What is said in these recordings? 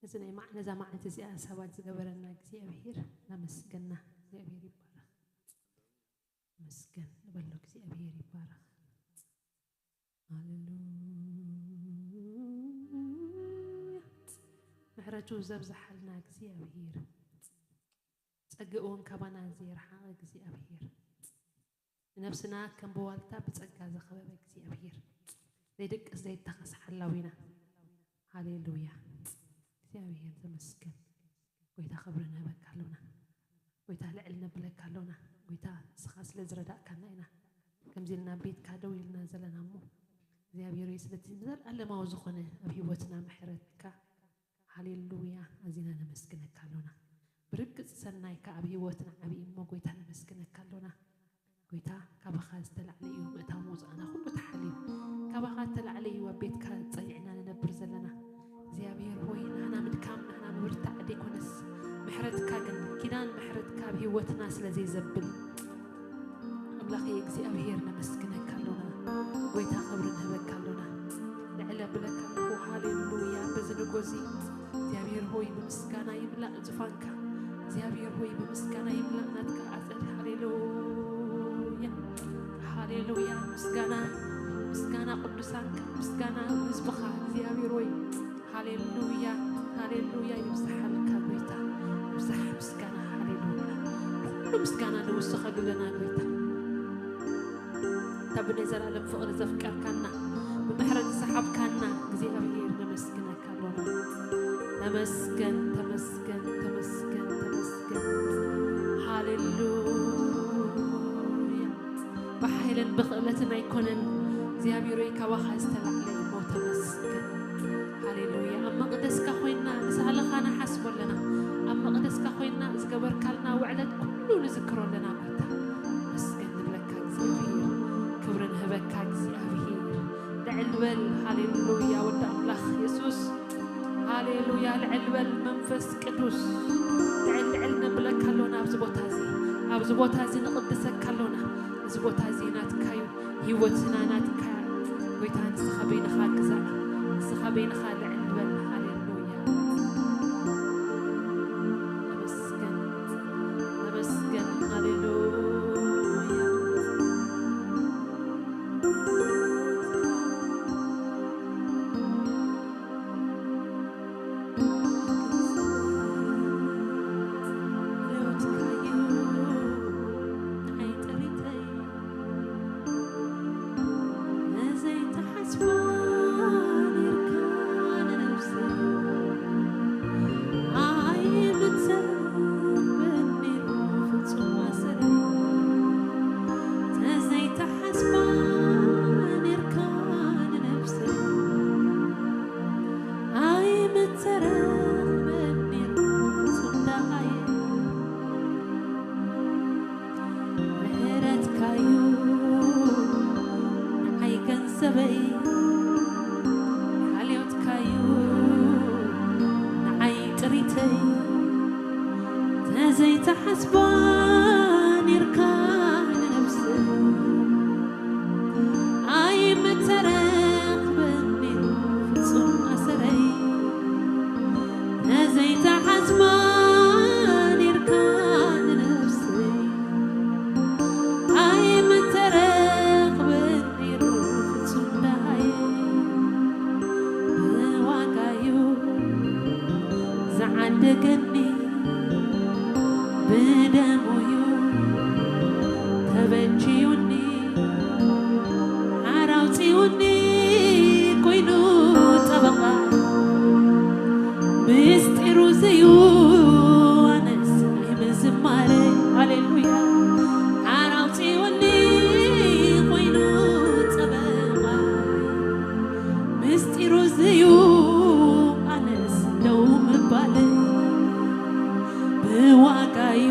እዚ ናይ ማዕ-፣ ነዛ መዓልቲ እዚኣ ሰባት ዝገበረና እግዚኣብሔር ነመስግና። እግዚኣብሔር ይባረኽ። መስገን ንበሎ እግዚኣብሔር ይባረኽ። ሃሌሉያ። ምሕረቱ ዘብዝሓልና እግዚኣብሔር፣ ጸግኡ እውን ካባና ዘይረሓቐ እግዚኣብሔር፣ ንነብስና ከም ብዋልታ ብጸጋ ዘኸበበ እግዚኣብሔር፣ ዘይድቅስ ዘይተኸስ ሓላዊና። ሃሌሉያ። እግዚኣብሔር ተመስገን። ጎይታ ክብሪ ንህበካ ኣሎና። ጎይታ ልዕል ነብለካ ኣሎና። ጎይታ ንስኻ ስለ ዝረዳእካና ኢና ከምዚ ኢልና ቤትካ ደው ኢልና ዘለና እሞ እግዚኣብሔር ሆይ ስለቲ ንዘለኣለማዊ ዝኾነ ኣብ ህይወትና ምሕረትካ ሃሌሉያ ኣዚና ነመስግነካ ኣሎና። ብርግጽ ሰናይካ ኣብ ህይወትና ዓብዪ እሞ ጎይታ ነመስግነካ ኣሎና። ጎይታ ካባኻ ዝተላዕለ እዩ ምእታው መውፃእና ኩሉ ተሓልዩ። ካባኻ ዝተላዕለ እዩ ኣብ ቤትካ ጸኒዕና ንነብር ዘለና። እግዚኣብሔር ሆይ ንሕና ምድካም ንሕና ምብርታዕ ዘይኮነስ ምሕረትካ ግን ኪዳን ምሕረትካ ኣብ ህይወትና ስለ ዘይዘብል ኣምላኸይ እግዚኣብሔር ነመስግነካ ኣሎና። ጎይታ ክብሪ ንህበካ ኣሎና። ልዕል ኣብለካ ኣለኹ። ሃሌሉያ። በዚ ንጎዚ እግዚኣብሔር ሆይ ብምስጋና ይምላእ ዙፋንካ። እግዚኣብሔር ሆይ ብምስጋና ይምላእ ናትካ ኣጸድ። ሃሌሉያ። ሃሌሉያ። ምስጋና ምስጋና ቅዱሳንካ ምስጋና ህዝብኻ እግዚኣብሔር ሆይ ሃሌሉያ። ሃሌሉያ። ይብዝሓልካ ጎይታ። ይብዝሕ ምስጋና። ሃሌሉያ። ኩሉ ምስጋና ንውስኸሉ ኣለና ጎይታ። እታ ብናይ ዘላለም ፍቕሪ ዘፍቀርካና፣ ብምሕረት ዝሰሓብካና እግዚኣብሔር ነመስግነካ ኣሎና። ተመስገን፣ ተመስገን፣ ተመስገን፣ ተመስገን። ሃሌሉያ። ብሓይልን ብኽእለትን ኣይኮነን እግዚኣብሔር ሆይ ካባኻ ዝተላዕለ እሞ ተመስገን። ሃሌሉያ። ኣብ መቕደስካ ኮይንና ንሳህልኻ ንሓስቦ ኣለና። ኣብ መቕደስካ ኮይንና ዝገበርካልና ውዕለት ኩሉ ንዝክሮ ኣለና ጎይታ። መስገን ንብለካ እግዚኣብሔር። ክብሪ ንህበካ እግዚኣብሔር። ልዕል በል። ሃሌሉያ። ወዲ ኣምላኽ የሱስ። ሃሌሉያ። ልዕል በል መንፈስ ቅዱስ። ልዕል ልዕል ነብለካ ኣሎና ኣብዚ ቦታ እዚ። ኣብዚ ቦታ እዚ ንቕድሰካ ኣሎና። እዚ ቦታ እዚ ናትካ እዩ። ህይወትና ናትካ እያ። ጎይታ ንስኻ በይንኻ ግዛእ። ንስኻ በይንኻ ልዕል በል። ሃሌሉያ። ተመስገን። ተመስገን። ሃሌሉያ። ምሕረትካዩ ንዓይ ገንዘበይ፣ ሓልዮትካዩ ንዓይ ጥሪተይ፣ ተዘይተሓስባ ኔርካ ንነብሰይ። ኣይምተረኽበን ነይሩ ፍጹም ኣሰረይ፣ ተዘይተሓስባ ኔርካ ንነብሰይ። ኣይምተረኽበን ነይሩ ፍጹም ደሃየ፣ ብዋጋዩ ዝዓደገኒ፣ ብደሙዩ ተበጅዩኒ፣ ሓራ ኣውጺኡኒ፣ ኮይኑ ጠበቓ፣ ምስጢሩ ዝዩ ኣነስ ናይ ምዝማረ። ሃሌሉያ። ሓራ ኣውጺኡኒ፣ ኮይኑ ጠበቓ፣ ምስጢሩ ዝዩ ኣነስ ደው ምባለይ፣ ብዋጋዩ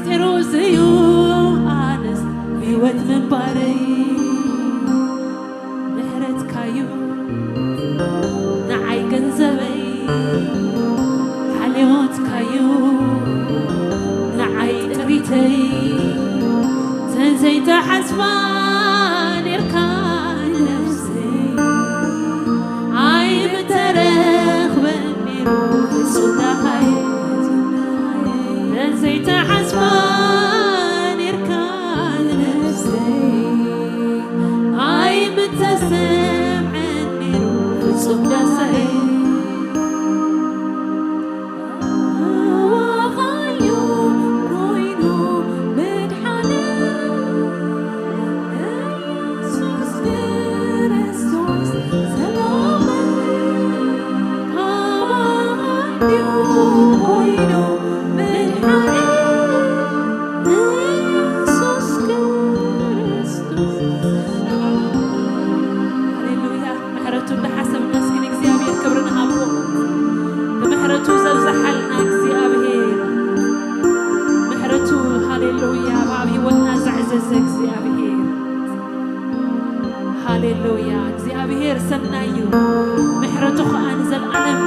ሄሮስ እዩ ኣነስ ብህይወት ምንባረይ። ምሕረትካዩ ንዓይ ገንዘበይ፣ ሓልዮትካዩ ንዓይ ጥሪተይ። ተንዘይተሓስባ ኔርካ ነፍሰይ፣ ኣይምተረኽበን ኔሩ ፍጹም ደሃይ። ተንዘይተሓስባ ኔርካ ነፍሰይ፣ ኣይምተሰምዐን ኔሩ ፍጹም ደሃይ። ኣዋኻዮ ኮይኑ መድሓነ ኢየሱስ ክርስቶስ ሰላመይ። ኣዋኻዮ ኮይኑ መድሓነ ኢየሱስ ክርስቶስ። ሃሌሉያ። ምሕረቱ እንዳሓሰብና እስኪ ንእግዚኣብሔር ክብሪ ንሃቦ። ብምሕረቱ ዘብዝሓልና እግዚኣብሔር፣ ምሕረቱ፣ ሃሌሉያ፣ ኣብ ህይወትና ዘዕዘዘ እግዚኣብሔር። ሃሌሉያ። እግዚኣብሔር ሰናይ እዩ፣ ምሕረቱ ኸኣ ንዘለኣለም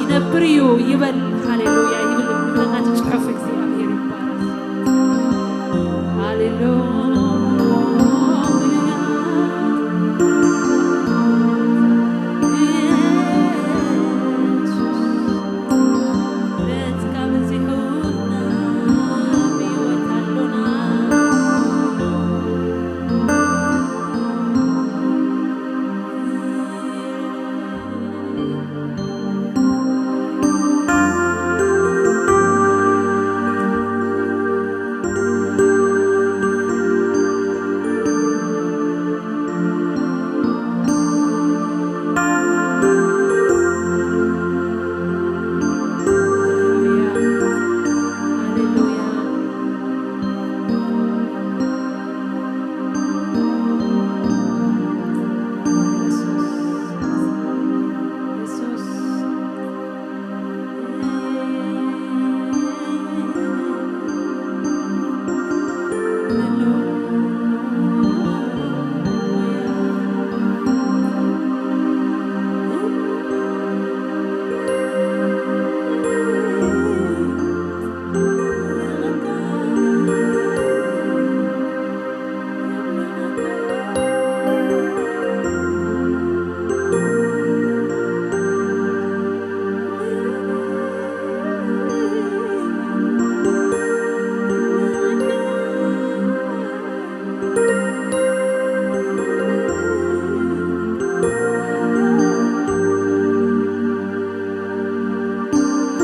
ይነብር እዩ ይበል። ሃሌሉያ ይብል። ምሕረትና እቲ ጽሑፍ እግዚኣብሔር ይባረክ። ሃሌሉያ። ምሕረትካ በዚሑና ብህይወት ኣሎና።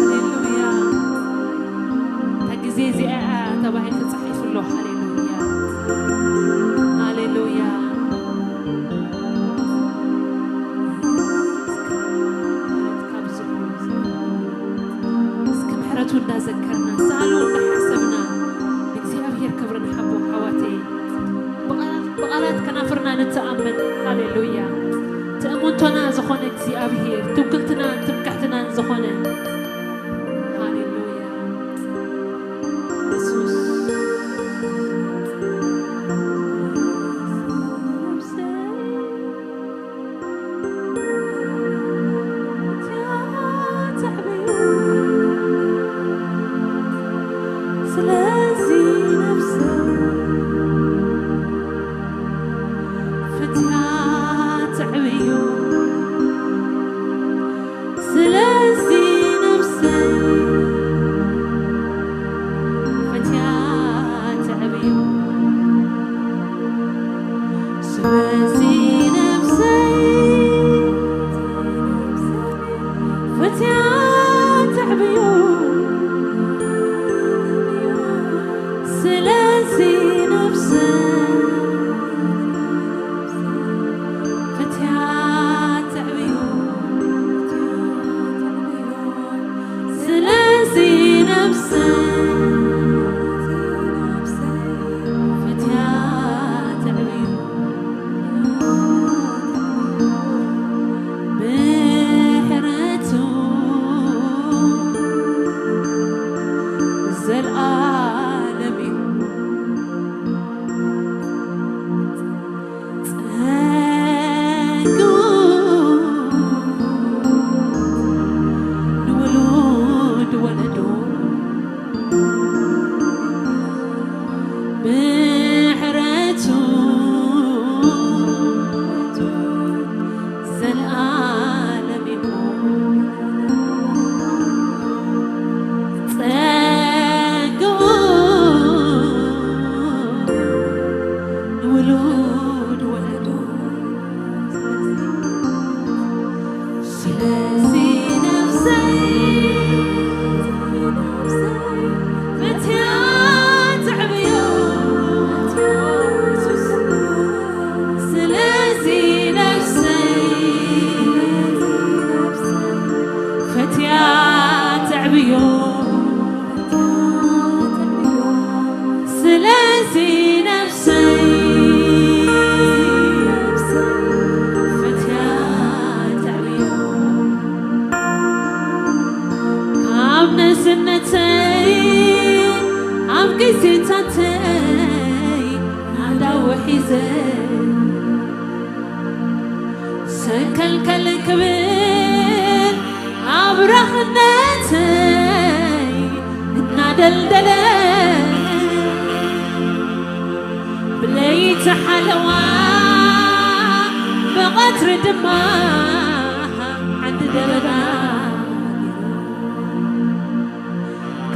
ሃሌሉያ። እታ ግዜ እዚኣ እያ ተባሂሉ ተጻሒፉ ኣሎ። ሃሌሉያ። ሃሌሉያ። እስኪ ምሕረቱ እንዳዘከርና፣ ሳሉ እንዳሓሰብና ንእግዚኣብሔር ክብሪ ንሃቦ። ኣሕዋተይ፣ ብቓላት፣ ብቓላት ከናፍርና ንተኣመን። ሃሌሉያ። ትእምንቶና ዝኾነ እግዚኣብሔር፣ ትውክልትና፣ ትምክሕትናን ዝኾነ። ሃሌሉያ። የሱስ። ምሕረቱ ዘልኣለም ይኹን። ጸግኡ ንውሉድ ወለዶ። ስለዚ ነፍሰይ፣ ነፍሰይ ፈትያ ተዕብዮ። ስለዚ ነፍሰይ ፈትያ ተዕብዮ። ስለዚ ነፍሰይ ፈትያ ተዕብዮ። ካብ ንእስነተይ ኣብ ግዜታተይ ኣዳው ሒዘ ሰንከልከል ክብል ኣብ ብራኽነተይ እናደልደለ ብለይቲ ሓለዋ ብቐትሪ ድማ ዓንዲ ደበና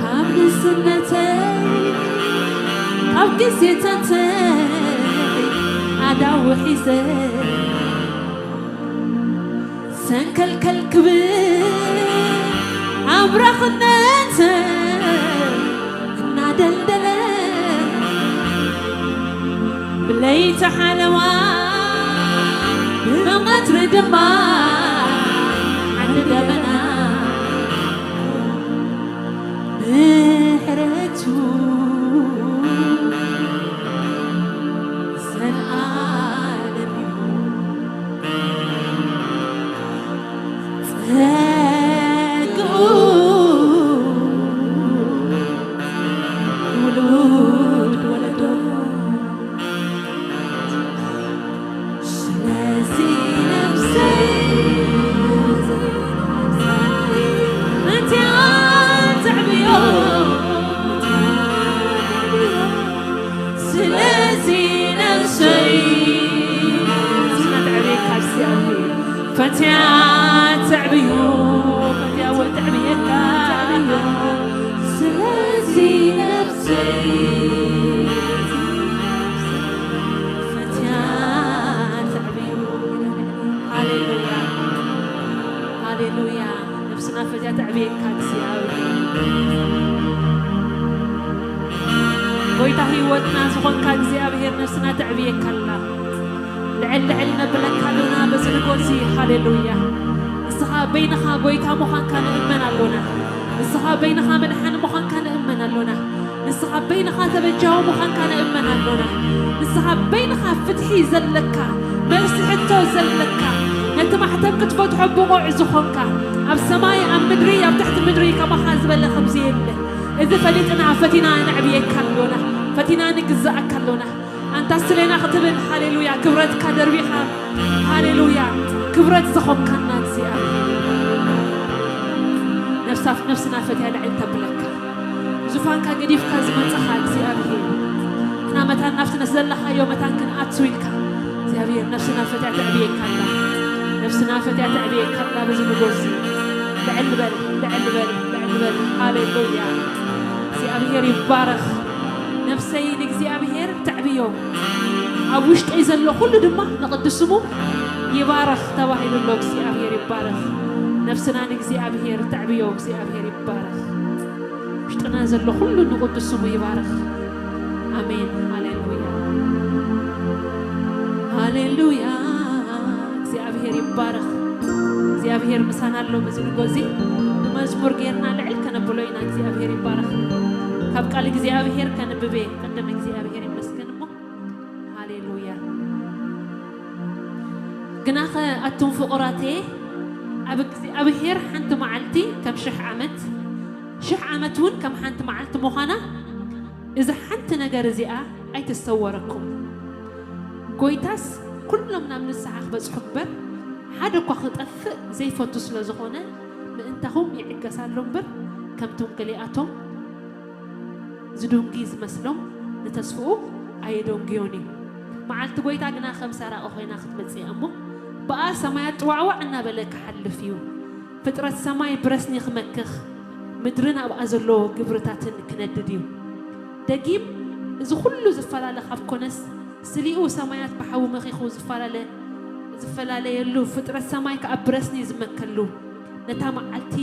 ካብ ንእስነተይ ካብ ግዜታተይ ኣዳው ሒዘ ሰንከልከል ክብል ኣብ ብራኽነተይ እናደልደለ ብለይቲ ሓለዋ ብቐትሪ ድማ ዓንዲ ደበና ምሕረቱ ዘልኣለም እዩ። ጸግኡ ውሉድ ወለዶ። ስለዚ ነፍሰይ ነፍሰይ ፈትያ ተዕብዮ። ስለዚ ነፍሰይ ነፍስና ተዕብየካ እግዚኣብሔር። ፈትያ ተዕብዮ፣ ፈትያ ወል ተዕብየካ። ስለዚ ነፍሰይ ፈትያ ተዕብዮ። ሃሌሉያ፣ ሃሌሉያ። ነፍስና ፈትያ ተዕብየካ እግዚኣብሔር። ጎይታ ህይወትና ዝኾንካ እግዚኣብሔር ነፍስና ተዕብየካ ኣላ። ልዕል ልዕል ነብለካ ኣሎና በዚ ንጎ እዚ። ሃሌሉያ። ንስኻ በይንኻ ጎይታ ምዃንካ ንእመን ኣሎና። ንስኻ በይንኻ መድሓኒ ምዃንካ ንእመን ኣሎና። ንስኻ በይንኻ ተበጃዊ ምዃንካ ንእመን ኣሎና። ንስኻ በይንኻ ፍትሒ ዘለካ፣ መልሲ ሕቶ ዘለካ፣ ነቲ ማሕተም ክትፈትሖ ብቑዕ ዝኾንካ፣ ኣብ ሰማይ፣ ኣብ ምድሪ፣ ኣብ ትሕቲ ምድሪ ከማኻ ዝበለ ከምዚ የለ። እዚ ፈሊጥና ፈቲና ነዕብየካ ኣሎና፣ ፈቲና ንግዛኣካ ኣሎና። ኣንታ ስሌና ክትብል፣ ሃሌሉያ፣ ክብረትካ ደርቢኻ፣ ሃሌሉያ፣ ክብረት ዝኾንካና እግዚኣብሔር። ነፍሳ-፣ ነፍስና ፈትያ ልዕል ተብለካ፣ ዙፋንካ ገዲፍካ ዝመጻኻ እግዚኣብሔር፣ ንሕና መታን ናብቲ ነስ ዘለኻዮ መታን ክንኣቱ ኢልካ እግዚኣብሔር ነፍስና ፈትያ ተዕብየካ ኣላ። ነፍስና ፈትያ ተዕብየካ ኣላ። በዚ ንጎ እዚ ልዕል በል፣ ልዕል በል፣ ልዕል በል። ሃሌሉያ። እግዚኣብሔር ይባረኽ። ነፍሰይ ንእግዚኣብሔር ተዕብዮ፣ ኣብ ውሽጠይ ዘሎ ኩሉ ድማ ንቕዱስ ስሙ ይባረኽ ተባሂሉ ኣሎ። እግዚኣብሔር ይባረኽ። ነፍስና ንእግዚኣብሔር ተዕብዮ፣ እግዚኣብሔር ይባረኽ። ውሽጥና ዘሎ ኩሉ ንቕዱስ ስሙ ይባረኽ። ኣሜን። ሃሌሉያ፣ ሃሌሉያ። እግዚኣብሔር ይባረኽ። እግዚኣብሔር ምሳና ኣሎ። በዚ ንጎ እዚ ንመዝሙር ጌርና ልዕል ከነብሎ ኢና። እግዚኣብሔር ይባረኽ። ካብ ቃል እግዚኣብሔር ከንብብ እየ። ቅድም እግዚኣብሔር ይመስገን እሞ። ሃሌሉያ። ግናኸ ኣቱም ፍቑራተየ፣ ኣብ እግዚኣብሔር ሓንቲ መዓልቲ ከም ሽሕ ዓመት፣ ሽሕ ዓመት እውን ከም ሓንቲ መዓልቲ ምዃና፣ እዛ ሓንቲ ነገር እዚኣ ኣይትሰወረኩም። ጎይታስ ኩሎም ናብ ንስሓ ክበጽሑ እምበር፣ ሓደ እኳ ክጠፍእ ዘይፈቱ ስለ ዝኾነ፣ ምእንታኹም ይዕገስ ኣሎ እምበር፣ ከምቶም ገሊኣቶም ዝዱንጊ ዝመስሎም ንተስፍኡ ኣየደንጉዮን እዩ። መዓልቲ ጐይታ ግና ከም ሰራቒ ኾይና ክትመጽእ እያ እሞ፣ ብኣ ሰማያት ጥዋዕዋዕ እናበለ ክሓልፍ እዩ። ፍጥረት ሰማይ ብረስኒ ክመክኽ፣ ምድርን ኣብኣ ዘሎ ግብርታትን ክነድድ እዩ። ደጊም እዚ ኹሉ ዝፈላለ ካብ ኮነስ፣ ስሊኡ ሰማያት ብሓዊ መኺኹ ዝፈላለ-፣ ዝፈላለየሉ፣ ፍጥረት ሰማይ ከኣ ብረስኒ ዝመከሉ፣ ነታ መዓልቲ፣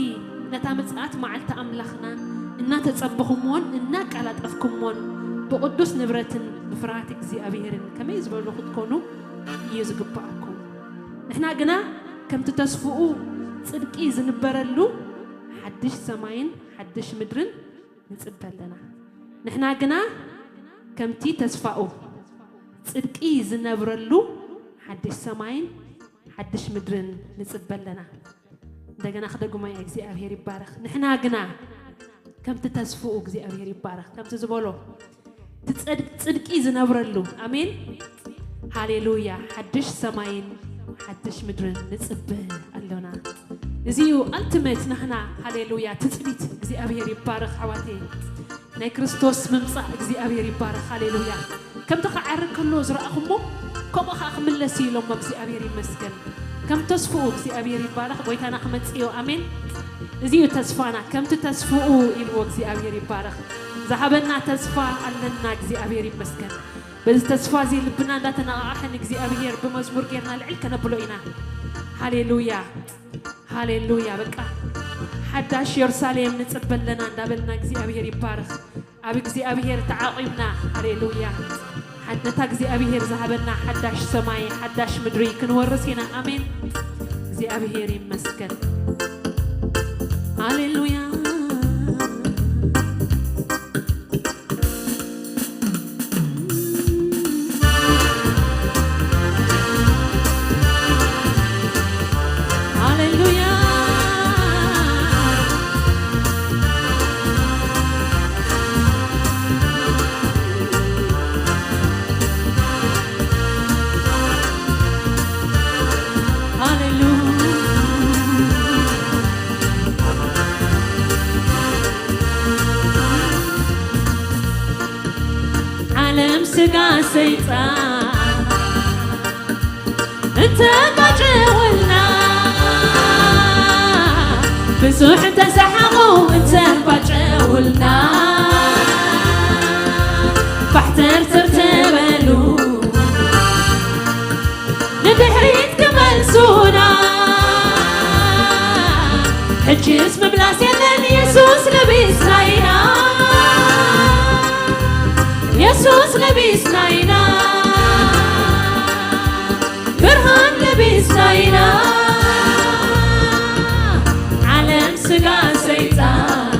ነታ ምጽኣት መዓልቲ ኣምላኽና እናተጸበኹምዎን እናቀላጠፍኩምዎን፣ ብቕዱስ ንብረትን ብፍርሃት እግዚኣብሄርን ከመይ ዝበሉ ክትኮኑ እዩ ዝግብኣኩም። ንሕና ግና ከምቲ ተስፍኡ ጽድቂ ዝንበረሉ ሓድሽ ሰማይን ሓድሽ ምድርን ንጽበ ኣለና። ንሕና ግና ከምቲ ተስፋኡ ጽድቂ ዝነብረሉ ሓድሽ ሰማይን ሓድሽ ምድርን ንጽበ ኣለና። እንደገና ክደግሞ እየ፣ እግዚኣብሔር ይባረኽ። ንሕና ግና ከምቲ ተስፍኡ፣ እግዚኣብሔር ይባረኽ፣ ከምቲ ዝበሎ እቲ ጽድ-፣ ጽድቂ ዝነብረሉ፣ ኣሜን፣ ሃሌሉያ፣ ሓድሽ ሰማይን ሓድሽ ምድርን ንጽበ ኣሎና። እዚ እዩ ኣልቲሜት ናህና። ሃሌሉያ፣ ትጽቢት። እግዚኣብሔር ይባረኽ ኣሕዋተይ። ናይ ክርስቶስ ምምጻእ እግዚኣብሔር ይባረኽ። ሃሌሉያ። ከምቲ ክዓርግ ከሎ ዝረኣኹሞ፣ ከምኡ ኸኣ ክምለስ እዩ ኢሎሞ። እግዚኣብሔር ይመስገን። ከም ተስፍኡ እግዚኣብሔር ይባረኽ። ጐይታና ክመጽእ እዩ። ኣሜን። እዚ እዩ ተስፋና። ከምቲ ተስፍኡ ኢልዎ እግዚኣብሔር ይባረኽ። ዝሃበና ተስፋ ኣለና። እግዚኣብሔር ይመስገን። በዚ ተስፋ እዚ ልብና እንዳተነቓቕሐ ንእግዚኣብሔር ብመዝሙር ጌርና ልዕል ከነብሎ ኢና። ሃሌሉያ፣ ሃሌሉያ። በቃ ሓዳሽ የሩሳሌም ንጽበ ኣለና እንዳበልና እግዚኣብሔር ይባረኽ። ኣብ እግዚኣብሔር ተዓቒብና፣ ሃሌሉያ፣ ሓ-፣ ነታ እግዚኣብሔር ዝሃበና ሓዳሽ ሰማይ ሓዳሽ ምድሪ ክንወርስ ኢና። ኣሜን። እግዚኣብሔር ይመስገን። ሃሌሉያ። ሃሌሉያ። ሃሌሉያ። ዓለም ስጋ ሰይጣን እንተባጨወልና፣ ብዙሕ እንተሰሓቑ እንተባጨውልና፣ ፋሕተርተር ተበሉ። ንድሕሪት ክመልሱና። ሕጅስ ምምላስ የለን፣ የሱስ ለቢስና ኢና። የሱስ ለቢስና ኢና። ብርሃን ለቢስና ኢና። ዓለም ስጋ ሰይጣን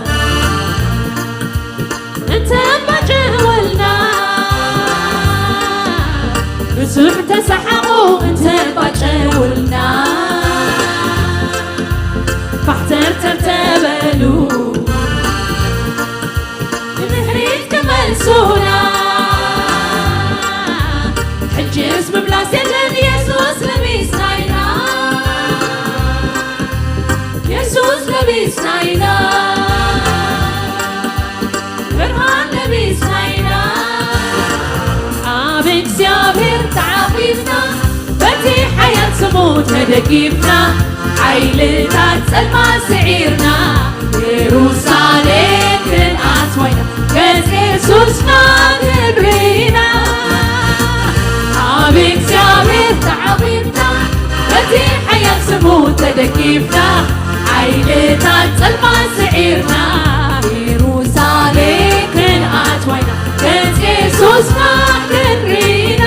እንተባጨወልና፣ ብዙሕ ተሰሓቑ እንተባጨውልና፣ ፋሕተርተር ተበሉ ንድሕሪት ክመልሱና። ሕጅስ ምምላስ የለን፣ የሱስ ለቢስና ኢና። የሱስ ለቢስና ኢና። ብርሃን ለቢስና ኢና። ኣብ እግዚኣብሔር ተዓቒብና፣ በቲ ሓያል ስሙ ተደጊፍና፣ ሓይልታት ጸልማት ስዒርና፣ የሩሳሌም ክንኣትዋ ኢና፣ ገጽ የሱስና ክንርኢ ኢና። ኣብ እግዚኣብሔር ተዓቒብና፣ በቲ ሓያል ስሙ ተደጊፍና፣ ሓይልታት ጸልማት ስዒርና፣ የሩሳሌም ክንኣትዋ ኢና፣ ገጽ የሱስና ክንርኢ ኢና።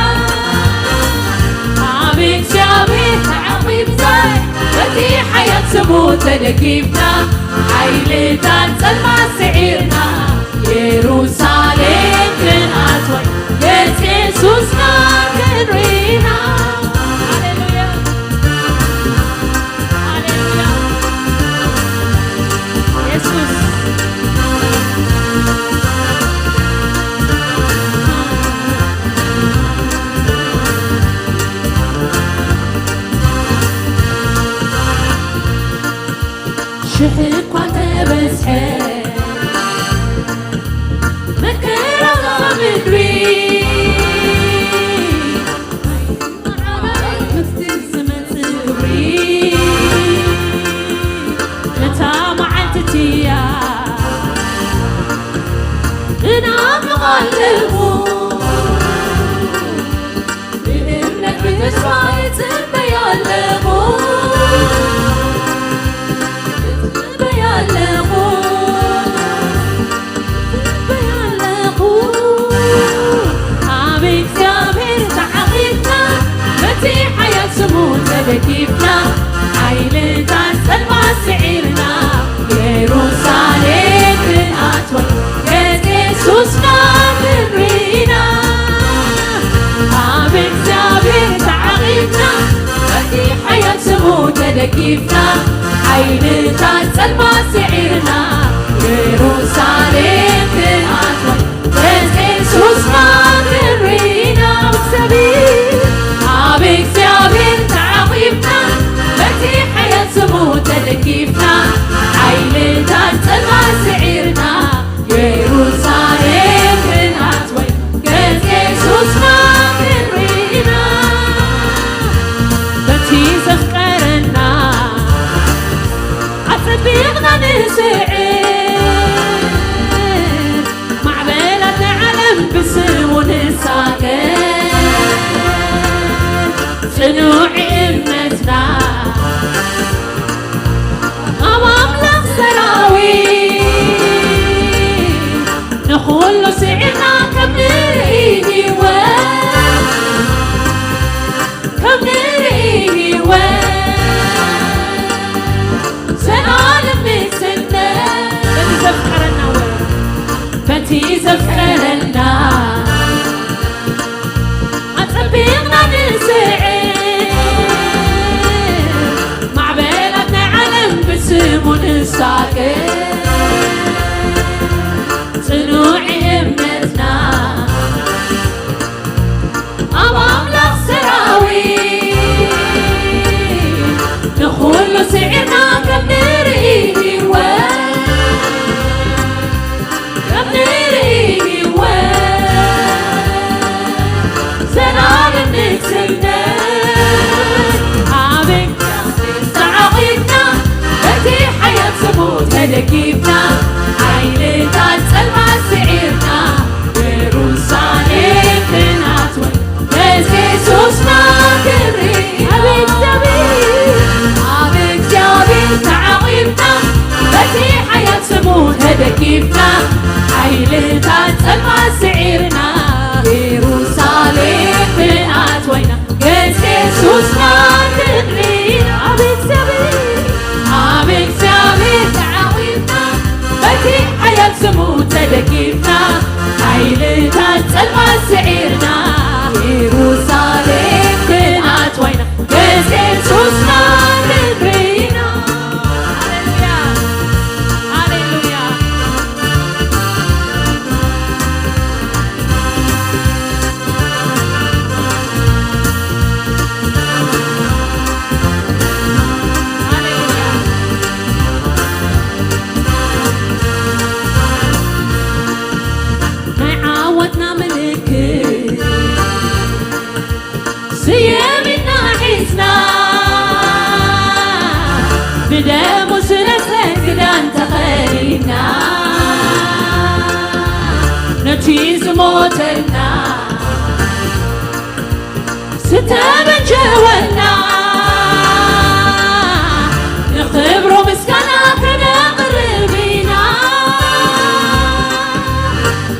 ኣብ እግዚኣብሔር ተዓቒብና፣ በቲ ሓያል ስሙ ተደጊፍና፣ ሓይልታት ጸልማት ስዒርና፣ የሩሳሌም ክንኣትዋ ኢና፣ ገጽ የሱስና ክንርኢ ኢና። ሃሌሉያ። ሃሌሉያ። የሱስ። ሽሕ እኳ ተበዝሐ ኣለኹ። ብእምነት ብተስፋ እጽበይ ኣለኹ። እጽበይ ኣለኹ። እጽበይ ኣለኹ። ኣብ እግዚኣብሔር ተዓቒብና፣ በቲ ሓያል ስሙ ተደጊፍና፣ ሓይልታት ጸልማት ስዒርና፣ ኢየሩሳሌም ክንኣትዋ፣ ገጽ የሱስና ክንርኢና። ኣብ እግዚኣብሔር ተዓቒብና፣ በቲ ሓያል ስሙ ተደጊፍና፣ ሓይልታት ጸልማት ስዒርና፣ ኢየሩሳሌም ክንኣትዋ፣ ገጽ የሱስና ክንርኢና። ኣብ እግዚኣብሔር፣ ኣብ እግዚኣብሔር ተዓቒብና፣ በቲ ሓያል ስሙ ተደጊፍና፣ ሓይልታት ጸልማት ስዒርና፣ ኢየሩሳሌም ክንኣትዋ፣ ገጽ የሱስና ክንርኢና። በቲ ዘፍቀረና ኣጸቢቕና ንስዕር፣ ማዕበላት ናይ ዓለም ብስሙ ንሳገር። ጽኑዕ እምነትና ኣብ ኣምላኽ ሰራዊት፣ ንኹሉ ስዒርና ከም ንርኢ ህይወት፣ ከም ንርኢ ህይወት፣ ዘላለም ንግስነት። በቲ ዘፍቀረና ወ-፣ በቲ ዘፍቀረና ኣጸቢቕና ንስዕር፣ ማዕበላት ናይ ዓለም ብስሙ ንሳገር። ጽኑዕ እምነትና ኣብ ኣምላኽ ሰራዊት፣ ንኹሉ ስዒርና ከም ንርኢ ህይወት፣ ከም ንርኢ ህይወት፣ ዘላለም ንግስነት። ኣብ ተዓቒብና፣ በቲ ሓያል ስሙ ተደጊፍና፣ ሓይልታት ጸልማት ስዒርና፣ ኢየሩሳሌም ክንኣትወን፣ በዚ የሱስና ክንርኢ። ኣብ እግዚኣብሔር፣ ኣብ እግዚኣብሔር ተዓቒብና፣ በቲ ሓያል ስሙ ተደጊፍና፣ ሓይልታት ጸልማት ስዒርና፣ ኢየሩሳሌም ክንኣትወን ኢና። ገጽ የሱስና ክንርኢ። ኣብ እግዚኣብሔር፣ ኣብ እግዚኣብሔር ተዓዊትና፣ በቲ ሓያል ስሙ ተደጊፍና፣ ሓይልታት ጸልማት ስዒርና፣ ኢየሩሳሌም ክንኣትዋ ኢና። ገጽ የሱስና ክንርኢ ኢና። ሃሌሉያ፣ ሃሌሉያ። ናይ ዓወትና ምልክት ስየም ኢድና ሒዝና፣ ብደሙ ዝነጽፈ ክዳን ተኸዲና፣ ነቲ ዝሞተልና ዝተበጀወና፣ ንኽብሩ ምስጋና ከነቕርብ ኢና፣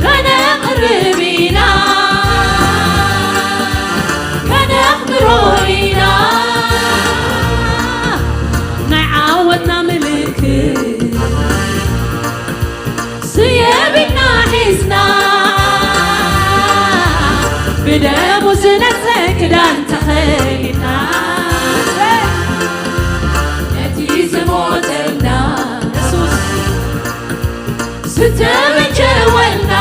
ከነቕርብ ኢና፣ ከነኽብሮ ኢና። ናይ ዓወትና ምልክት ስየም ኢድና ሒዝና፣ ብደሙ ዝነጽፈ ክዳን ተኸዲና፣ ነቲ ዝሞተልና የሱስ ዝተበጀወልና፣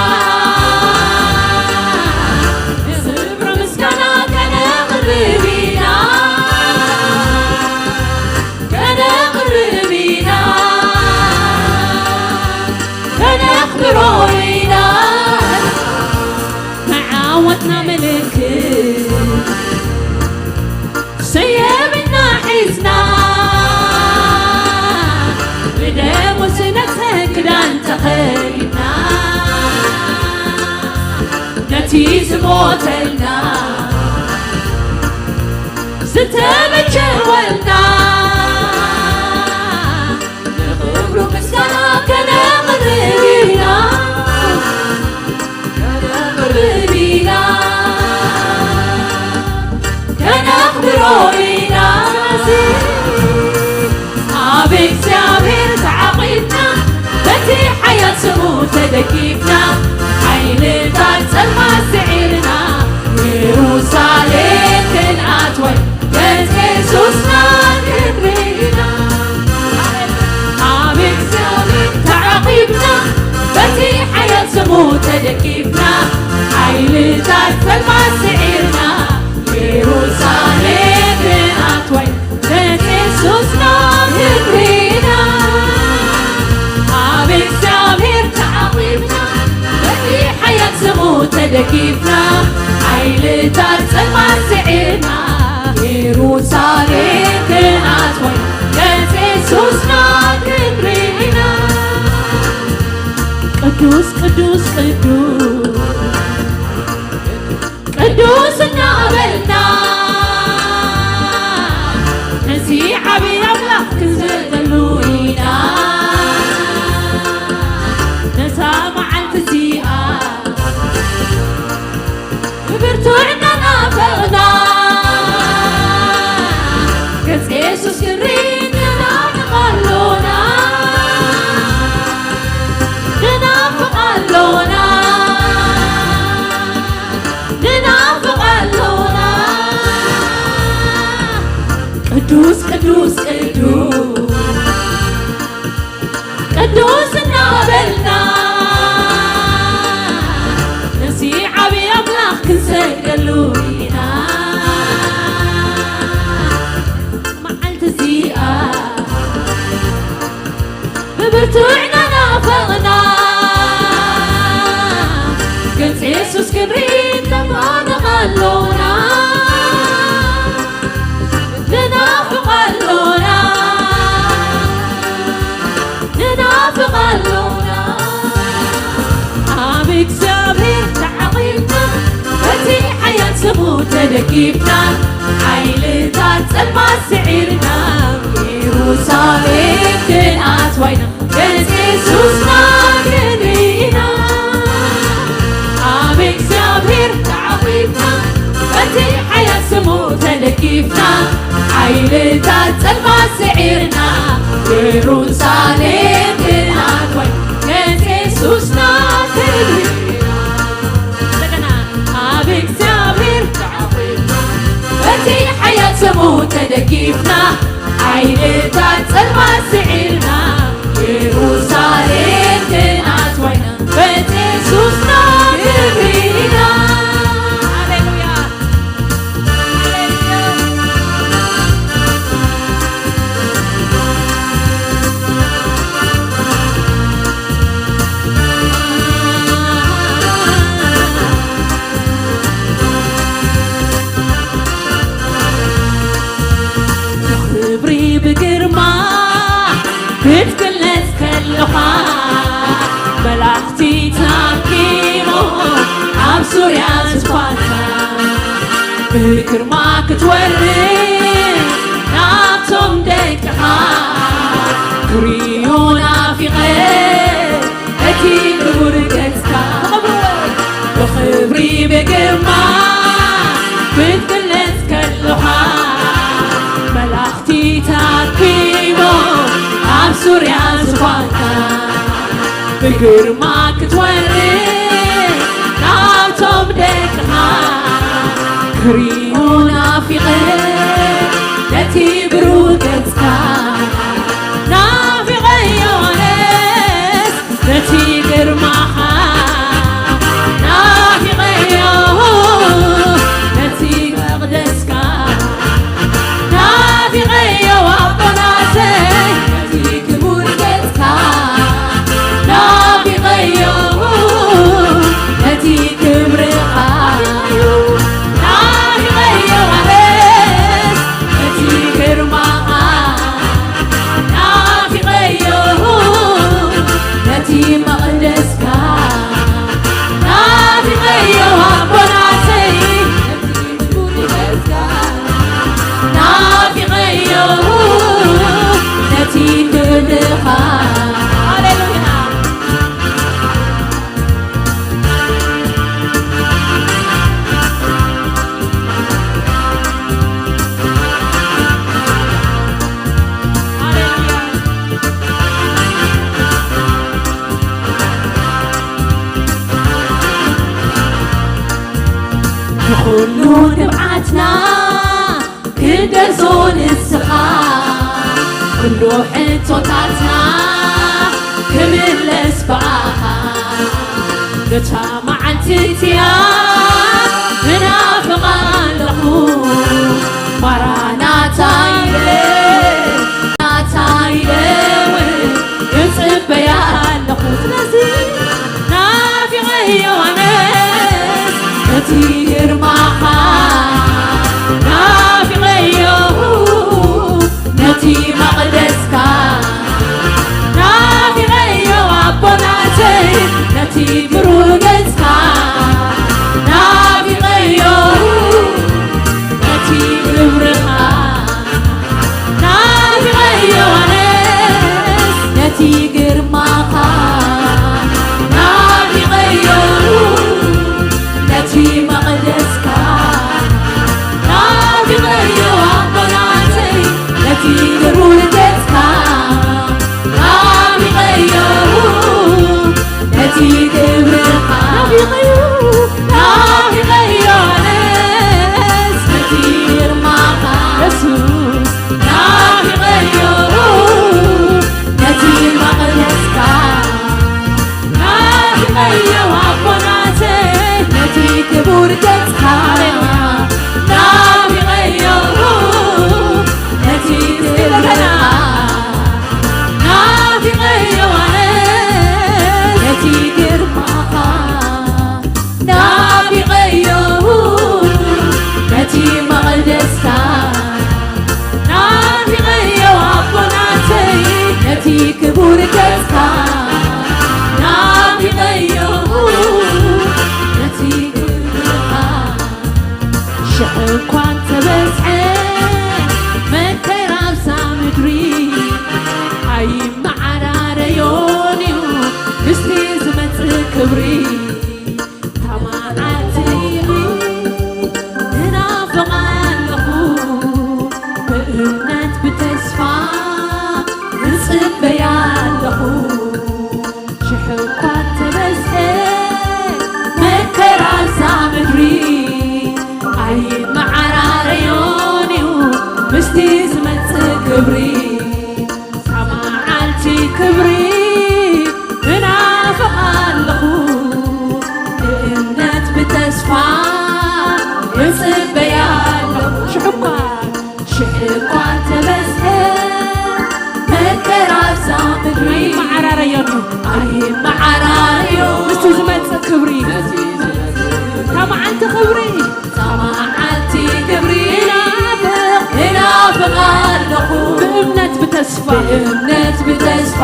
ንኽብሩ ምስጋና ከነቕርብ ኢና። ከነቕርብ ኢና፣ ከነኽብሮ ኢና። ናይ ዓወትና ምልክት ስየም ኢድና ሒዝና፣ ብደሙ ዝነጽፈ ክዳን ተኸዲና፣ እቲ ዝሞተልና ዝተመቸወልና ንኽብሩ ምስጋና ከነቕርብ ኢና፣ ከነቕርብ ኢና፣ ከነኽብሮ ኢና። ስለዚ ኣብ እግዚኣብሔር ተዓቒብና፣ በቲ ሓያል ስሙ ተደጊፍና፣ ሓይልታት ጸልማት ስዒርና፣ የሩሳሌም ክንኣትወን፣ ገጽ የሱስና ክንርኢ ኢና። ኣብ እግዚኣብሔር ተዓቒብና፣ በቲ ሓያል ስሙ ተደጊፍና፣ ሓይልታት ጸልማት ስዒርና፣ የሩሳሌም ክንኣትወን፣ ገጽ የሱስና ክንርኢ ኢና። ኣብ እግዚኣብሔር ተዓቒብና፣ በቲ ሓያል ስሙ ተደጊፍና፣ ሓይልታት ጸልማት ስዒርና፣ የሩሳሌም ክንኣትወን፣ ገጽ የሱስና ክንርኢ ኢና። ቅዱስ፣ ቅዱስ፣ ቅዱስ፣ ቅዱስ እናበልና ነዚ ዓብዪ ኣምላኽ ክንሰግደሉ ኢና። ነታ መዓልቲ እዚኣ ብብርቱዕ እናናፈቕና፣ ገጽ የሱስ ክንርኢ ንናፍቕ ኣሎና፣ ንናፍቕ ኣሎና፣ ንናፍቕ ኣሎና። ቅዱስ፣ ቅዱስ፣ ቅዱስ፣ ቅዱስ እናበልና ነዚ ዓብዪ ኣምላኽ ክንሰግደሉ ኢና። መዓልቲ እዚኣ ብብርቱዕ ናናፈቕና፣ ገጽ የሱስ ክንርኢ ንናፍቕ ኣሎና፣ ንናፍቕ ኣሎና፣ ንናፍቕ ኣሎና። ኣብ እግዚኣብሔር ተዓቒብና፣ በቲ ሓያል ስሙ ተደጊፍና፣ ሓይልታት ጸልማት ስዒርና፣ የሩሳሌም ክንኣትዋ ኢና። ገጽ የሱስና ክንርኢ ኢና። ኣብ እግዚኣብሔር ተዓቒብና፣ በቲ ሓያል ስሙ ተደጊፍና፣ ሓይልታት ጸልማት ስዒርና፣ የሩሳሌም ክንኣትዋ ኢና። ገጽ የሱስና ክንርኢ ኢና። እንደገና። ኣብ እግዚኣብሔር ተዓቒብና፣ በቲ ሓያል ስሙ ተደጊፍና፣ ሓይልታት ጸልማት ስዒርና፣ የሩሳሌም ክንኣትዋ ኢና። በየሱስና ክብሪ ኢና። ሃሌሉያ። ሃሌሉያ። ብኽብሪ ብግርማ ክትግለጽ ከለኻ፣ መላእኽቲ ተኣኪቦም ኣብ ዙርያ ዝፋንካ፣ ብግርማ ክትወርድ ናብቶም ደቅኻ ክርእዮ ናፊቐ ነቲ ክቡር ገጽካ። ብኽብሪ ብግርማ ክትግለጽ ከለኻ፣ መላእኽቲ ተኣኪቦም ኣብ ዙርያ ዝፋንካ፣ ብግርማ ክትወርድ ናብቶም ደቅኻ ክርእዮ ናፊቐ ነቲ ብሩህ ገጽካ። ናፊቐዮ ኣነስ ነቲ ግርማኻ፣ ናፊቐዮ ነቲ መቕደስካ፣ ናፊቐዮ ኣቦናተይ ነቲ ክቡር ገጽካ፣ ናፊቐዮ ነቲ ክብርኻ፣ ናፊቐዮ ንኹሉ ንብዓትና ክደርዞ ንስኻ፣ ኩሉ ሕቶታትና ክምለስ ብኣኻ። ነታ መዓልቲ እቲኣ እናፍቓ ኣለኹ፣ ማራናታ ኢለ፣ ናታ ኢለ እውን እጽበያ ኣለኹ። ስለዚ ናፊቐዮ ኣነስ ነቲ ግርማኻ፣ ናፊቐዮ ነቲ መቕደስካ፣ ናፊቐዮ ኣቦናተይ ነቲ ብሩህ ገጽካ፣ ናፊቐዮ ነቲ ክብርኻ፣ ናፊቐዮ ኣነስ ነቲ ግርማኻ፣ ናፊቐዮ ነቲ መቕደስካ፣ ናፊቐዮ ኣቦናተይ ነቲ ክቡር ገጽካ፣ ናፊቐዮ ነቲ ክብርኻ፣ ናፊቐዮ፣ ናፊቐዮ ኣነስ ነቲ ግርማኻ፣ የሱስ፣ ናፊቐዮ ነቲ መቕደስካ፣ ናፊቐዮ ኣቦናተይ ነቲ ክቡር ገጽካ፣ ናፊቐዮ ነቲ ክብርኻ፣ ናፊቐዮ ኣነስ ነቲ ግርማኻ፣ ናፊቐዮ ነቲ መቕደስካ፣ ናፊቐዮ ኣቦናተይ ነቲ ክቡር ገጽካ፣ ናፊቐዮ ነቲ ክብርኻ። ሽሕ እኳ እንተበዝሐ መከራ ኣብዛ ምድሪ፣ ኣይመዓራረዮን እዩ ምስቲ ዝመጽእ ክብሪ። እታ መዓልቲ እናፍቓ ኣለኹ፣ ብእምነት ብተስፋ እጽበያ ኣለኹ። ሽሕ እኳ እንተበዝሐ መከራ ኣብዛ ምድሪ፣ ኣይመዓራረዮን እዩ ምስቲ ዝመጽእ ክብሪ። እታ መዓልቲ ክብሪ እናፍቓ ኣለኹ፣ ብእምነት ብተስፋ እጽበያ ኣለኹ። ሽሕ እኳ፣ ሽሕ እኳ እንተበዝሐ መከራ ኣብዛ ምድሪ፣ ኣይመዓራረዮን እዩ፣ ኣይመዓራረዮ ምስቲ ዝመጽእ ክብሪ። እታ መዓልቲ ክብሪ፣ እታ መዓልቲ ክብሪ እናፍቕ፣ እናፍቓ ኣለኹ፣ ብእምነት ብተስፋ፣ ብእምነት ብተስፋ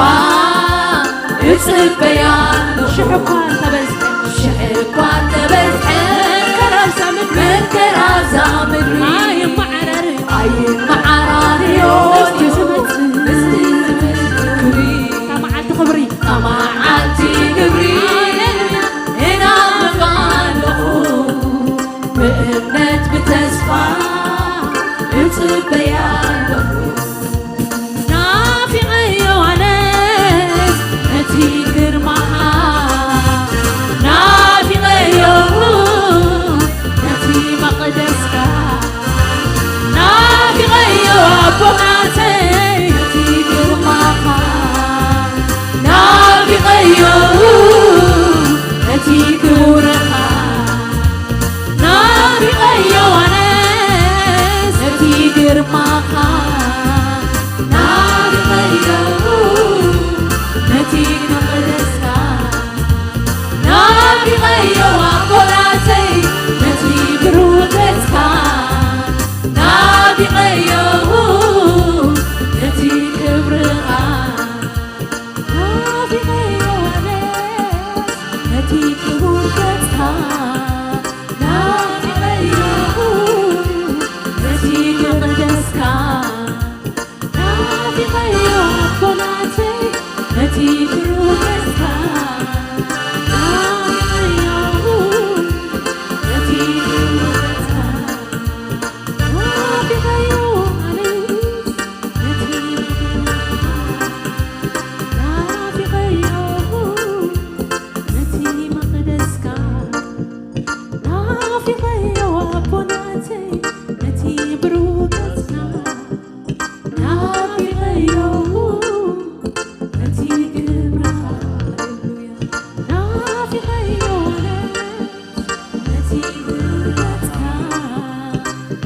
እጽበያ ኣለኹ። ሽሕ እኳ እንተበዝሐ፣ ሽሕ እኳ እንተበዝሐ መከራ ኣብዛ ምድሪ፣ መከራ ኣብዛ ምድሪ ኣይመዓራር፣ ኣይመዓራርዮ ምስቲ ዝመጽእ፣ ምስቲ ዝመጽእ ክብሪ። እታ መዓልቲ ክብሪ፣ እታ መዓልቲ ክብሪ ሃሌሉያ። እናፍቓ ኣለኹ፣ ብእምነት ብተስፋ እጽበያ ኣለኹ። ናፊቐዮ ኣነስ ነቲ ግርማኻ፣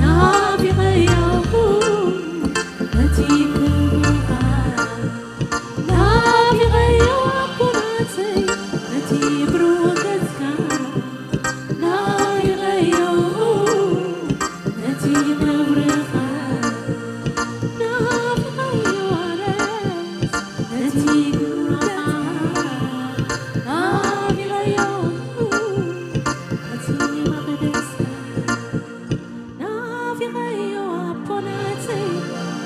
ናፊቐዮ ነቲ ክብርኻ፣ ናፊቐዮ ኣቦናተይ ነቲ ብሩህ ገጽካ፣ ናፊቐዮ ነቲ ክብርኻ፣ ናፊቐዮ ኣነስ ነቲ ክብርኻ፣ ናፊቐዮ ነቲ መቕደስካ። ናፊቐዮ ኣቦናተይ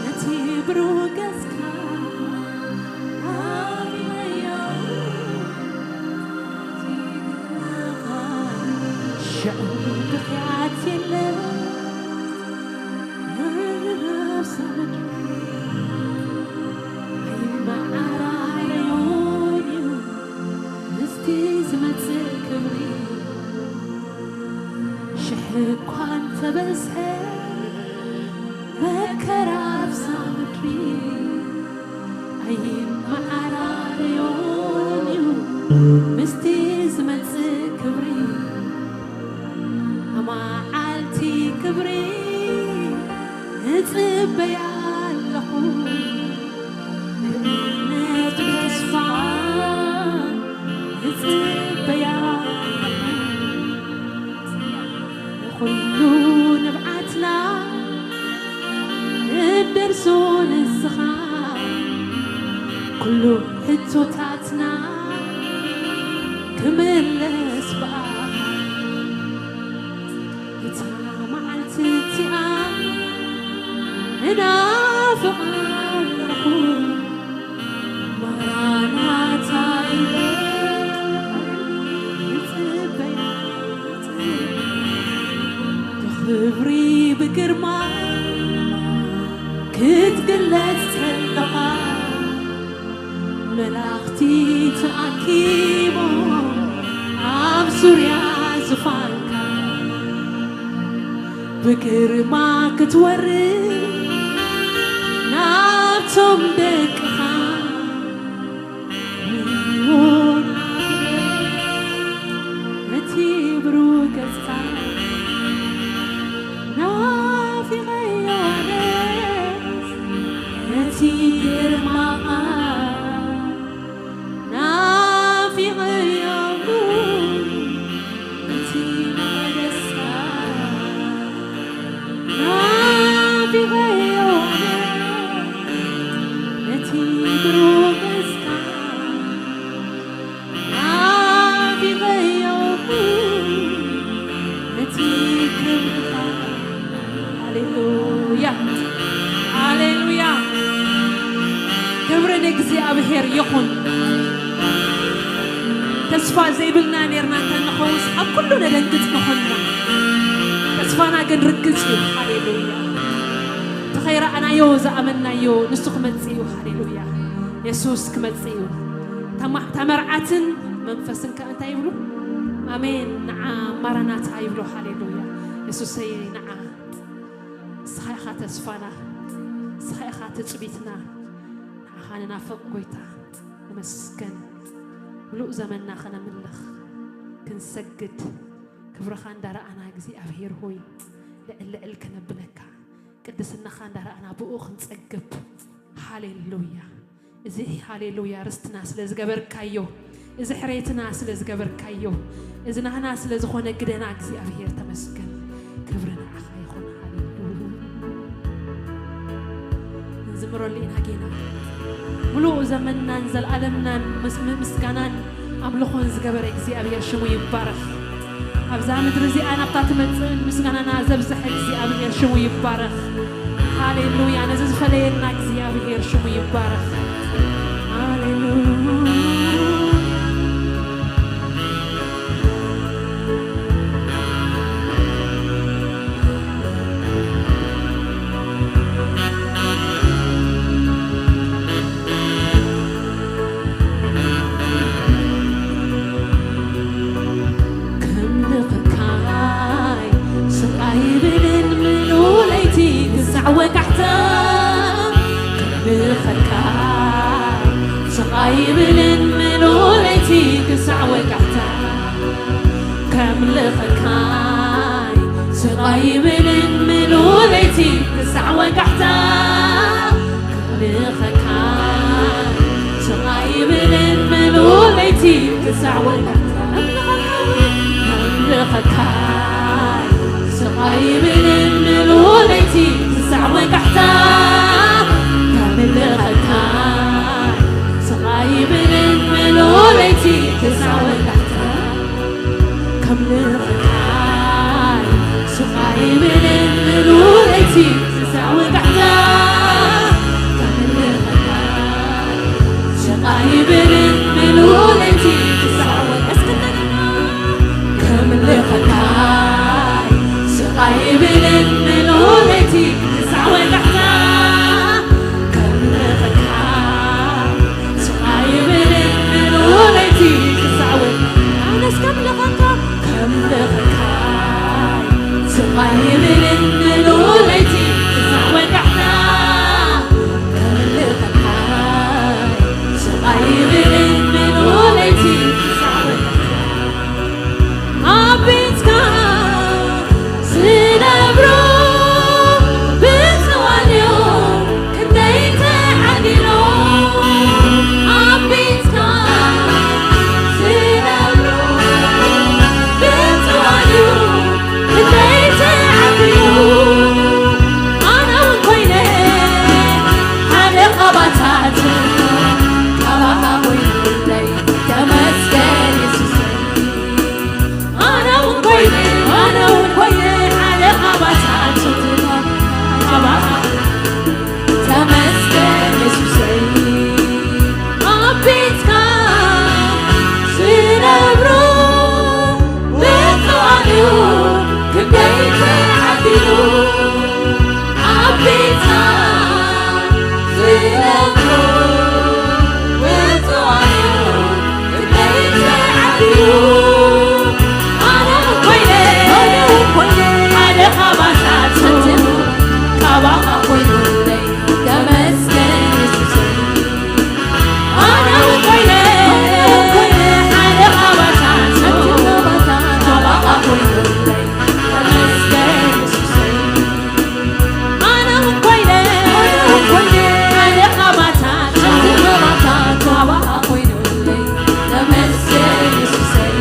ነቲ ብሩህ ገጽካ፣ ናፊቐዮ ነቲ ግርማኻ። ሽዑ ምኽያት የለን ኣብዛ ምድሪ፣ ኣይመዓራረዮን እዩ ምስቲ ዝመጽእ ክብሪ። ሽሕ እኳ እንተበዝሐ መከራ ኣብዛ ምድሪ፣ ኣይመዓራረዮን እዩ ምስቲ ዝመጽእ ክብሪ። መዓልቲ ክብሪ እጽበያ ኣለኹ፣ ብእምነት ተስፋ እጽበያ ኣለኹ። ንኹሉ ንብዓትና እደርሶ ንስኻ፣ ኩሉ ሕቶታትና ክምለስ ብኣኻ። እታ መዓልቲ እቲኣ እናፍቓ ኣለኹ። ማራናታ ኢለ ይጽበያ፣ ብኽብሪ ብግርማ ክትግለጽ ከለኻ፣ መላእኽቲ ተኣኪቦም ኣብ ዙርያ ዙፋንካ፣ ብግርማ ክትወርድ ናብቶም ደቅኻ። ነቲ ብሩህ ገጽካ ናፊቐዮ ኣነስ ነቲ ግርማኻ፣ ናፊቐዮ ነቲ መቕደስካ፣ ናፊቐዮ ነቲ ብሩህ ገጽካ። ናፊቐዮ ነቲ ክብርኻ። ሃሌሉያ፣ ሃሌሉያ። ክብሪ ንእግዚኣብሔር ይኹን። ተስፋ ዘይብልና ኔርና እንተ ንኸውንስ፣ ኣብ ኩሉ ነደንግጽ ምኾንና። ተስፋና ግን ርግጽ እዩ። ሃሌሉያ። እቲ ኸይረኣናዮ ዝኣመንናዮ ንሱ ክመጽእ እዩ። ሃሌሉያ። የሱስ ክመጽእ እዩ። ተማ-፣ ተመርዓትን መንፈስን ከ እንታይ ይብሉ? ኣሜን። ንዓ ማራናታ ይብሉ። ሃሌሉያ። የሱሰይ ንዓ። ንስኻ ኢኻ ተስፋና። ንስኻ ኢኻ ትጽቢትና። ንዓኻ ንናፍቕ ጎይታ። ንመስገን። ምሉእ ዘመንና ኸነምልኽ፣ ክንሰግድ፣ ክብርኻ እንዳረኣና እግዚኣብሔር ሆይ ልዕል ልዕል ከነብለካ፣ ቅድስናኻ እንዳረኣና ብኡ ክንጸግብ። ሃሌሉያ። እዚ ሃሌሉያ ርስትና ስለ ዝገበርካዮ፣ እዚ ሕሬትና ስለ ዝገበርካዮ፣ እዚ ናህና ስለ ዝኾነ ግደና እግዚኣብሔር ተመስገን። ክብሪ ንዓኻ ይኹን። ሃሌሉያ። ክንዝምረሉ ኢና ጌና። ምሉእ ዘመንናን ዘለኣለምናን ምስ-፣ ምስጋናን ኣምልኾን ዝገበረ እግዚኣብሔር ሽሙ ይባረኽ። ኣብዛ ምድሪ እዚኣ ናብታ ትመጽእን ምስጋናና ዘብዝሐ እግዚኣብሔር ሽሙ ይባረኽ። ሃሌሉያ። ነዚ ዝፈለየና እግዚኣብሔር ሽሙ ይባረኽ። ሃሌሉያ። ከምልኸካይ ስቕ ኣይብልን ምሉእ ለይቲ ክሳዕ ወጋሕታ። ከምልኸካይ ስቕ ኣይብልን ምሉእ ለይቲ ክሳዕ ወጋሕታ። ከምልኸካ ኣይብልን ምሉእ ለይቲ ክሳዕ ወጋሕታ። ከምልኸካ ስቕ ኣይብልን ምሉእ ለይቲ ክሳዕ ወጋሕታ። ከምልኸካ ስቕ ኣይብልን ምሉእ ለይቲ ክሳዕ ወጋሕታ። ከምልኸካ ስቕ ኣይብልን ምሉእ ለይቲ ክሳዕ ወጋሕታ። ከምልኸካ ስቕ ኣይብልን ምሉእ ለይቲ ክሳዕ ወጋሕታ። ከምልኸካ ስቕ ኣይብልን ምሉእ ለይቲ ክሳዕ ወጋሕታ። እስኪ እንደገና። ከምልኸካ ስቕ ኣይብልን ምሉእ ለይቲ ክሳዕ ወጋሕታ። ከምልኸካ ስቕ ኣይብልን ምሉእ ለይቲ ክሳዕ ወ-፣ ኣነስ ከምልኸካ፣ ከምልኸካ ስቕ ኣይብልን ምሉእ ለይቲ ክሳዕ ወጋሕታ። ከምልኸካ ስቕ ኣይብልን ምሉእ ለይቲ ክሳዕ ወጋሕታ። ኣብ ቤትካ ዝነብሩ ብፁዓን እዮም፣ ክንደይ ተዓዲሎም። ኣብ ቤትካ ዝነብሩ ብፁዓን እዮም፣ ክንደይ ተዓዲሎም። ኣነ እውን ኮይነ ሓደ ካባታትም፣ ካባኻ ኮይኑለይ ተመስገን የሱሰይ። ኣነ እውን ኮይነ፣ ኣነ እውን ኮይነ ሓደ ካባታትም፣ ካባኻ ተመስገን የሱሰይ። ኣብ ቤትካ ዝነብሩ ብፁዓን እዮም፣ ክንደይ ተዓዲሉ። ኣብ ቤትካ ዝነብሩ ብፁዓን እዮም፣ ክንደይ ተዓዲሉ። ኣነ እውን ኮይነ፣ ኣነ እውን ኮይነ ሓደ ካባታትም፣ ካባኻ ኮይኑለይ ተመስገን የሱሰይ። ኣነ እውን ኮይነ ሓደ ካባታትም፣ ካባኻ ኮይኑለይ ተመስገን የሱሰይ። ኣነ እውን ኮይነ ሓደ ካባታትም፣ ካባኻ ኮይኑለይ ተመስገን የሱሰይ።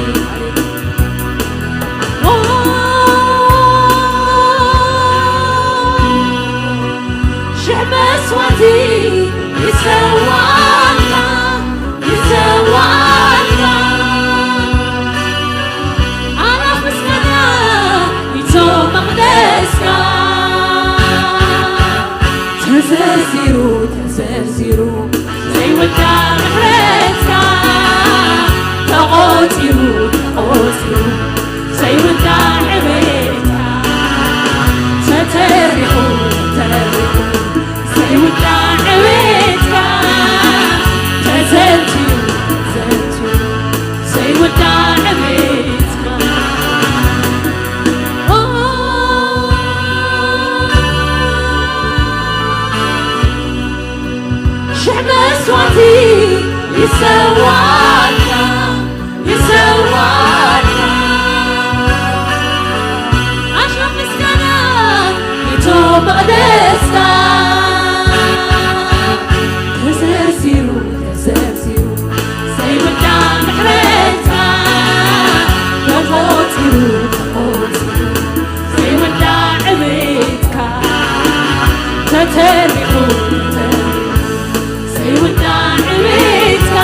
ሽሕ መስዋእቲ ይሰዋእካ፣ ይሰዋእካ። ኣላፍ ምስጋና ይእቶ መቕደስካ። ተዘርዚሩ፣ ተዘርዚሩ ዘይውዳእ ምሕረትካ፣ ተቖጺሩ፣ ተቖጺሩ ዘይውዳእ ዕቤትካ፣ ተተሪኹ፣ ተተሪኹ ዘይውዳእ ዕቤትካ፣ ተዘንትዩ፣ ተዘንትዩ ዘይውዳእ ዕቤትካ። ኦ፣ ሽሕ መስዋእቲ ይሰዋእካ፣ ይሰዋእካ። ኣሽሕ ምስጋና ይእቶ መቕደስካ። ተዘርዚሩ፣ ተዘርዚሩ ዘይውዳእ ምሕረትካ፣ ተቖጺሩ፣ ተቖጺሩ ዘይውዳእ ዕቤትካ፣ ተተሪኹ፣ ተተሪኹ ዘይውዳእ ዕቤትካ፣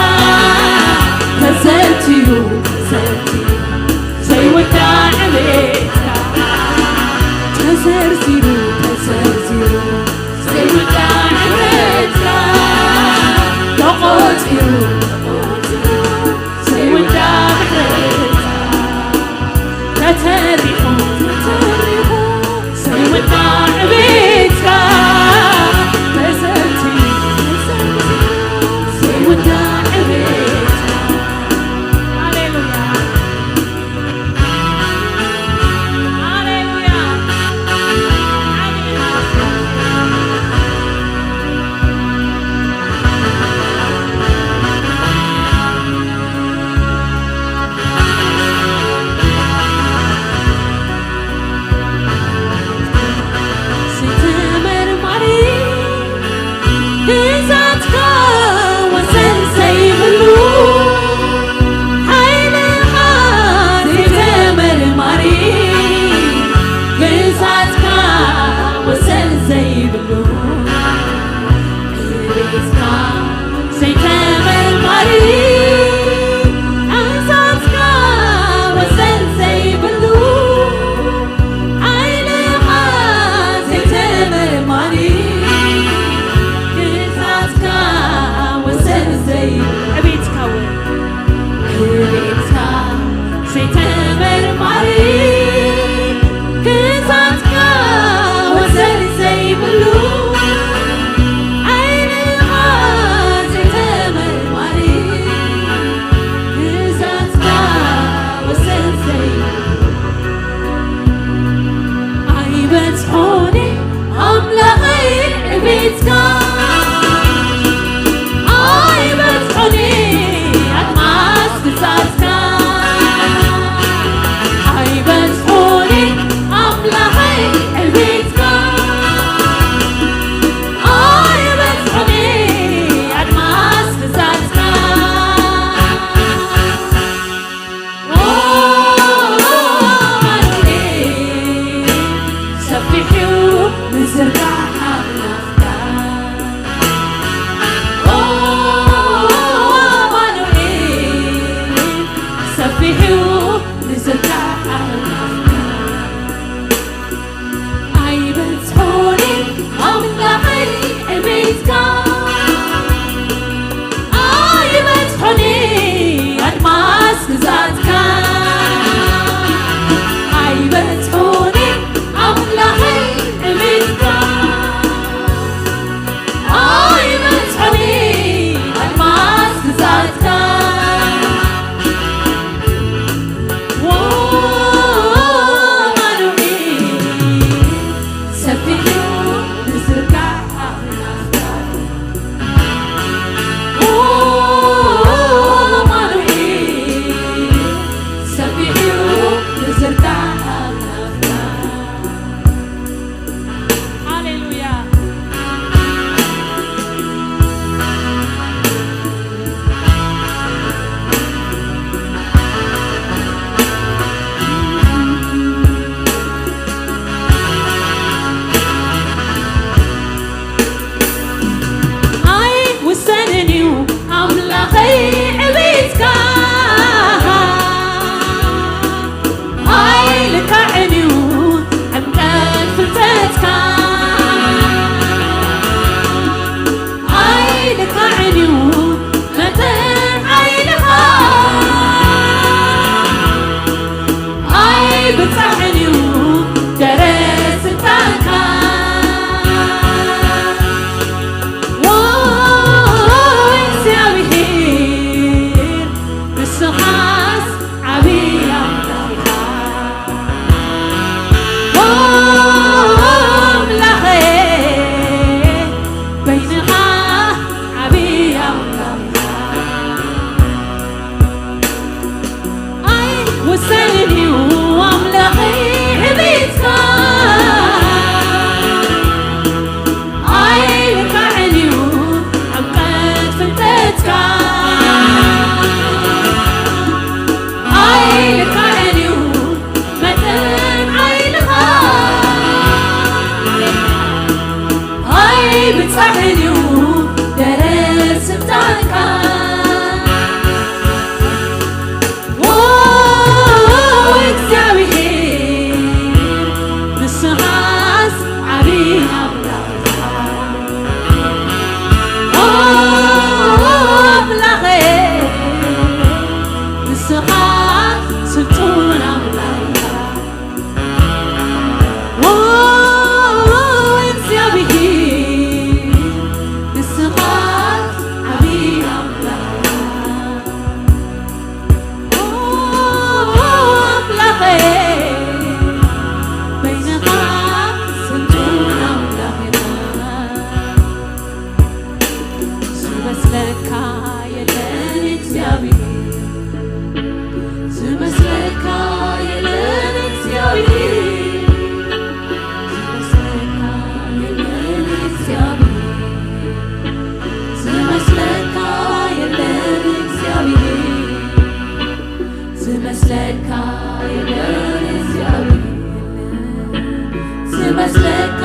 ዝመስለካ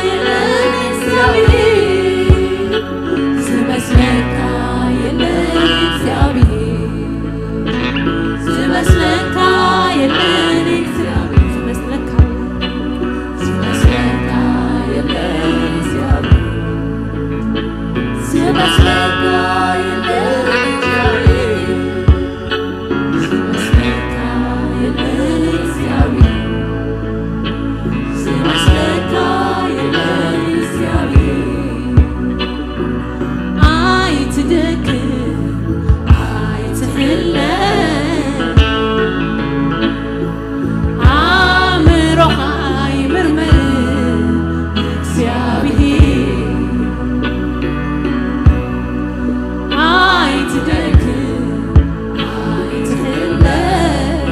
የለን እግዚኣብሔር፣ ዝመስለካ የለን እግዚኣብሔር፣ ዝመስለካ የለን እግዚኣብሔር፣ ዝመስለካ፣ ዝመስለካ የለን እግዚኣብሔር፣ ዝመስለካ የለን እግዚኣብሔር። ኣይትደክም፣ ኣይትሕለል፣ ኣእምሮኻ ኣይምርመር እግዚኣብሔር። ኣይትደክም፣ ኣይትሕለል፣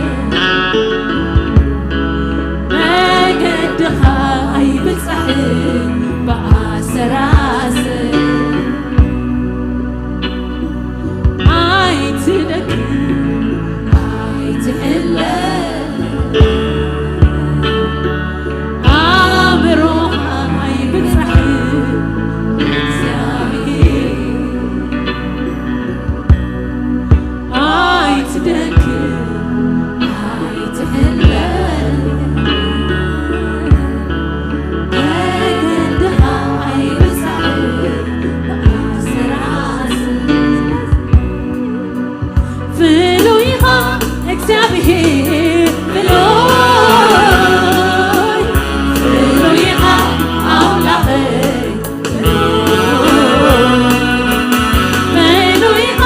መገድኻ ኣይብጻሕ ብኣሰራስር። ኣይትደክም፣ ኣይትሕለል፣ ኣእምሮኻ ኣይብጻሕ እግዚኣብሔር። ኣይትደክም፣ ኣይትሕለል፣ መገድኻ ኣይብጻሕ ብኣሰራስር። ፍሉይ ኢኻ እግዚኣብሔር፣ ፍሉይ፣ ፍሉይ ኢኻ ኣምላኸይ፣ ፍሉይ ኢኻ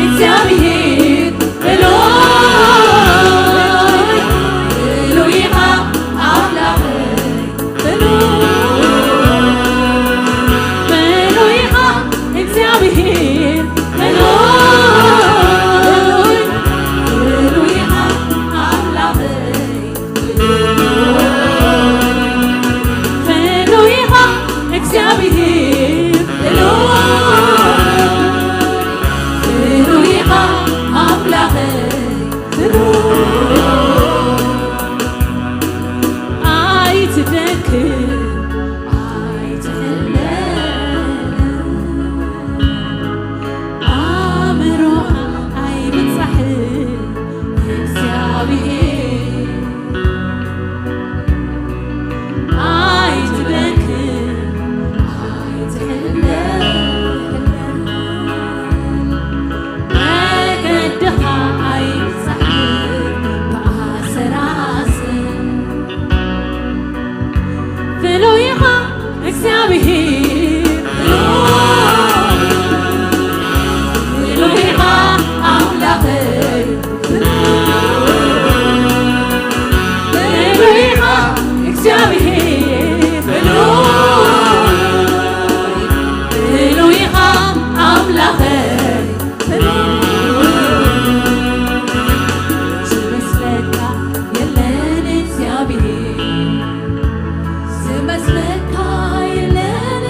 እግዚኣብሔር፣ ፍሉይ፣ ፍሉይ ኢኻ ኣምላኸይ፣ ፍሉይ፣ ፍሉይ ኢኻ እግዚኣብሔር፣ ፍሉይ፣ ፍሉይ ኢኻ ኣምላኸይ። ፍሉይ ኢኻ እግዚኣብሔር፣ ፍሉይ፣ ፍሉይ ኢኻ ኣምላኸይ፣ ፍሉይ። ኣይትደክም፣ ኣይትሕለል፣ ኣእምሮኻ ኣይብጻሕ እግዚኣብሔር። ኣይትደክም፣ ኣይትሕለል፣ መገድኻ ኣይብጻሕ ብኣሰራስር። ፍሉይ ኢኻ እግዚኣብሔር፣ ፍሉይ ኢኻ ኣምላኸይ፣ ፍሉይ ኢኻ እግዚኣብሔር፣ ፍሉይ፣ ፍሉይ ኢኻ ኣምላኸይ፣ ፍሉይ። ዝመስለካ የለን እግዚኣብሔር፣ ዝመስለካ የለን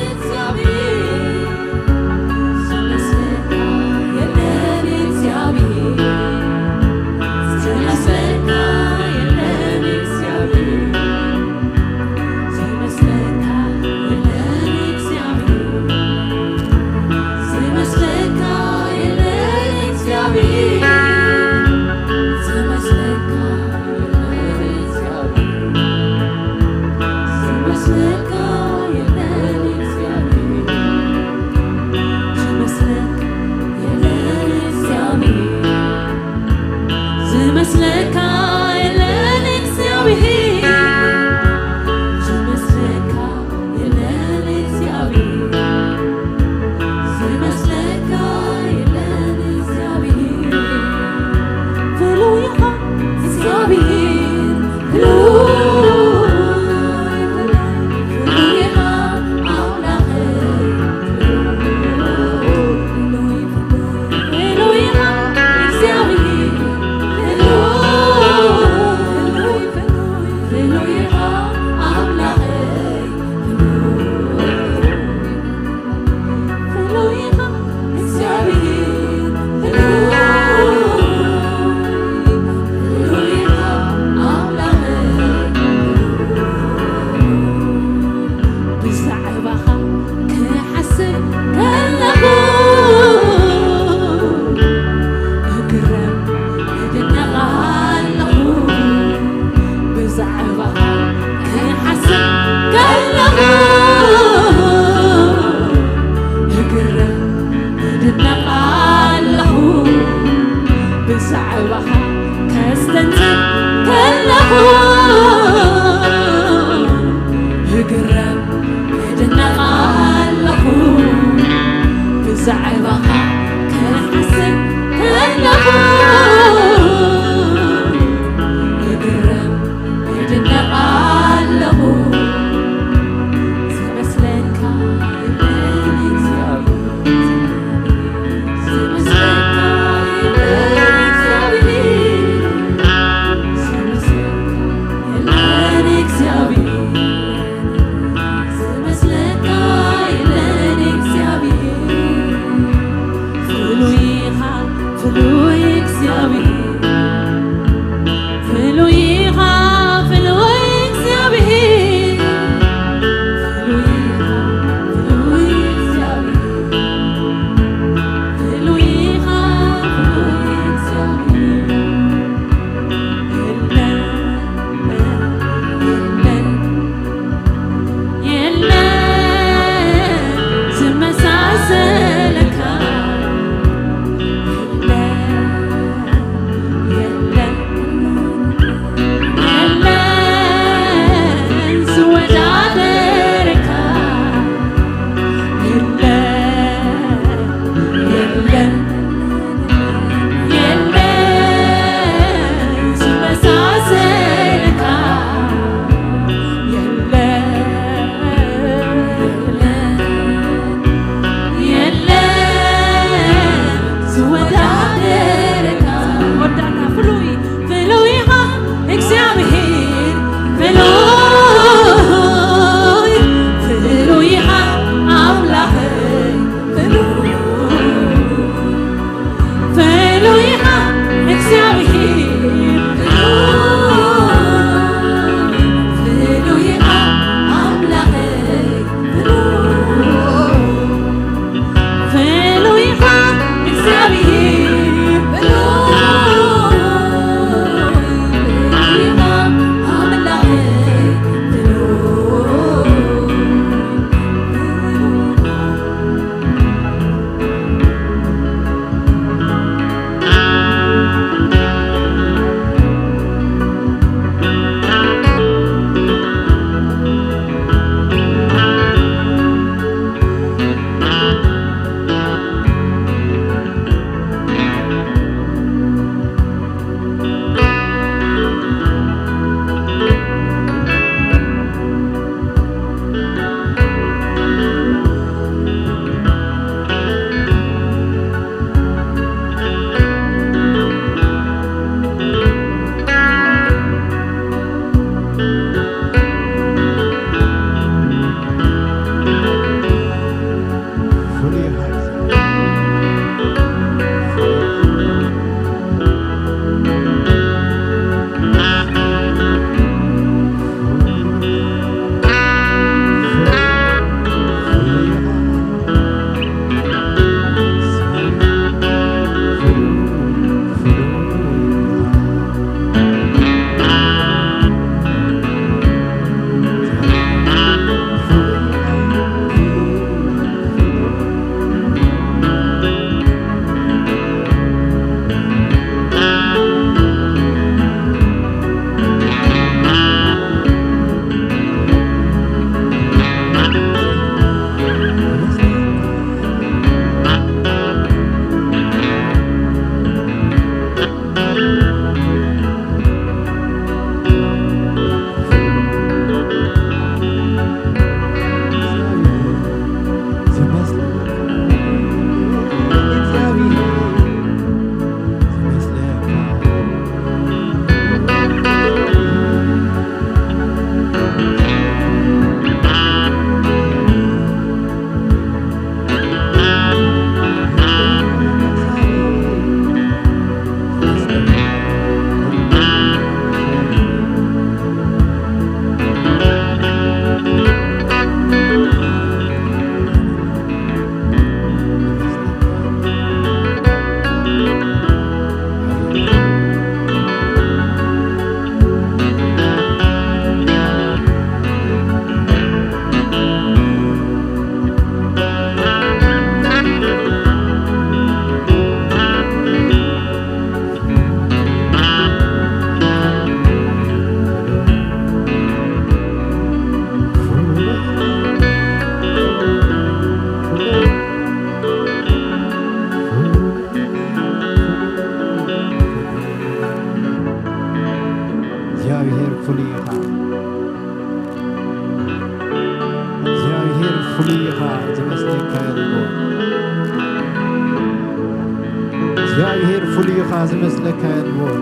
ኣለኹ፣ እግረም እድነቕ ኣለኹ፣ ብዛዕባኻ ከስተንትን ከለኹ። እግረም እድነቕ ኣለኹ፣ ብዛዕባኻ ክሓስብ ከለኹ። እግረም እድነቕ ኣለኹ፣ ፍሉይ ኢኻ ዝመስለካ የልቦን። እግዚኣብሔር ፍሉይ ኢኻ ዝመስለካ የልቦን።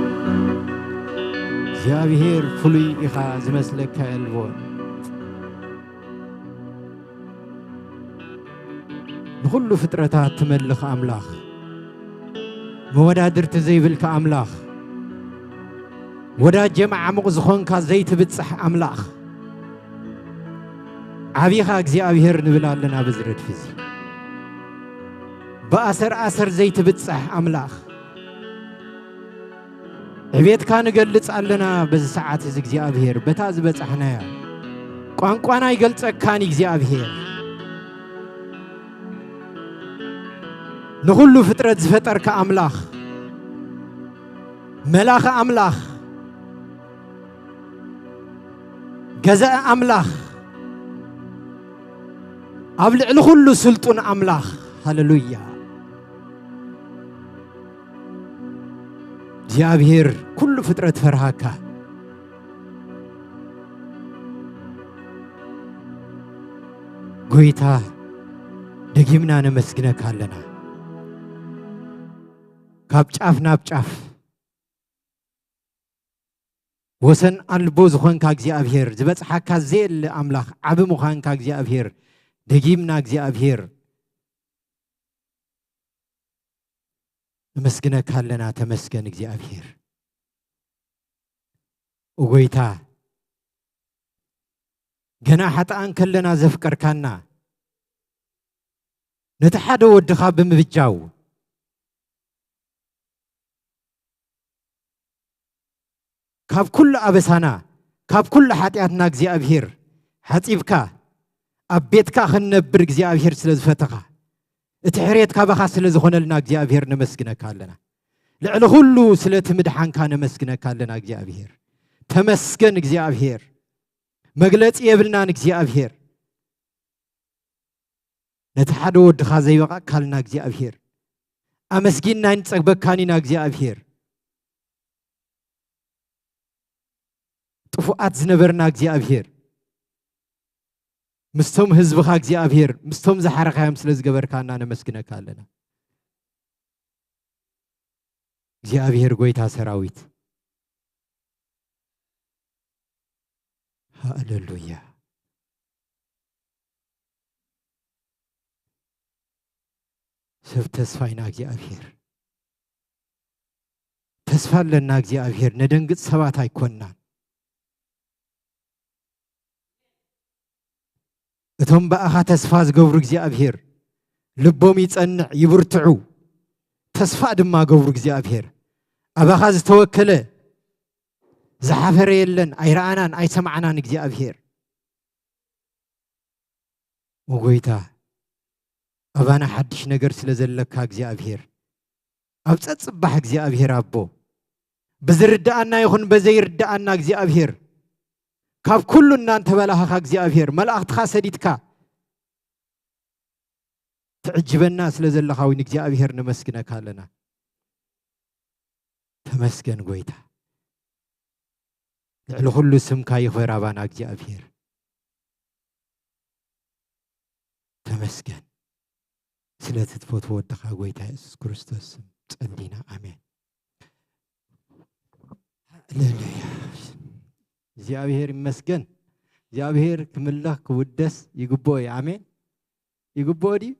እግዚኣብሔር ፍሉይ ኢኻ ዝመስለካ የልቦን። ንኹሉ ፍጥረታት ትመልኽ ኣምላኽ፣ መወዳድርቲ ዘይብልካ ኣምላኽ፣ ወዳጀ መዓሙቕ ዝኾንካ ዘይትብጽሕ ኣምላኽ፣ ዓቢኻ እግዚኣብሔር ንብል ኣለና። በዚ ረድፊ እዚ ብኣሰር ኣሰር ዘይትብጽሕ ኣምላኽ፣ ዕቤትካ ንገልጽ ኣለና። በዚ ሰዓት እዚ እግዚኣብሔር፣ በታ ዝበጻሕናያ ቋንቋና ኣይገልጸካን እግዚኣብሔር፣ ንኹሉ ፍጥረት ዝፈጠርካ ኣምላኽ፣ መላኺ ኣምላኽ፣ ገዛኢ ኣምላኽ፣ ኣብ ልዕሊ ኩሉ ስልጡን ኣምላኽ። ሃሌሉያ። እግዚኣብሔር፣ ኩሉ ፍጥረት ፈርሃካ። ጎይታ፣ ደጊምና ነመስግነካ ኣለና። ካብ ጫፍ ናብ ጫፍ ወሰን ኣልቦ ዝኾንካ እግዚኣብሔር፣ ዝበጽሓካ ዘየለ ኣምላኽ፣ ዓቢ ምዃንካ እግዚኣብሔር፣ ደጊምና እግዚኣብሔር ነመስግነካ ኣለና። ተመስገን እግዚኣብሔር። ኦ ጎይታ፣ ገና ሓጥኣን ከለና ዘፍቀርካና፣ ነቲ ሓደ ወድኻ ብምብጃው፣ ካብ ኩሉ ኣበሳና፣ ካብ ኩሉ ሓጢኣትና እግዚኣብሔር ሓጺብካ፣ ኣብ ቤትካ ክንነብር እግዚኣብሔር ስለ ዝፈተኻ፣ እቲ ሕርየት ካባኻ ስለ ዝኾነልና እግዚኣብሔር ነመስግነካ ኣለና። ልዕሊ ኩሉ ስለቲ ምድሓንካ ነመስግነካ ኣለና እግዚኣብሔር። ተመስገን እግዚኣብሔር። መግለጺ የብልናን እግዚኣብሔር። ነቲ ሓደ ወድኻ ዘይበቓካልና እግዚኣብሔር፣ ኣመስጊንና ኣይንጸግበካን ኢና እግዚኣብሔር። ጥፉኣት ዝነበርና እግዚኣብሔር፣ ምስቶም ህዝብኻ እግዚኣብሔር፣ ምስቶም ዝሓረኻዮም ስለ ዝገበርካና ነመስግነካ ኣለና። እግዚኣብሔር ጎይታ ሰራዊት፣ ሃሌሉያ። ሰብ ተስፋ ኢና እግዚኣብሔር። ተስፋ ኣለና እግዚኣብሔር፣ ነደንግጽ ሰባት ኣይኮንናን። እቶም ብኣኻ ተስፋ ዝገብሩ እግዚኣብሔር፣ ልቦም ይጸንዕ፣ ይብርትዑ፣ ተስፋ ድማ ገብሩ እግዚኣብሔር። ኣባኻ ዝተወከለ ዝሓፈረ የለን፣ ኣይረኣናን ኣይሰማዕናን እግዚኣብሔር። ኦ ጎይታ፣ ኣባና ሓድሽ ነገር ስለ ዘለካ እግዚኣብሔር፣ ኣብ ጸጽባሕ እግዚኣብሔር ኣቦ፣ ብዝርድኣና ይኹን በዘይርድኣና እግዚኣብሔር፣ ካብ ኩሉ እናንተበላሃኻ እግዚኣብሔር፣ መላእኽትኻ ሰዲድካ ትዕጅበና ስለ ዘለኻ እውን እግዚኣብሔር ነመስግነካ ኣለና። ተመስገን ጎይታ። ልዕሊ ኩሉ ስምካ ይኽበር ኣባና እግዚኣብሔር። ተመስገን። ስለቲ ትፈትዎ ወድኻ ጎይታ የሱስ ክርስቶስ ስም ጸሊና። ኣሜን። ሃሌሉያ። እግዚኣብሔር ይመስገን። እግዚኣብሔር ክምለኽ ክውደስ ይግብኦ እዩ። ኣሜን። ይግብኦ ድዩ?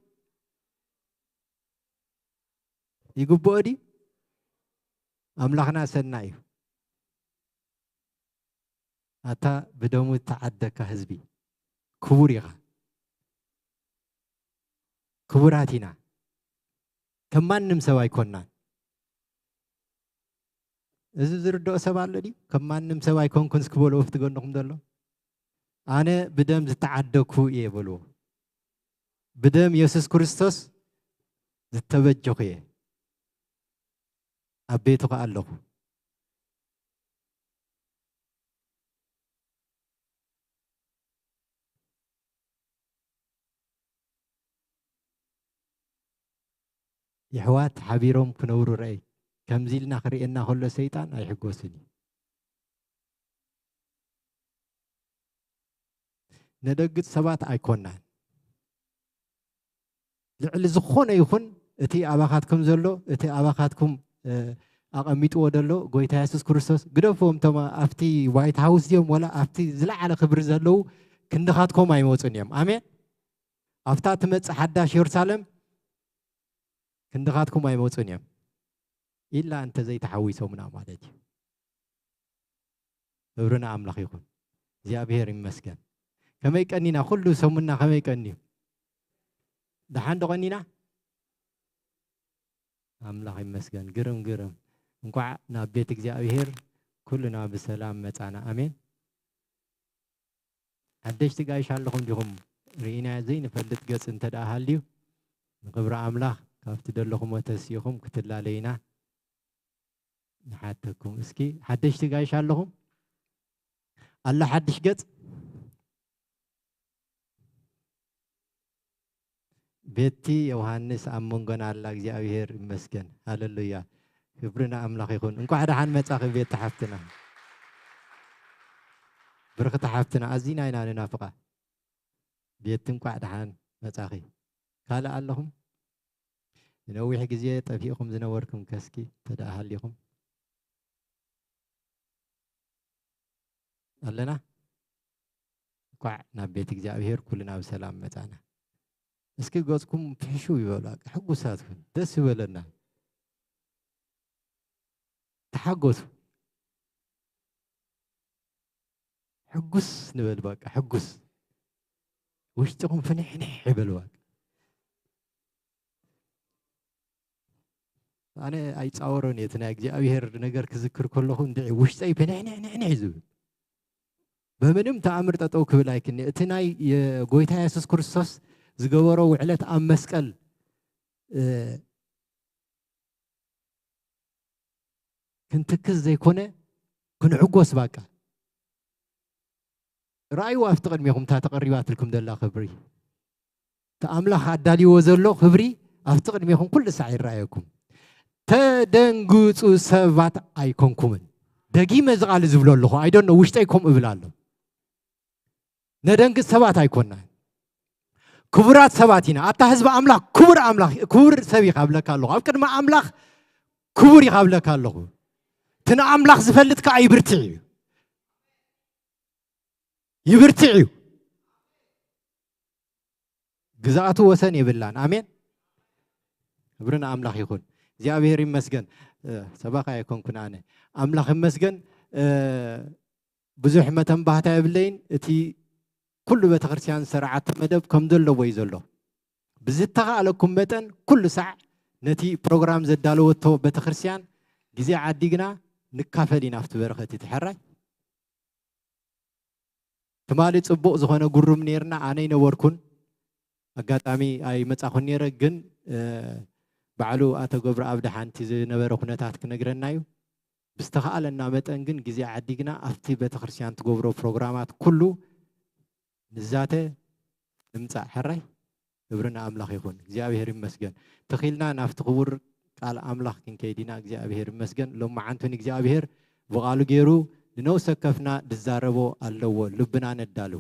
ይግብኦ ድዩ? ኣምላኽና ሰናይ እዩ። ኣታ ብደሙ እተዓደካ ህዝቢ፣ ክቡር ኢኻ። ክቡራት ኢና። ከም ማንም ሰብ ኣይኮንናን። እዚ ዝርድኦ ሰብ ኣሎ ድዩ? ከም ማንም ሰብ ኣይኮንኩን እስኪ በልዎ፣ ኣብቲ ጎንኹም ዘሎ። ኣነ ብደም ዝተዓደኩ እየ በልዎ። ብደም የሱስ ክርስቶስ ዝተበጀኹ እየ። ኣብ ቤቱ ከኣ ኣለኹ። የሕዋት ሓቢሮም ክነብሩ ርኣይ። ከምዚ ኢልና ክርእየና ከሎ ሰይጣን ኣይሕጎስን እዩ። ነደግጽ ሰባት ኣይኮናን። ልዕሊ ዝኾነ ይኹን እቲ ኣባኻትኩም ዘሎ፣ እቲ ኣባኻትኩም፣ እ፣ ኣቐሚጥዎ ዘሎ ጎይታ የሱስ ክርስቶስ፣ ግደፍዎም፣ እቶም ኣብቲ ዋይት ሃውስ ድዮም ዋላ ኣብቲ ዝለዓለ ክብሪ ዘለዉ ክንድኻትኩም ኣይመጹን እዮም። ኣሜን። ኣብታ ትመጽእ ሓዳሽ የሩሳሌም ክንድኻትኩም ኣይመጹን እዮም። ኢላ እንተ ዘይተሓዊሶምና ማለት እዩ። ክብሪ ንኣምላኽ ይኹን። እግዚኣብሔር ይመስገን። ከመይ ቀኒና? ኩሉ ሰሙንና ከመይ ቀንዩ? ደሓን ዶ ቀኒና? ኣምላኽ ይመስገን። ግርም፣ ግርም። እንኳዕ ናብ ቤት እግዚኣብሔር ኩልና ብሰላም መጻና። ኣሜን። ሓደሽቲ ጋይሽ ኣለኹም ዲኹም? ርኢና ዘይንፈልጥ ገጽ እንተ ደኣ ሃልዩ፣ ንኽብሪ ኣምላኽ ካብቲ ደለኹሞ ተሲእኹም ክትላለዩና ንሓተኩም። እስኪ ሓደሽቲ ጋይሽ ኣለኹም? ኣሎ ሓድሽ ገጽ? ቤቲ ዮሃንስ ኣብ መንጎና ኣላ። እግዚኣብሔር ይመስገን። ሃሌሉያ። ክብሪ ንኣምላኽ ይኹን። እንኳዕ ደሓን መጻኺ ቤቲ ሓፍትና። ብርኽቲ ሓፍትና፣ ኣዚና ኢና ንናፍቓ። ቤቲ እንኳዕ ደሓን መጻኺ። ካልእ ኣለኹም? ንነዊሕ ግዜ ጠፊእኹም ዝነበርኩም ከስኪ እንተ ደኣ ሃሊኹም? ኣለና? እንኳዕ ናብ ቤት እግዚኣብሔር ኩልና ብሰላም መጻና። እስኪ ገጽኩም ፍሕሹው ይበሉ፣ በቃ ሕጉሳት ኩኑ፣ ደስ ይበለና። ተሓጎሱ። ሕጉስ ንበል፣ በቃ ሕጉስ። ውሽጥኹም ፍንሕንሕ ይበል፣ በቃ። ኣነ ኣይጻወሮን እየ፣ እቲ ናይ እግዚኣብሔር ነገር ክዝክር ከለኹ እንድዒ ውሽጠይ ፍንሕንሕንሕንሕ እዩ ዝብል። በምንም ተኣምር ጠጠው ክብል ኣይክኒ። እቲ ናይ የጎይታ የሱስ ክርስቶስ ዝገበሮ ውዕለት ኣብ መስቀል፣ እ፣ ክንትክዝ ዘይኮነ ክንዕጎስ፣ ባቃ። ረኣይዎ ኣብቲ ቅድሜኹም እታ ተቐሪባትልኩም ዘላ ክብሪ። እቲ ኣምላኽ ኣዳልይዎ ዘሎ ክብሪ ኣብቲ ቅድሜኹም ኩሉ ሳዕ ይረኣየኩም። ተደንግጹ ሰባት ኣይኮንኩምን። ደጊመ እዚ ቃል ዝብሎ ኣለኹ። I don't know፣ ውሽጠይ ከምኡ እብል ኣሎ። ነደንግጽ ሰባት ኣይኮናን። ክቡራት ሰባት ኢና። ኣታ ህዝቢ ኣምላኽ ክቡር ኣምላኽ፣ ክቡር ሰብ ኢኻ እብለካ ኣለኹ። ኣብ ቅድሚ ኣምላኽ ክቡር ኢኻ እብለካ ኣለኹ። እቲ ንኣምላኽ ዝፈልጥ ከኣ ይብርትዕ እዩ። ይብርትዕ እዩ። ግዝኣቱ ወሰን የብላን። ኣሜን። ክብሪ ንኣምላኽ ይኹን። እግዚኣብሔር ይመስገን። እ፣ ሰባኻ ኣይኮንኩን ኣነ። ኣምላኽ ይመስገን። እ፣ ብዙሕ መተንባህታ የብለይን። እቲ ኩሉ ቤተክርስትያን ዝሰርዓቶ መደብ ከም ዘለዎ እዩ ዘሎ። ብዝተኻእለኩም መጠን ኩሉ ሳዕ ነቲ ፕሮግራም ዘዳለወቶ ቤተክርስትያን ግዜ ዓዲግና ንካፈል ኢና ኣብቲ በረኸት እቲ። ሕራይ። ትማሊ ጽቡቕ ዝኾነ ጉሩም ኔርና፣ ኣነ ኣይነበርኩን፣ ኣጋጣሚ ኣይመጻኹን ኔረ፣ ግን፣ እ፣ ባዕሉ ኣቶ ገብረኣብ ደሓንቲ ዝነበረ ኩነታት ክነግረና እዩ። ብዝተኻእለና መጠን ግን ግዜ ዓዲግና ኣብቲ ቤተክርስትያን ትገብሮ ፕሮግራማት ኩሉ ንዛተ ንምጻእ። ሕራይ። ክብሪ ንኣምላኽ ይኹን። እግዚኣብሔር ይመስገን። ተኺልና ናብቲ ክቡር ቃል ኣምላኽ ክንከይድ ኢና። እግዚኣብሔር ይመስገን። ሎመዓንቲ ንእግዚኣብሔር ብቓሉ ገይሩ ንነፍሲ ወከፍና ዝዛረቦ ኣለዎ። ልብና ነዳሉ።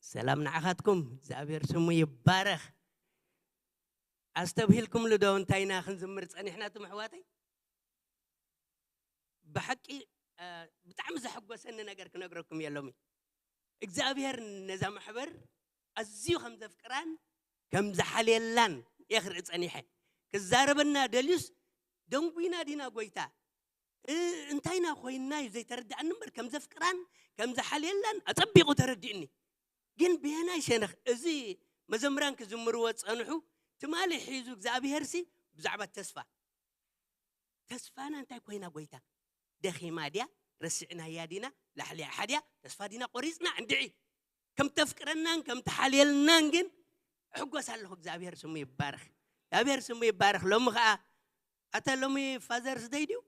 ሰላም ንዓኻትኩም፣ እግዚኣብሔር ስሙ ይባረኽ። ኣስተብሂልኩምሉ ዶ እንታይ ኢና ክንዝምር ጸኒሕና እቶም ኣሕዋተይ? ብሓቂ፣ እ፣ ብጣዕሚ ዘሐጎሰኒ ነገር ክነግረኩም እየ ሎሚ። እግዚኣብሔር ነዛ ማሕበር ኣዝዩ ከም ዘፍቅራን ከም ዝሓልየላን እየ ክርኢ ጸኒሐ። ክዛረበና ደልዩስ ደንጉይና ዲና ጎይታ? እ፣ እንታይና ኮይንና እዩ ዘይተረድኣኒ እምበር፣ ከም ዘፍቅራን ከም ዝሓልየላን ኣጸቢቑ ተረዲእኒ። ግን ብየናይ ሸነኽ እዚ መዘምራን ክዝምርዎ ዝጸንሑ ትማሊ ሒዙ እግዚኣብሄርሲ ብዛዕባ ተስፋ፣ ተስፋና እንታይ ኮይና ጎይታ? ደኺማ ድያ? ረሲዕናያ ዲና? ላሕሊሓ ድያ? ተስፋ ዲና ቆሪጽና? እንድዒ። ከም ተፍቅረናን ከም ተሓልየልናን ግን እሕጎስ ኣለኹ። እግዚኣብሔር ስሙ ይባረኽ። እግዚኣብሔር ስሙ ይባረኽ። ሎሚ ኸኣ፣ ኣታ ሎሚ ፋዘርስ ደይ ድዩ?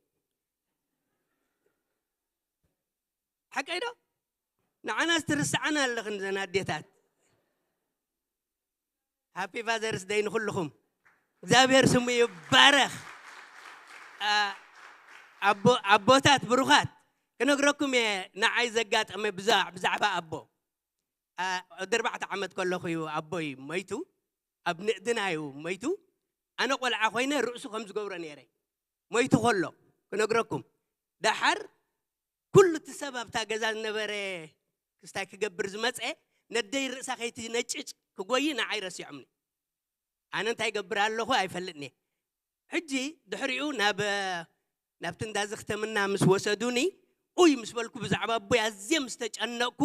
ሓቀይ ዶ? ንዓናስ ትርስዓና ኣለኽን ዘን ኣዴታት። ሃፒ ፋዘርስ ደይ ንኹልኹም። እግዚኣብሔር ስሙ ይባረኽ። ኣቦታት ብሩኻት፣ ክነግረኩም እየ ንዓይ ዘጋጠመ ብዛዕባ ኣቦ። ወዲ ኣርባዕተ ዓመት ከለኹ እዩ ኣቦይ ሞይቱ። ኣብ ንእድና እዩ ሞይቱ። ኣነ ቆልዓ ኮይነ ርእሱ ከም ዝገብሮ ነይረ። ሞይቱ ከሎ ክነግረኩም። ደሓር ኩሉ እቲ ሰብ ኣብታ ገዛ ዝነበረ ክስታይ ክገብር ዝመፀ፣ ነደይ ርእሳ ከይትነጭጭ ክጎይ ንዓይ ረሲዖምኒ። ኣነ እንታይ ገብር ኣለኹ ኣይፈልጥን እየ። ሕጂ ድሕሪኡ ናብ ናብቲ እንዳ ዘኽተምና ምስ ወሰዱኒ፣ ኡይ ምስ በልኩ ብዛዕባ ኣቦይ ኣዝየ ምስ ተጨነቕኩ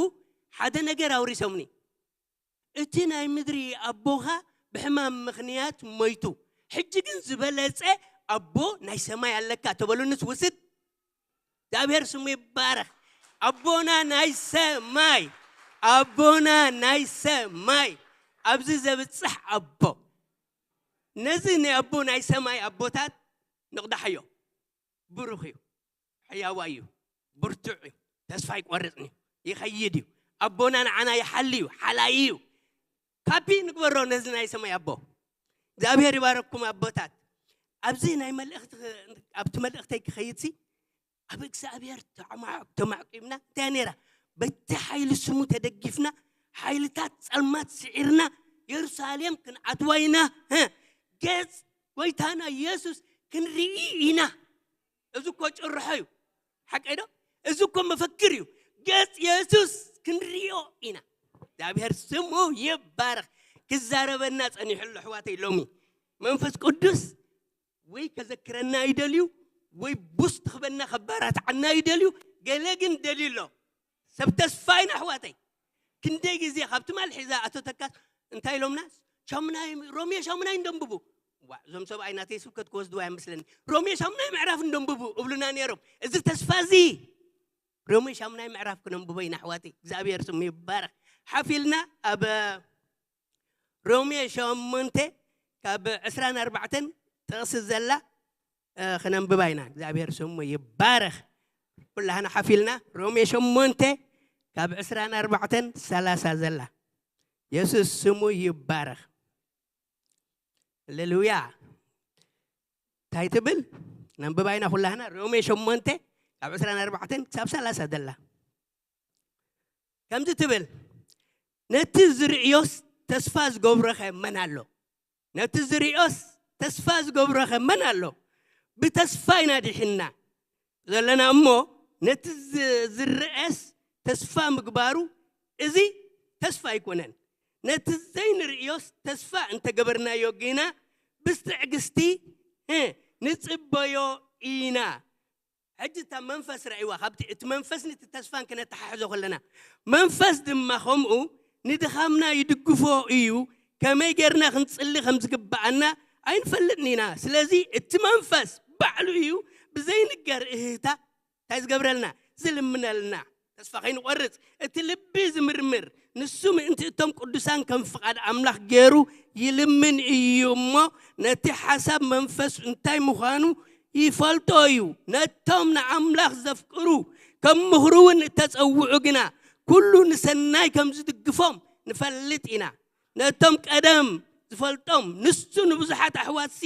ሓደ ነገር ኣውሪሶምኒ። እቲ ናይ ምድሪ ኣቦኻ ብሕማም ምኽንያት ሞይቱ፣ ሕጂ ግን ዝበለጸ ኣቦ ናይ ሰማይ ኣለካ ተበሉንስ ውስድ። እግዚኣብሔር ስሙ ይባረኽ። ኣቦና ናይ ሰማይ፣ ኣቦና ናይ ሰማይ፣ ኣብዚ ዘብጽሕ ኣቦ። ነዚ ናይ ኣቦ ናይ ሰማይ ኣቦታት ንቕዳሓዮ። ብሩኽ እዩ፣ ሕያዋ እዩ፣ ብርቱዕ እዩ፣ ተስፋ ኣይቆርጽን እዩ፣ ይኸይድ እዩ። ኣቦና ንዓና ይሓሊ እዩ፣ ሓላይ እዩ። ካፒ ንግበሮ ነዚ ናይ ሰማይ ኣቦ። እግዚኣብሔር ይባረኩም ኣቦታት። ኣብዚ ናይ መልእኽቲ፣ ኣብቲ መልእኽተይ ክኸይድሲ፣ ኣብ እግዚኣብሔር ተማዕ-፣ ተማዕቂብና እንታይ ነይራ? በቲ ሓይሊ ስሙ ተደጊፍና፣ ሓይልታት ጸልማት ስዒርና፣ የሩሳሌም ክንኣትዋ ኢና። እ፣ ገጽ ጎይታና ኢየሱስ ክንርኢ ኢና። እዚ እኮ ጭርሖ እዩ። ሓቀይ ዶ? እዚ እኮ መፈክር እዩ። ገጽ የሱስ ክንሪኦ ኢና። እግዚኣብሔር ስሙ ይባረኽ። ክዛረበና ጸኒሑ ኣሎ ኣሕዋተይ። ሎሚ መንፈስ ቅዱስ ወይ ከዘክረና ይደልዩ፣ ወይ ቡስት ክበና ከባራትዓና ይደልዩ። ገለ ግን ደልዩ ኣሎ። ሰብ ተስፋ ኢና ኣሕዋተይ። ክንደይ ግዜ ካብ ትማል ሒዛ ኣቶ ተካስ እንታይ ኢሎምና? ሻሙናይ፣ ሮሜ ሻሙናይ እንደንብቡ። ዋ፣ እዞም ሰብኣይ ናተይ ስብከት ክወስድዋ እዮም መስለኒ። ሮሜ ሻሙናይ ምዕራፍ እንደንብቡ እብሉና ነይሮም። እዚ ተስፋ እዚ ሮሜ ሻሙናይ ምዕራፍ ክነንብቦ ኢና ኣሕዋተይ። እግዚኣብሔር ስሙ ይባረኽ። ሓፊልና ኣብ ሮሜ ሸሞንተ ካብ ዕስራን ኣርባዕተን ጥቕሲ ዘላ፣ እ፣ ክነንብባ ኢና። እግዚኣብሔር ስሙ ይባረኽ። ኩላህና ሓፊልና ሮሜ ሸሞንተ ካብ ዕስራን ኣርባዕተን ሰላሳ ዘላ። የሱስ ስሙ ይባረኽ። ሃሌሉያ። እንታይ ትብል? ነንብባ ኢና ኩላህና። ሮሜ ሸሞንተ ካብ ዕስራን ኣርባዕተን ክሳብ ሰላሳ ዘላ። ከምዚ ትብል፣ ነቲ ዝርእዮስ ተስፋ ዝገብሮኸ መን ኣሎ? ነቲ ዝርእዮስ ተስፋ ዝገብሮኸ መን ኣሎ? ብተስፋ ኢና ዲሕና ዘለና እሞ፣ ነቲ ዝ-፣ ዝረኣስ ተስፋ ምግባሩ፣ እዚ ተስፋ ኣይኮነን። ነቲ ዘይንርእዮስ ተስፋ እንተገበርናዮ ግና፣ ብትዕግስቲ፣ እ፣ ንጽበዮ ኢና። ሕጂ እታ መንፈስ ረእይዋ፣ ካብቲ እቲ መንፈስን እቲ ተስፋን ክነተሓሕዞ ከለና፣ መንፈስ ድማ ከምኡ ንድኻምና ይድግፎ እዩ። ከመይ ጌርና ክንጽሊ ከም ዝግብኣና ኣይንፈልጥን ኢና። ስለዚ እቲ መንፈስ ባዕሉ እዩ ብዘይንገር እህህታ እንታይ ዝገብረልና? ዝልምነልና። ተስፋ ከይንቆርጽ፣ እቲ ልቢ ዝምርምር፣ ንሱ ምእንቲ እቶም ቅዱሳን ከም ፍቓድ ኣምላኽ ገይሩ ይልምን እዩ እሞ፣ ነቲ ሓሳብ መንፈስ እንታይ ምዃኑ ይፈልጦ እዩ። ነቶም ንኣምላኽ ዘፍቅሩ፣ ከም ምኽሩ እውን እተጸውዑ ግና፣ ኩሉ ንሰናይ ከም ዝድግፎም ንፈልጥ ኢና። ነቶም ቀደም ዝፈልጦም፣ ንሱ ንብዙሓት ኣሕዋትሲ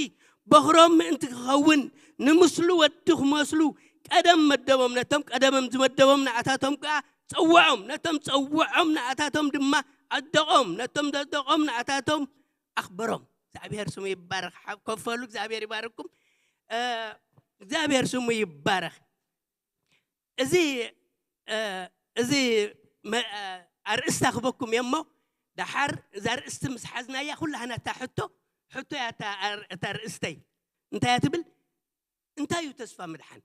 በኽሮም ምእንቲ ክኸውን፣ ንምስሉ ወዲ ክመስሉ ቀደም መደቦም። ነቶም ቀደምም ዝመደቦም ንኣታቶም ከኣ ጸውዖም። ነቶም ጸውዖም ንኣታቶም ድማ ኣደቖም። ነቶም ዘደቖም ንኣታቶም ኣኽበሮም። እግዚኣብሔር ስሙ ይባረኽ። ሓብ-፣ ኮፍ በሉ፣ እግዚኣብሔር ይባርኩም። እ፣ እግዚኣብሔር ስሙ ይባረኽ። እዚ፣ እ፣ እዚ መ-፣ እ፣ ኣርእስታ ክበኩም እየ እሞ፣ ደሓር እዛ ኣርእስቲ ምስ ሓዝናያ፣ ኩላህና እታ ሕቶ፣ ሕቶ እያ እታ ኣር-፣ እታ ኣርእስተይ። እንታይ እያ ትብል? እንታይ እዩ ተስፋ ምድሓን?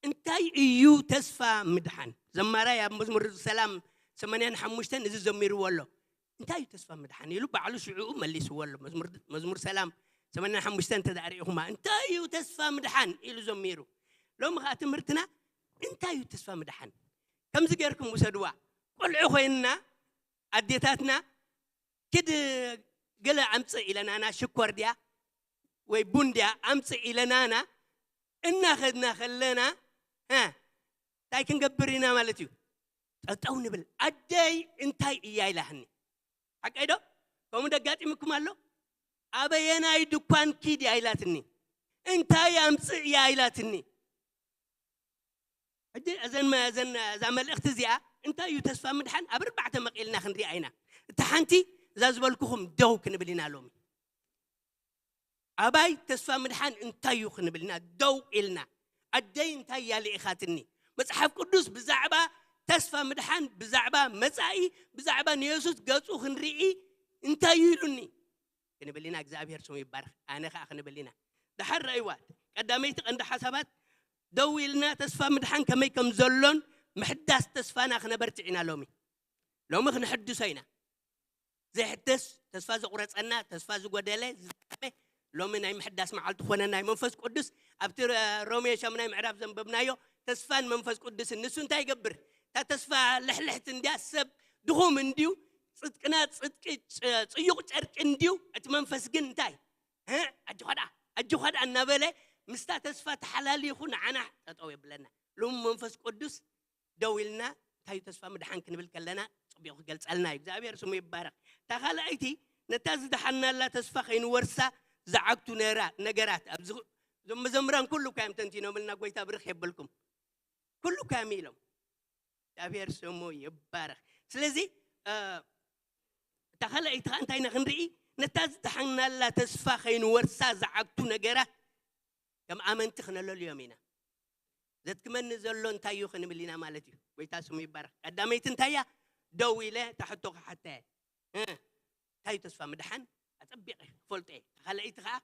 እንታይ እዩ ተስፋ ምድሓን? ዘማራይ ኣብ መዝሙር ሰላም ሰማንያን ሓሙሽተን እዚ ዘሚርዎ ኣሎ። እንታይ እዩ ተስፋ ምድሓን ኢሉ ባዕሉ ሽዕኡ መሊስዎ ኣሎ። መዝሙር፣ መዝሙር ሰላም ሰማንያን ሓሙሽተ እንተ ደኣ ርኢኹማ፣ እንታይ እዩ ተስፋ ምድሓን ኢሉ ዘሚሩ። ሎሚ ኸኣ ትምህርትና እንታይ እዩ ተስፋ ምድሓን? ከምዚ ጌርኩም ውሰድዋ። ቆልዑ ኮይንና ኣዴታትና ኪድ ገለ ኣምጽእ ኢለናና፣ ሽኮር ድያ ወይ ቡን ድያ ኣምጽእ ኢለናና፣ እናኸድና ከለና፣ እ፣ እንታይ ክንገብር ኢና ማለት እዩ? ጠጠው ንብል። ኣደይ እንታይ እያ ኢላትኒ? ሓቀይ ዶ? ከምኡ ደጋጢምኩም ኣሎ? ኣበየናይ ድኳን ኪድ እያ ኢላትኒ? እንታይ ኣምጽእ እያ ኢላትኒ? ሕጂ እዘን መ-፣ እዘን፣ እዛ መልእኽቲ እዚኣ እንታይ እዩ ተስፋ ምድሓን? ኣብ ኣርባዕተ መቒልና ክንሪኣ ኢና። እታ ሓንቲ እዛ ዝበልኩኹም ደው ክንብል ኢና ሎሚ። ኣባይ ተስፋ ምድሓን እንታይ እዩ ክንብል ኢና ደው ኢልና። ኣደይ እንታይ እያ ልኢኻትኒ? መጽሓፍ ቅዱስ ብዛዕባ ተስፋ ምድሓን፣ ብዛዕባ መጻኢ፣ ብዛዕባ ንየሱስ ገጹ ክንርኢ እንታይ እዩ ኢሉኒ? ክንብል ኢና። እግዚኣብሔር ስሙ ይባረኽ። ኣነ ኸኣ ክንብል ኢና። ደሓር ረእይዋ። ቀዳመይቲ ቀንዲ ሓሳባት፣ ደው ኢልና ተስፋ ምድሓን ከመይ ከም ዘሎን ምሕዳስ ተስፋና ክነበርትዕ ኢና ሎሚ። ሎሚ ክንሕድሶ ኢና። ዘይሕደስ፣ ተስፋ ዘቑረጸና፣ ተስፋ ዝጎደለ፣ ዝጸመ፣ ሎሚ ናይ ምሕዳስ መዓልቲ ኾነ። ናይ መንፈስ ቅዱስ ኣብቲ ረ-፣ ሮሜ ሻምናይ ምዕራፍ ዘንበብናዮ ተስፋን መንፈስ ቅዱስን። ንሱ እንታይ ይገብር? እታ ተስፋ ልሕልሕቲ እንድያ፣ ሰብ ድኹም እንድዩ፣ ጽድቅና ጽድቂ ጭ-፣ ጽዩቕ ጨርቂ እንድዩ፣ እቲ መንፈስ ግን እንታይ? እ፣ ኣጆኻ ደኣ፣ ኣጆኻ ደኣ እናበለ ምስታ ተስፋ ተሓላሊኹ ንዓና ጠጠው የብለና። ሎሚ መንፈስ ቅዱስ ደው ኢልና እንታይ እዩ ተስፋ ምድሓን ክንብል ከለና ጽቡቕ ክገልጸልና እዩ። እግዚኣብሔር ስሙ ይባረኽ። እታ ካልኣይቲ፣ ነታ ዝደሓናላ ተስፋ ከይንወርሳ ዝዓግቱ ነራ-፣ ነገራት ኣብዚ፣ እዞም መዘምራን ኩሉ እኳ እዮም ተንቲኖምልና፣ ጎይታ ብርኽ የብልኩም። ኩሉ እኳ እዮም ኢሎም። እግዚኣብሔር ስሙ ይባረኽ። ስለዚ፣ እ፣ እታ ካልኣይቲ ኸኣ እንታይ ኢና ክንርኢ? ነታ ዝደሓናላ ተስፋ ከይንወርሳ ዝዓግቱ ነገራት ከም ኣመንቲ ክነለልዮም ኢና። ዘትክመኒ ዘሎ እንታይ እዩ ክንብል ኢና ማለት እዩ። ጎይታ ስሙ ይባረኽ። ቀዳመይቲ እንታይ እያ? ደው ኢለ እታ ሕቶ ክሓታ እየ። እ፣ እንታይ እዩ ተስፋ ምድሓን? ኣጸቢቐ ክፈልጦ እየ። እታ ካልኣይቲ ኸኣ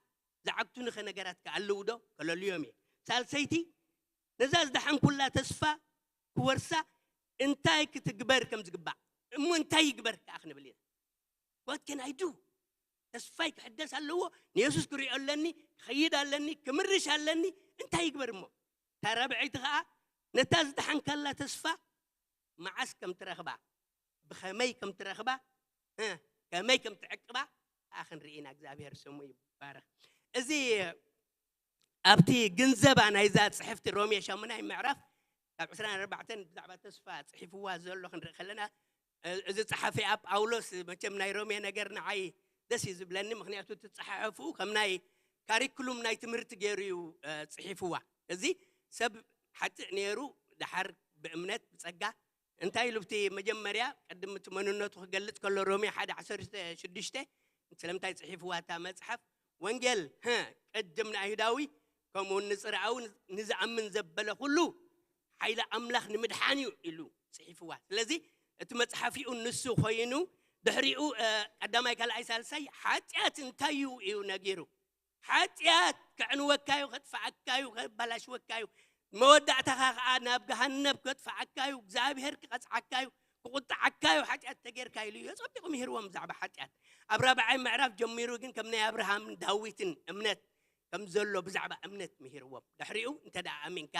ዝዓግቱኒ ኸ ነገራት ከ ኣለዉ ዶ? ከለልዮም እየ። ሳልሰይቲ፣ ነዛ ዝደሓንኩላ ተስፋ ክወርሳ እንታይ ክትግበር ከም ዝግባእ፣ እሞ እንታይ ይግበር ከኣ ክንብል ኢና። What can I do? ተስፋይ ክሕደስ ኣለዎ። ንየሱስ ክሪኦ ኣለኒ፣ ክኸይድ ኣለኒ፣ ክምርሽ ኣለኒ። እንታይ ይግበር እሞ? እታ ራብዐይቲ ኸኣ ነታ ዝደሓንካላ ተስፋ መዓስ ከም ትረኽባ፣ ብኸመይ ከም ትረኽባ፣ እ፣ ከመይ ከም ትዕቅባ ከኣ ክንርኢ ኢና። እግዚኣብሔር ስሙ ይባረኽ። እዚ ኣብቲ ግንዘባ ናይዛ ጽሕፍቲ ሮሜ ሻሙናይ ምዕራፍ ካብ ዕስራን ኣርባዕተን ብዛዕባ ተስፋ ጽሒፍዋ ዘሎ ክንርኢ ከለና፣ እ-፣ እዚ ጸሓፊኣ ጳውሎስ መቸም ናይ ሮሜ ነገር ንዓይ ደስ እዩ ዝብለኒ። ምኽንያቱ እቲ ጸሓሕፍኡ ከም ናይ ካሪክሉም ናይ ትምህርቲ ገይሩ እዩ፣ እ፣ ጽሒፍዋ። እዚ ሰብ ሓጥእ ነይሩ፣ ደሓር ብእምነት ብጸጋ እንታይ ኢሉ ኣብቲ መጀመርያ ቅድም እቲ መንነቱ ክገልጽ ከሎ ሮሜ ሓደ ዓሰርተ ሽዱሽተ ስለምንታይ ጽሒፍዋ እታ መጽሓፍ? ወንጌል፣ ህ፣ ቅድም ንኣይሁዳዊ ከምኡውን ንጽርኣዊ ንዝኣምን ዘበለ ኩሉ ሓይሊ ኣምላኽ ንምድሓን እዩ ኢሉ ጽሒፍዋ። ስለዚ እቲ መጽሓፊኡ ንሱ ኮይኑ ድሕሪኡ፣ እ፣ ቀዳማይ፣ ካልኣይ፣ ሳልሳይ ሓጢኣት እንታይ እዩ እዩ ነጊሩ። ሓጢኣት ከዕንወካ እዩ፣ ከጥፍኣካ እዩ፣ ከባላሽወካ እዩ። መወዳእታኻ ኸዓ ናብ ገሃነብ ከጥፍኣካ እዩ፣ እግዚኣብሔር ክቐጽዓካ እዩ፣ ክቑጥዓካ እዩ ሓጢኣት ተጌርካ ኢሉ እዩ። ኣጸቢቑ ምሂርዎም ብዛዕባ ሓጢኣት። ኣብ ራብዓይ ምዕራፍ ጀሚሩ ግን ከም ናይ ኣብርሃምን ዳዊትን እምነት ከም ዘሎ ብዛዕባ እምነት ምሂርዎም። ድሕሪኡ እንተ ደኣ ኣሚንካ፣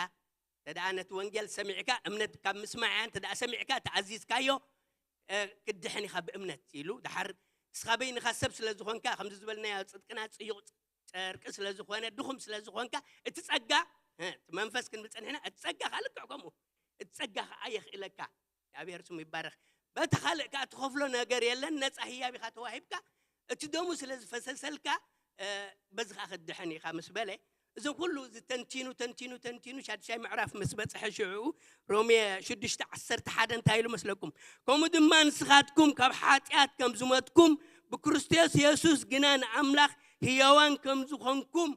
እንተ ደኣ ነቲ ወንጌል ሰሚዕካ፣ እምነት ካብ ምስማዕ እያ፣ እንተ ደኣ ሰሚዕካ፣ ተኣዚዝካዮ፣ እ፣ ክትድሕን ኢኻ ብእምነት ኢሉ። ደሓር ንስኻ በይንኻ ሰብ ስለ ዝኾንካ፣ ከምዚ ዝበልናዮ ጽድቅና ጽዩቕ ጨርቂ ስለ ዝኾነ፣ ድኹም ስለ ዝኾንካ፣ እቲ ጸጋ፣ እ፣ እቲ መንፈስ ክንብል ጸኒሕና፣ እቲ ጸጋ ከኣ ልክዕ ከምኡ። እቲ ጸጋ ከኣ የኽእለካ። እግዚኣብሔር ስሙ ይባረኽ። በቲ ካልእ ከኣ ትኸፍሎ ነገር የለን፣ ነጻ ህያብ ኢኻ ተዋሂብካ። እቲ ደሙ ስለ ዝፈሰሰልካ፣ እ፣ በዚ ከኣ ክትድሕን ኢኻ ምስ በለ፣ እዚ ኩሉ እዚ ተንቲኑ፣ ተንቲኑ፣ ተንቲኑ፣ ሻድሻይ ምዕራፍ ምስ በጽሐ ሽዑ፣ ሮሜ ሽዱሽተ ዓሰርተ ሓደ እንታይ ኢሉ መስለኩም? ከምኡ ድማ ንስኻትኩም ካብ ሓጢኣት ከም ዝሞትኩም፣ ብክርስቶስ የሱስ ግና ንኣምላኽ ህያዋን ከም ዝኾንኩም፣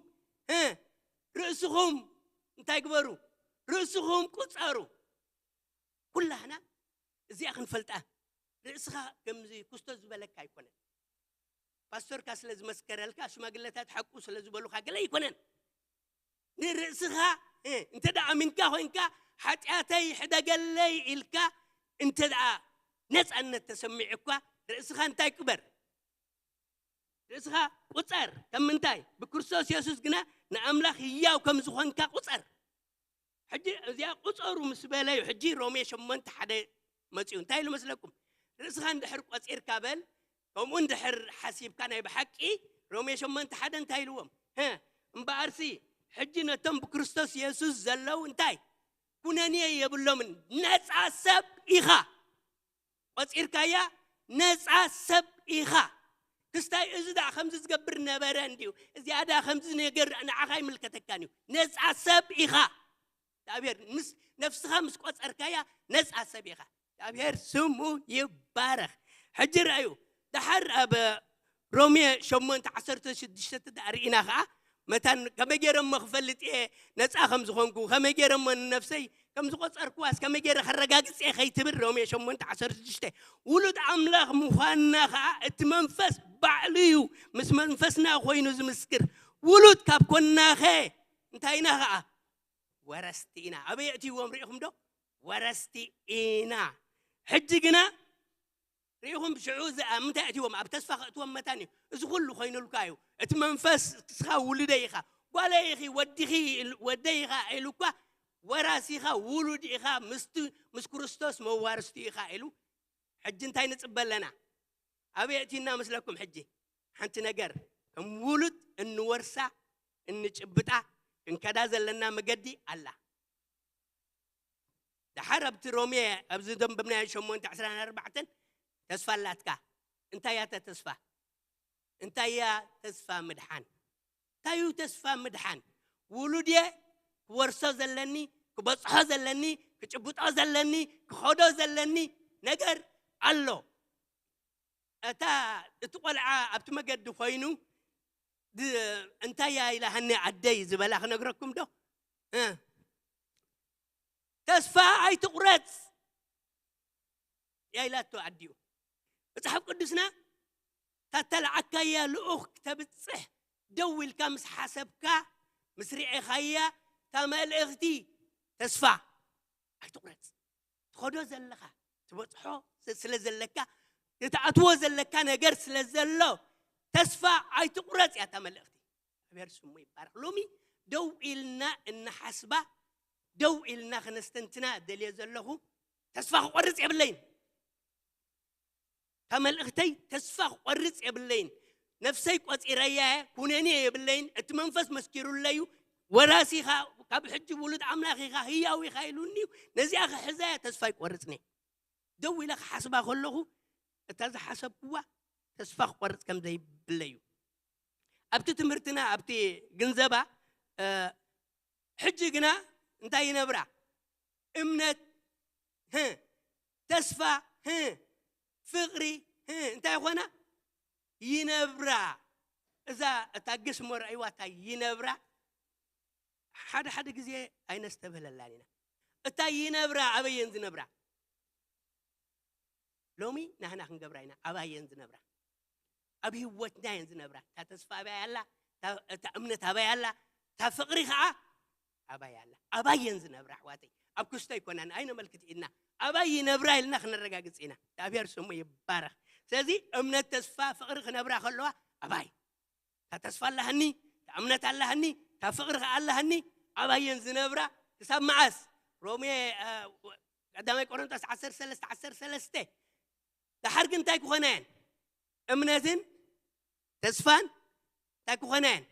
እ፣ ርእስኹም እንታይ ግበሩ? ርእስኹም ቁጸሩ። ኩላህና እዚኣ ክንፈልጣ፣ ርእስኻ ከምዚ ኩስቶ ዝበለካ ኣይኮነን። ፓስተርካ ስለ ዝመስከረልካ፣ ሽማግለታት ሓቁ ስለ ዝበሉኻ ገለ ኣይኮነን። ንርእስኻ፣ እ፣ እንተ ደኣ ኣሚንካ ኮይንካ፣ ሓጢኣተይ ሕደገለይ ኢልካ እንተ ደኣ ነጻነት ተሰሚዑካ፣ ርእስኻ እንታይ ግበር? ርእስኻ ቁጸር። ከም ምንታይ? ብክርስቶስ የሱስ ግና ንኣምላኽ ህያው ከም ዝኾንካ ቁጸር። ሕጂ እዚኣ ቁጸሩ ምስ በለ እዩ፣ ሕጂ ሮሜ ሸሞንተ ሓደ መጺኡ። እንታይ ኢሉ መስለኩም? ርእስኻ እንድሕር ቆጺርካ በል፣ ከምኡ እንድሕር ሓሲብካ ናይ ብሓቂ፣ ሮሜ ሸሞንተ ሓደ እንታይ ኢልዎም? ሀ፣ እምበኣርሲ ሕጂ ነቶም ብክርስቶስ የሱስ ዘለዉ እንታይ? ኩነኔ የብሎምን፣ ነጻ ሰብ ኢኻ። ቆጺርካያ ነፃ ሰብ ኢኻ። ክስታይ እዚ ደኣ ከምዚ ዝገብር ነበረ እንድዩ፣ እዚኣ ደኣ ከምዚ ነገር ንዓኻ ኣይምልከተካን እዩ። ነፃ ሰብ ኢኻ። እግዚኣብሔር ምስ ነፍስኻ ምስ ቆጸርካያ ነፃ ሰብ ኢኻ። እግዚኣብሔር ስሙ ይባረኽ። ሕጂ ረኣዩ፣ ደሓር ኣብ ሮሜ ሸሞንተ ዓሰርተ ሽዱሽተ ደኣ ርኢና ኸዓ፣ መታን ከመይ ገይረ እሞ ክፈልጥ እየ ነፃ ከም ዝኾንኩ፣ ከመይ ገይረ እሞ ንነፍሰይ ከም ዝቆጸርኩዋስ ከመይ ገይረ ከረጋግጽ እየ ከይትብል፣ ሮሜ ሸሞንተ ዓሰርተ ሽዱሽተ። ውሉድ ኣምላኽ ምዃንና ኸዓ እቲ መንፈስ ባዕሉ እዩ ምስ መንፈስና ኮይኑ ዝምስክር። ውሉድ ካብ ኮንናኸ እንታይ ኢና ኸዓ? ወረስቲ ኢና። ኣበይ የእትይዎም ርኢኹም ዶ? ወረስቲ ኢና። ሕጂ ግና ርኢኹም፣ ሽዑ እዚ ኣብ ምንታይ የእትይዎም? ኣብ ተስፋ ከእትዎም መታን እዩ። እዚ ኩሉ ኮይኑልካ እዩ። እቲ መንፈስ እስኻ ውሉደይ ኢኻ፣ ጓለይ ኢኺ፣ ወዲኺ፣ ወደይ ኢኻ ኢሉ እኳ፣ ወራሲ ኢኻ፣ ውሉድ ኢኻ፣ ምስቲ፣ ምስ ክርስቶስ መዋርስቲ ኢኻ ኢሉ ሕጂ እንታይ ንጽበ ኣለና? ኣበይ የእትዩና መስለኩም? ሕጂ ሓንቲ ነገር ከም ውሉድ እንወርሳ፣ እንጭብጣ፣ ክንከዳ ዘለና መገዲ ኣላ። ደሓር ኣብቲ ሮሜ ኣብዚ ዘንበብናዮ ሸሞንተ ዕስራን ኣርባዕተን ተስፋ ኣላትካ። እንታይ እያ እታ ተስፋ? እንታይ እያ ተስፋ ምድሓን? እንታይ እዩ ተስፋ ምድሓን? ውሉድ እየ ክወርሶ ዘለኒ፣ ክበጽሖ ዘለኒ፣ ክጭብጦ ዘለኒ፣ ክኸዶ ዘለኒ ነገር ኣሎ። እታ፣ እቲ ቆልዓ ኣብቲ መገዲ ኮይኑ ድ-፣ እንታይ እያ ኢላሃኒ ኣደይ ዝበላ ክነግረኩም ዶ? እ። ተስፋ ኣይትቑረጽ እያ ኢላቶ ኣዲኡ። መጽሓፍ ቅዱስና፣ "እታ እተላዓካያ ልኡኽ ክተብጽሕ ደው ኢልካ ምስ ሓሰብካ፣ ምስ ርኤኻያ፣ እታ መልእኽቲ ተስፋ ኣይትቑረጽ። ትኸዶ ዘለኻ፣ ትበጽሖ ስ-፣ ስለ ዘለካ፣ ክትኣትዎ ዘለካ ነገር ስለ ዘሎ፣ ተስፋ ኣይትቑረጽ" እያ እታ መልእኽቲ። እግዚኣብሔር ስሙ ይባረኽ። ሎሚ ደው ኢልና እንሓስባ፣ ደው ኢልና ክነስተንትና ደልየ ዘለኹ፣ ተስፋ ክቆርጽ የብለይን። እታ መልእኽተይ፣ ተስፋ ክቆርጽ የብለይን። ነፍሰይ ቆጺረያ እየ፣ ኩነኒ የብለይን። እቲ መንፈስ መስኪሩለዩ፣ ወራሲ ኢኻ፣ ካብ ሕጂ ውሉድ ኣምላኽ ኢኻ፣ ህያው ኢኻ ኢሉኒ እዩ። ነዚኣ ክሕዛ እየ፣ ተስፋ ኣይቆርጽን እየ። ደው ኢለ ክሓስባ ከለኹ፣ እታ ዝሓሰብኩዋ ተስፋ ክቆርጽ ከም ዘይብለዩ። ኣብቲ ትምህርትና፣ ኣብቲ ግንዘባ፣ እ፣ ሕጂ ግና እንታይ ይነብራ? እምነት፣ ህ፣ ተስፋ፣ ህ፣ ፍቕሪ፣ ህ፣ እንታይ ይኾና? ይነብራ። እዛ እታ ግስ እሞ ረኣይዋ፣ እታ ይነብራ። ሓደ ሓደ ግዜ ኣይነስተብህለላን ኢና። እታ ይነብራ ኣበየን ዝነብራ? ሎሚ ናህና ክንገብራ ኢና። ኣባየን ዝነብራ? ኣብ ህይወትና እየን ዝነብራ። እታ ተስፋ ኣባይ ኣላ፣ እታ፣ እታ እምነት ኣባይ ኣላ፣ እታ ፍቕሪ ኸዓ ኣባይ ኣላ። ኣባየን ዝነብራ፣ ኣሕዋተይ። ኣብ ክስቶ ኣይኮናን፣ ኣይነመልክት ኢድና። ኣባይ ይነብራ ኢልና ክነረጋግጽ ኢና። እግዚኣብሔር ስሙ ይባረኽ። ስለዚ እምነት፣ ተስፋ፣ ፍቕሪ ክነብራ ከለዋ ኣባይ። እታ ተስፋ ኣላሃኒ፣ እታ እምነት ኣላሃኒ፣ እታ ፍቕሪ ከኣ ኣላሃኒ፣ ኣባየን ዝነብራ ክሳብ መዓስ? ሮሜ፣ እ፣ ቀዳማይ ቆሮንቶስ ዓሰርተ ሰለስተ ዓሰርተ ሰለስተ። ደሓር ግን እንታይ ክኾና እየን? እምነትን ተስፋን እንታይ ክኾና እየን?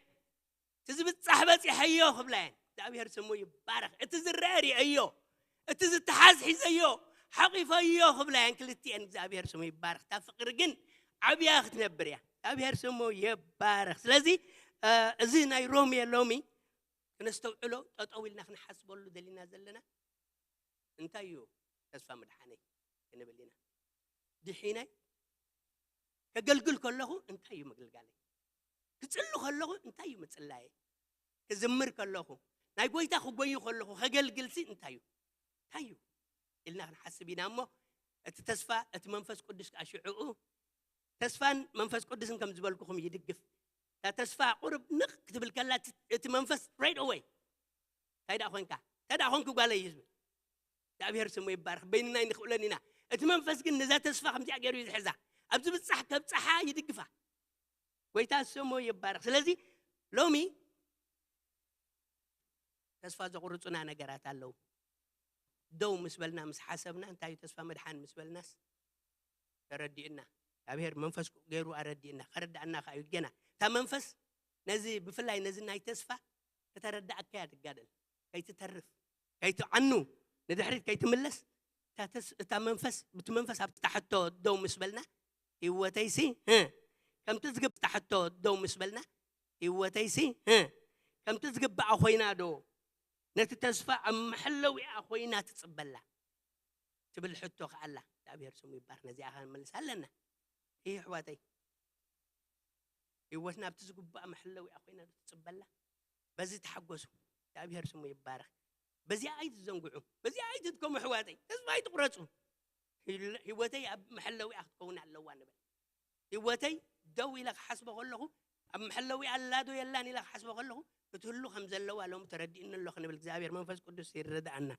እቲ ዝብጻሕ በጺሐዮ ክብላ እየን። እግዚኣብሔር ስሙ ይባረኽ። እቲ ዝረአ ርእየዮ፣ እቲ ዝተሓዝ ሒዘዮ፣ ሓቂፈዮ ክብላ እየን ክልቲኤን። እግዚኣብሔር ስሙ ይባረኽ። እታ ፍቕሪ ግን ዓብያ ክትነብር እያ። እግዚኣብሔር ስሙ ይባረኽ። ስለዚ፣ እ፣ እዚ ናይ ሮሜ ሎሚ ክነስተውዕሎ፣ ጠጠው ኢልና ክንሓስበሉ ደሊና ዘለና፣ እንታይ እዩ ተስፋ ምድሓነይ ክንብል ኢና። ድሒነይ ከገልግል ከለኹ እንታይ እዩ ምግልጋለይ? ክጽሊ ከለኹ እንታይ እዩ ምጽላየይ? ክዝምር ከለኹ፣ ናይ ጎይታ ክጎዩ ከለኹ፣ ከገልግልሲ እንታይ እዩ? እንታይ እዩ? ኢልና ክንሓስብ ኢና እሞ፣ እቲ ተስፋ፣ እቲ መንፈስ ቅዱስ ከኣ ሽዕኡ፣ ተስፋን መንፈስ ቅዱስን ከም ዝበልኩኹም ይድግፍ። እታ ተስፋ ቁሩብ ንቕ ክትብል ከላ፣ እቲ፣ እቲ መንፈስ right away፣ እንታይ ደኣ ኮንካ? እንታይ ደኣ ኮንኩ ጓለይ እዩ ዝብል። እግዚኣብሔር ስሙ ይባረኽ። በይንና ኣይንኽእሎን ኢና። እቲ መንፈስ ግን ነዛ ተስፋ ከምዚኣ ገይሩ እዩ ዝሕዛ። ኣብ ዝብጻሕ ከብጽሓ ይድግፋ። ጎይታ ስሙ ይባረኽ። ስለዚ ሎሚ ተስፋ ዘቑርጹና ነገራት ኣለዉ። ደው ምስ በልና፣ ምስ ሓሰብና፣ እንታይ እዩ ተስፋ ምድሓን ምስ በልናስ ተረዲእና። እግዚኣብሔር መንፈስ ገይሩ ኣረዲእና። ከረዳእና ከኣ እዩ ገና። እታ መንፈስ ነዚ፣ ብፍላይ ነዚ ናይ ተስፋ ከተረዳእካ እያ ትጋደል። ከይትተርፍ፣ ከይትዓኑ፣ ንድሕሪት ከይትምለስ እታ መንፈስ ብቲ መንፈስ ኣብ ታሕቶ ደው ምስ በልና ህይወተይሲ እ፣ ከምቲ ዝግባእ ታሕቶ ደው ምስ በልና ህይወተይሲ እ፣ ከምቲ ዝግባኣ ኮይና ዶ ነቲ ተስፋ ኣብ መሐለዊኣ ኮይና ትጽበላ ትብል ሕቶ ከኣላ እግዚኣብሔር ስሙ ይባር። ነዚኣ ከመልስ ኣለና። ይህ ኣሕዋተይ ህይወትና ኣብቲ ዝግባእ መሐለዊኣ ኮይና ትጽበላ። በዚ ተሓጎሱ። እግዚኣብሔር ስሙ ይባረክ። በዚኣ ኣይትዘንግዑ፣ በዚኣ ኣይትድከሙ ኣሕዋተይ፣ ተስፋ ኣይትቁረጹ። ህይወተይ ኣብ መሐለዊኣ ክትከውን ኣለዋ ንበል። ህይወተይ ደው ኢለ ክሓስቦ ከለኹ ኣብ መሐለዊኣ ኣላዶ የላን ኢለ ክሓስቦ ከለኹ ክትህሉ ከም ዘለዋ ሎም ተረዲእኒ ኣሎ ክንብል እግዚኣብሔር መንፈስ ቅዱስ ይረድኣና።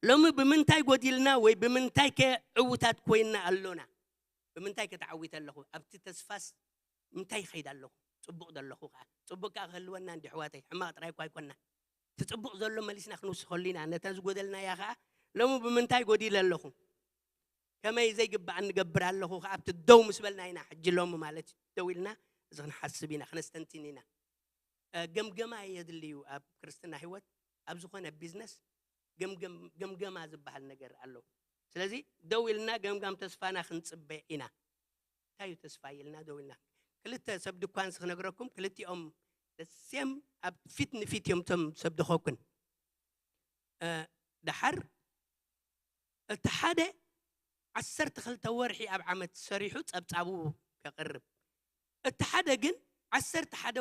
ሎሚ ብምንታይ ጎዲልና ወይ ብምንታይ ከ ዕውታት ኮይና ኣሎና? ብምንታይ ከተዓዊተ ኣለኹ ኣብቲ ተስፋስ? እንታይ ይኸይድ ኣለኹ? ጽቡቕ ዘለኹ ከዓ ጽቡቕ ከዓ ክህልወና እንዲ ኣሕዋተይ፣ ሕማቕ ጥራይ እኳ ኣይኮና። እቲ ጽቡቕ ዘሎ መሊስና ክንውስኸሉ ኢና። ነታ ዝጎደልናያ ከዓ ሎሚ ብምንታይ ጎዲለ ኣለኹ? ከመይ ዘይግባእ ንገብር ኣለኹ ከዓ ኣብቲ ደው ምስ በልና ኢና ሕጂ ሎሚ ማለት እዩ። ደው ኢልና እዚ ክንሓስብ ኢና፣ ክነስተንትን ኢና። ገምገማ የድልዩ ኣብ ክርስትና ህይወት። ኣብ ዝኾነ ቢዝነስ ገምገማ ዝበሃል ነገር ኣሎ። ስለዚ ደው ኢልና ገምጋም ተስፋና ክንጽበ ኢና። እንታይ እዩ ተስፋ ኢልና ደው ኢልና? ክልተ ሰብ ድኳንስ ክነግረኩም፣ ክልቲኦም ደሴም ኣብ ፊት ንፊት እዮም እቶም ሰብ ድኸኩን። ደሓር እቲ ሓደ ዓሰርተ ክልተ ወርሒ ኣብ ዓመት ሰሪሑ ጸብጻቡ ከቕርብ፣ እቲ ሓደ ግን ዓሰርተ ሓደ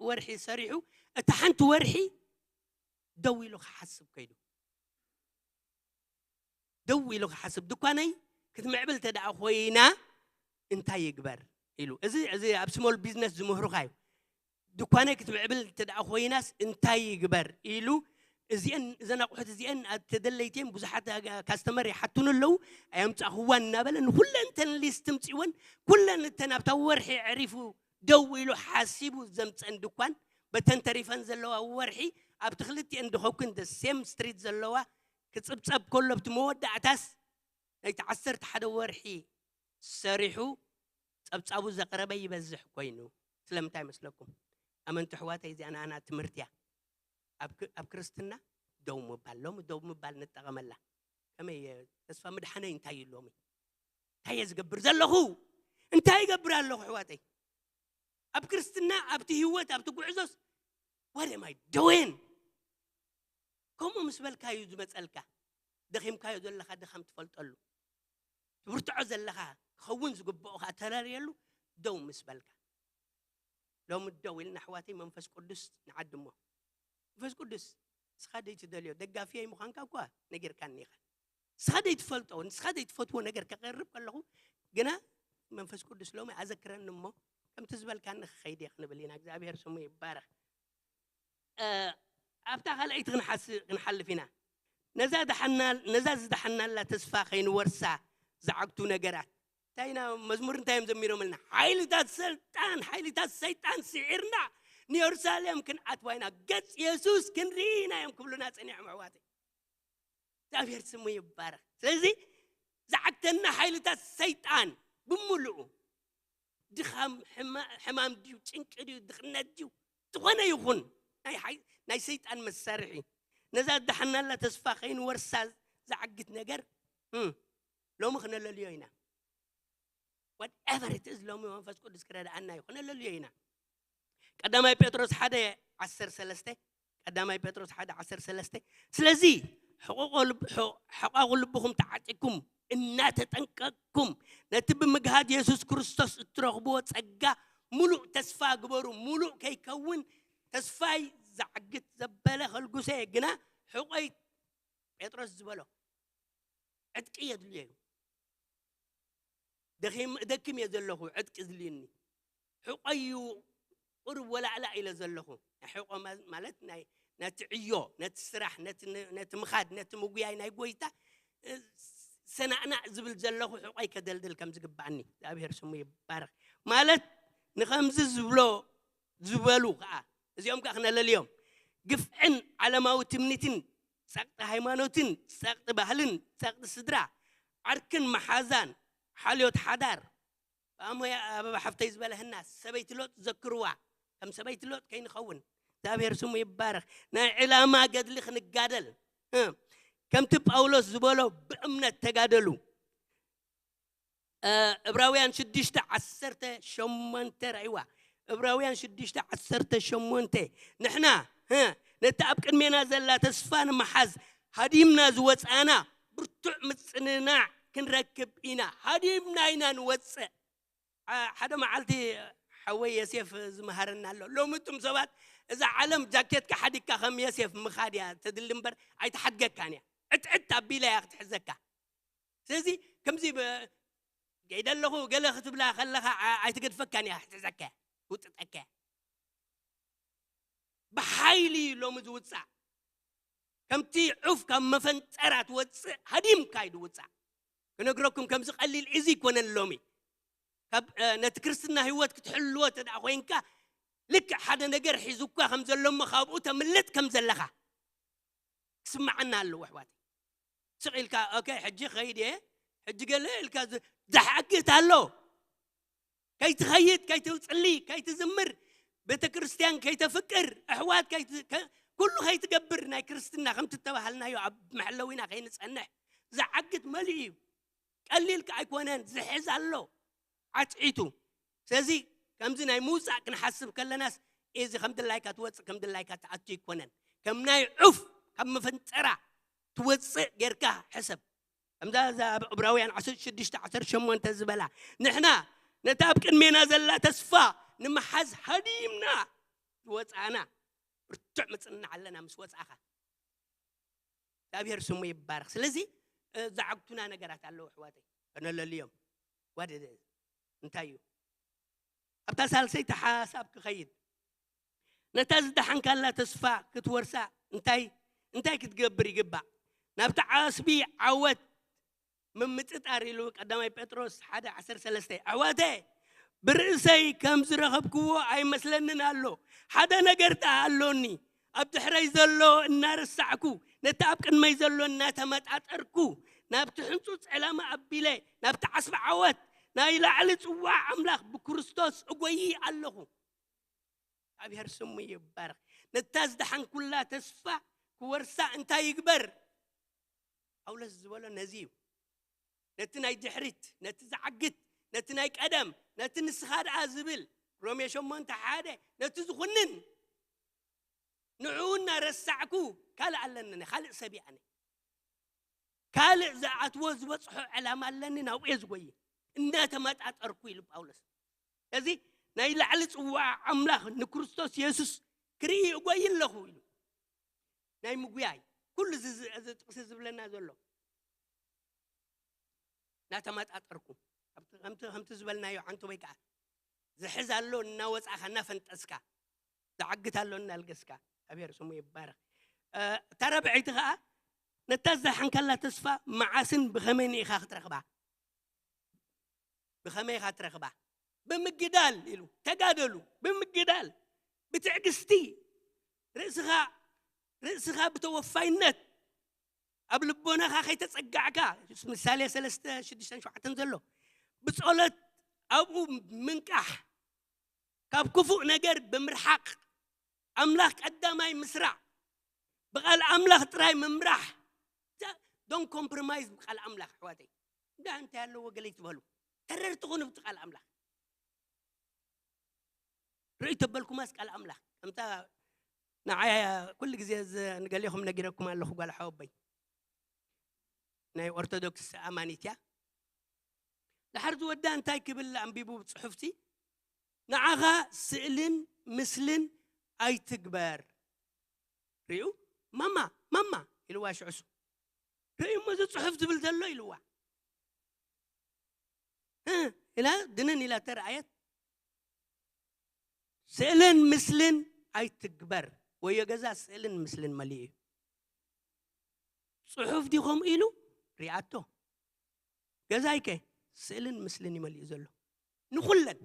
ወርሒ ሰሪሑ እቲ ሓንቲ ወርሒ ደው ኢሉ ክሓስብ ከይዱ። ደው ኢሉ ክሓስብ፣ ድኳነይ ክትምዕብል እንተ ደኣ ኮይና እንታይ ይግበር ኢሉ። እዚ እዚ ኣብ ስሞል ቢዝነስ ዝምህሩኻ እዩ። ድኳነይ ክትምዕብል እንተ ደኣ ኮይናስ እንታይ ይግበር ኢሉ። እዚአን እዘን ኣቑሑት እዚአን ተደለይተን ብዙሓት ካስተመር ይሓቱን ኣለዉ፣ ኣየምጻእኽዋን እናበለ ንኩለን እተን ሊስት ምጽእወን፣ ኩለን እተን ኣብታ ወርሒ ዕሪፉ ደው ኢሉ ሓሲቡ ዘምጸን ድኳን በተን ተሪፈን ዘለዋ ወርሒ ኣብቲ ክልቲአን ድኸኩን ደ ሴም ስትሪት ዘለዋ ክጽብጸብ ከሎ ኣብቲ መወዳእታስ ናይቲ ዓሰርተ ሓደ ወርሒ ሰሪሑ ጸብጻቡ ዘቕረበ ይበዝሕ ኮይኑ። ስለምንታይ መስለኩም? ኣመንቲ ኣሕዋተይ፣ እዚኣ ንኣና ትምህርቲ እያ። ኣብ ክ- ኣብ ክርስትና ደው ምባል፣ ሎሚ ደው ምባል ንጠቐመላ። ከመይ እየ ተስፋ ምድሓነይ እንታይ እዩ ሎሚ? እንታይ እየ ዝገብር ዘለኹ? እንታይ ይገብር ኣለኹ ኣሕዋተይ? ኣብ ክርስትና ኣብቲ ህይወት ኣብቲ ጉዕዞስ what am I doing? ከምኡ ምስ በልካ እዩ ዝመፀልካ። ደኺምካዮ ዘለኻ ድኻም ትፈልጠሉ፣ ትብርትዖ ዘለኻ ክኸውን ዝግብኦ ከዓ ተረርየሉ ደው ምስ በልካ። ሎሚ ደው ኢልና ኣሕዋተይ መንፈስ ቅዱስ ንዓድሞ። መንፈስ ቅዱስ ንስኻ ደይትደልዮ ደጋፊየይ ምዃንካ እኳ ነጊርካኒ ኢኻ። ንስኻ ደይትፈልጦ ንስኻ ደይትፈትዎ ነገር ከቐርብ ከለኹ ግና መንፈስ ቅዱስ ሎሚ ኣዘክረኒ እሞ ከምቲ ዝበልካኒ ክኸይድ እየ ክንብል ኢና። እግዚኣብሔር ስሙ ይባረኽ። ኣብታ ካልኣይቲ ክንሓልፍ ኢና። ነዛ ዝደሓናላ ተስፋ ከይንወርሳ ዝዓግቱ ነገራት እንታይ ኢና? መዝሙር እንታይ እዮም ዘሚሮምልና? ሓይልታት ሰልጣን ሓይልታት ሰይጣን ስዒርና ንየሩሳሌም ክንኣትዋ ኢና፣ ገጽ የሱስ ክንርኢ ኢና እዮም ክብሉና ጸኒሖም ኣሕዋተይ። እግዚኣብሔር ስሙ ይባረኽ። ስለዚ ዝዓግተና ሓይልታት ሰይጣን ብምሉኡ ድኻም፣ ሕማም ድዩ፣ ጭንቂ ድዩ፣ ድኽነት ድዩ፣ ዝኾነ ይኹን ናይ ሰይጣን መሳርሒ ነዛ ዝደሓናላ ተስፋ ከይንወርሳ ዝዓግት ነገር ሎሚ ክነለልዮ ኢና። Whatever it is ሎሚ መንፈስ ቅዱስ ክረድኣና እዩ። ክነለልዮ ኢና። ቀዳማይ ጴጥሮስ ሓደ ዓሰርተ ሰለስተ ቀዳማይ ጴጥሮስ ሓደ ዓሰርተ ሰለስተ ስለዚ ሕቓቑ ልብኹም ተዓጢኩም እናተጠንቀቅኩም ነቲ ብምግሃድ የሱስ ክርስቶስ እትረኽብዎ ጸጋ ሙሉእ ተስፋ ግበሩ። ሙሉእ ከይከውን ተስፋይ ዝዓግት ዘበለ ከልጉሰ ግና ሕቆይ ጴጥሮስ ዝበሎ ዕጥቂ የድልዮ እዩ። ደኺም ደክም እየ ዘለኹ፣ ዕጥቂ ዝልዩኒ ሕቆይ እዩ። ቁሩብ ወላዕላ ኢለ ዘለኹ ናይ ሕቆ ማለት ናይ ነቲ ዕዮ፣ ነቲ ስራሕ፣ ነቲ ምኻድ፣ ነቲ ምጉያይ ናይ ጎይታ ሰናእናእ ዝብል ዘለኹ ሕቆይ ከደልድል ከም ዝግባኣኒ እግዚኣብሔር ስሙ ይባረኽ። ማለት ንኸምዚ ዝብሎ ዝበሉ ከዓ እዚኦም ከዓ ክነለልዮም ግፍዕን ዓለማዊ ትምኒትን ጸቕጢ ሃይማኖትን ጸቕጢ ባህልን ጸቕጢ ስድራ ዓርክን መሓዛን ሓልዮት ሓዳር ብኣሞያ ኣበባ ሓፍተይ ዝበለህና ሰበይቲ ሎጥ ዘክርዋ ከም ሰበይቲ ሎጥ ከይንኸውን እግዚኣብሔር ስሙ ይባረኽ። ናይ ዕላማ ገድሊ ክንጋደል ከምቲ ጳውሎስ ዝበሎ ብእምነት ተጋደሉ። እብራውያን ሽዱሽተ ዓሰርተ ሸሞንተ ራእይዋ። እብራውያን ሽዱሽተ ዓሰርተ ሸሞንተ። ንሕና ነቲ ኣብ ቅድሜና ዘላ ተስፋ ንምሓዝ ሃዲምና ዝወፃና ብርቱዕ ምፅንናዕ ክንረክብ ኢና። ሃዲምና ኢና ንወፅእ። ሓደ መዓልቲ ሓወይ የሴፍ ዝመሃረና ኣሎ። ሎሚ እቱም ሰባት እዛ ዓለም ጃኬትካ ሓዲግካ ከም የሴፍ ምኻድ እያ ተድሊ እምበር ኣይትሓድገካን እያ። ዕጥዕጥ ኣቢላ እያ ክትሕዘካ። ስለዚ ከምዚ ገይደ ኣለኹ ገለ ክትብላ ከለኻ ኣይትገድፈካን እያ ክትሕዘካ እያ ትውጥጠካ እያ። ብሓይሊ እዩ ሎሚ ዝውፃእ። ከምቲ ዑፍ ካብ መፈንጠራ ትወፅእ ሃዲምካ እዩ ዝውፃእ። ክነግረኩም ከምዚ ቀሊል እዚ ይኮነን ሎሚ። ካብ ነቲ ክርስትና ህይወት ክትሕልዎ ተደኣ ኮይንካ ልክዕ ሓደ ነገር ሒዙኳ ከም ዘሎ እሞ ካብኡ ተምልጥ ከም ዘለኻ ክስምዓና ኣለዎ ኣሕዋት። ስቕ ኢልካ ኦኬ ሕጂ ኸይድ እየ ሕጂ ገለ ኢልካ ዝሓግት ኣሎ። ከይትኸይድ ከይትፅሊ ከይትዝምር ቤተ ክርስቲያን ከይተፍቅር ኣሕዋት ኩሉ ከይትገብር ናይ ክርስትና ከምቲ ተባሃልናዮ ኣብ መሐለዊና ከይንፀንሕ ዝዓግት መሊኡ እዩ። ቀሊል ከ ኣይኮነን ዝሕዝ ኣሎ ዓትዒቱ። ስለዚ ከምዚ ናይ ምውፃእ ክንሓስብ ከለናስ እዚ ከም ድላይካ ትወፅእ ከም ድላይካ ትኣቱ ኣይኮነን። ከም ናይ ዑፍ ካብ መፈንጠራ ትወፅእ ጌርካ ሕሰብ። ከምዛ እዛ ኣብ ዕብራውያን ዓሰርተ ሽዱሽተ ዓሰርተ ሸሞንተ ዝበላ ንሕና ነታ ኣብ ቅድሜና ዘላ ተስፋ ንምሓዝ ሃዲምና ዝወፃእና ብርቱዕ ምፅንናዕ ኣለና። ምስ ወፃእኻ እግዚኣብሔር ስሙ ይባረክ። ስለዚ ዝዓግቱና ነገራት ኣለዉ ኣሕዋተይ፣ ከነለልዮም ዋደደ እንታይ እዩ ኣብታ ሳልሰይቲ ሓሳብ ክኸይድ ነታ ዝደሓንካላ ተስፋ ክትወርሳ እንታይ እንታይ ክትገብር ይግባእ? ናብቲ ዓስቢ ዓወት ምምጥጣር ኢሉ ቀዳማይ ጴጥሮስ ሓደ ዓሰርተ ሰለስተ ኣሕዋተ ብርእሰይ ከም ዝረኸብክዎ ኣይመስለንን ኣሎ። ሓደ ነገር ደኣ ኣሎኒ፣ ኣብ ድሕረይ ዘሎ እናረሳዕኩ ነቲ ኣብ ቅድመይ ዘሎ እናተመጣጠርኩ ናብቲ ሕንጹጽ ዕላማ ኣቢለ ናብቲ ዓስቢ ዓወት ናይ ላዕሊ ጽዋዕ ኣምላኽ ብክርስቶስ እጎዪ ኣለኹ። እግዚኣብሔር ስሙ ይባረክ። ነታ ዝደሓንኩላ ተስፋ ክወርሳ እንታይ ይግበር? ጳውሎስ ዝበሎ ነዚ እዩ። ነቲ ናይ ድሕሪት፣ ነቲ ዝዓግት፣ ነቲ ናይ ቀደም፣ ነቲ ንስኻ ደኣ ዝብል ሮሜ ሸሞንተ ሓደ ነቲ ዝኹንን ንዕኡ እናረሳዕኩ ካልእ ኣለኒ፣ ካልእ ሰብ እየ ኣነ። ካልእ ዝኣትዎ ዝበፅሖ ዕላማ ኣለኒ፣ ናብኡ እየ ዝጎይ እናተመጣጠርኩ ኢሉ ጳውሎስ። እዚ ናይ ላዕሊ ፅዋዕ ኣምላኽ ንክርስቶስ የሱስ ክርኢ እጎይ ኣለኹ ኢሉ ናይ ምጉያይ ኩሉ እዚ እዚ ጥቕሲ ዝብለና ዘሎ እናተመጣጠርኩ ከምቲ ከምቲ ዝበልናዮ ዓንቶ ወይ ከዓ ዝሕዝ ኣሎ እናወፃእካ እናፈንጠስካ ዝዓግት ኣሎ እናልገስካ እግዚኣብሔር ስሙ ይባረክ። እታ ረብዐይቲ ከዓ ነታ ዝደሓንካላ ተስፋ መዓስን ብኸመይን ኢኻ ክትረኽባ? ብኸመይ ኢኻ ትረኽባ? ብምግዳል ኢሉ ተጋደሉ። ብምግዳል ብትዕግስቲ ርእስኻ ርእስኻ ብተወፋይነት ኣብ ልቦናኻ ከይተጸጋዕካ ምሳሌ ሰለስተ ሽዱሽተን ሸውዓተን ዘሎ ብጸሎት ኣብኡ ምንቃሕ ካብ ክፉእ ነገር ብምርሓቕ ኣምላኽ ቀዳማይ ምስራዕ ብቓል ኣምላኽ ጥራይ ምምራሕ don't compromise ብቓል ኣምላኽ ኣሕዋተይ እንዳ እንታይ ኣለዎ ገለ ይትበሉ ተረርቲ ኩኑ ብቲ ቃል ኣምላኽ ርእይ ተበልኩማስ ቃል ኣምላኽ ከምታ ንዓያ ኩሉ ግዜ ንገሌኹም ነጊረኩም ኣለኹ ጓል ሓወበይ ናይ ኦርቶዶክስ ኣማኒት እያ። ድሓር ዝወዳ እንታይ ክብል ኣንቢቡ ጽሑፍቲ ንዓኻ ስእልን ምስልን ኣይትግበር ሪኡ ማማ ማማ ኢልዋ ሽዑሱ ርእዩ እሞ እዚ ጽሑፍ ዝብል ዘሎ ኢልዋ ኢላ ድንን ኢላ ተረኣየት ስእልን ምስልን ኣይትግበር ወዮ ገዛ ስእልን ምስልን መሊኡ እዩ ጽሑፍ ዲ ከምኡ ኢሉ ሪኣቶ ገዛይከ ስእልን ምስልን ይመልኡ ዘሎ ንኩለን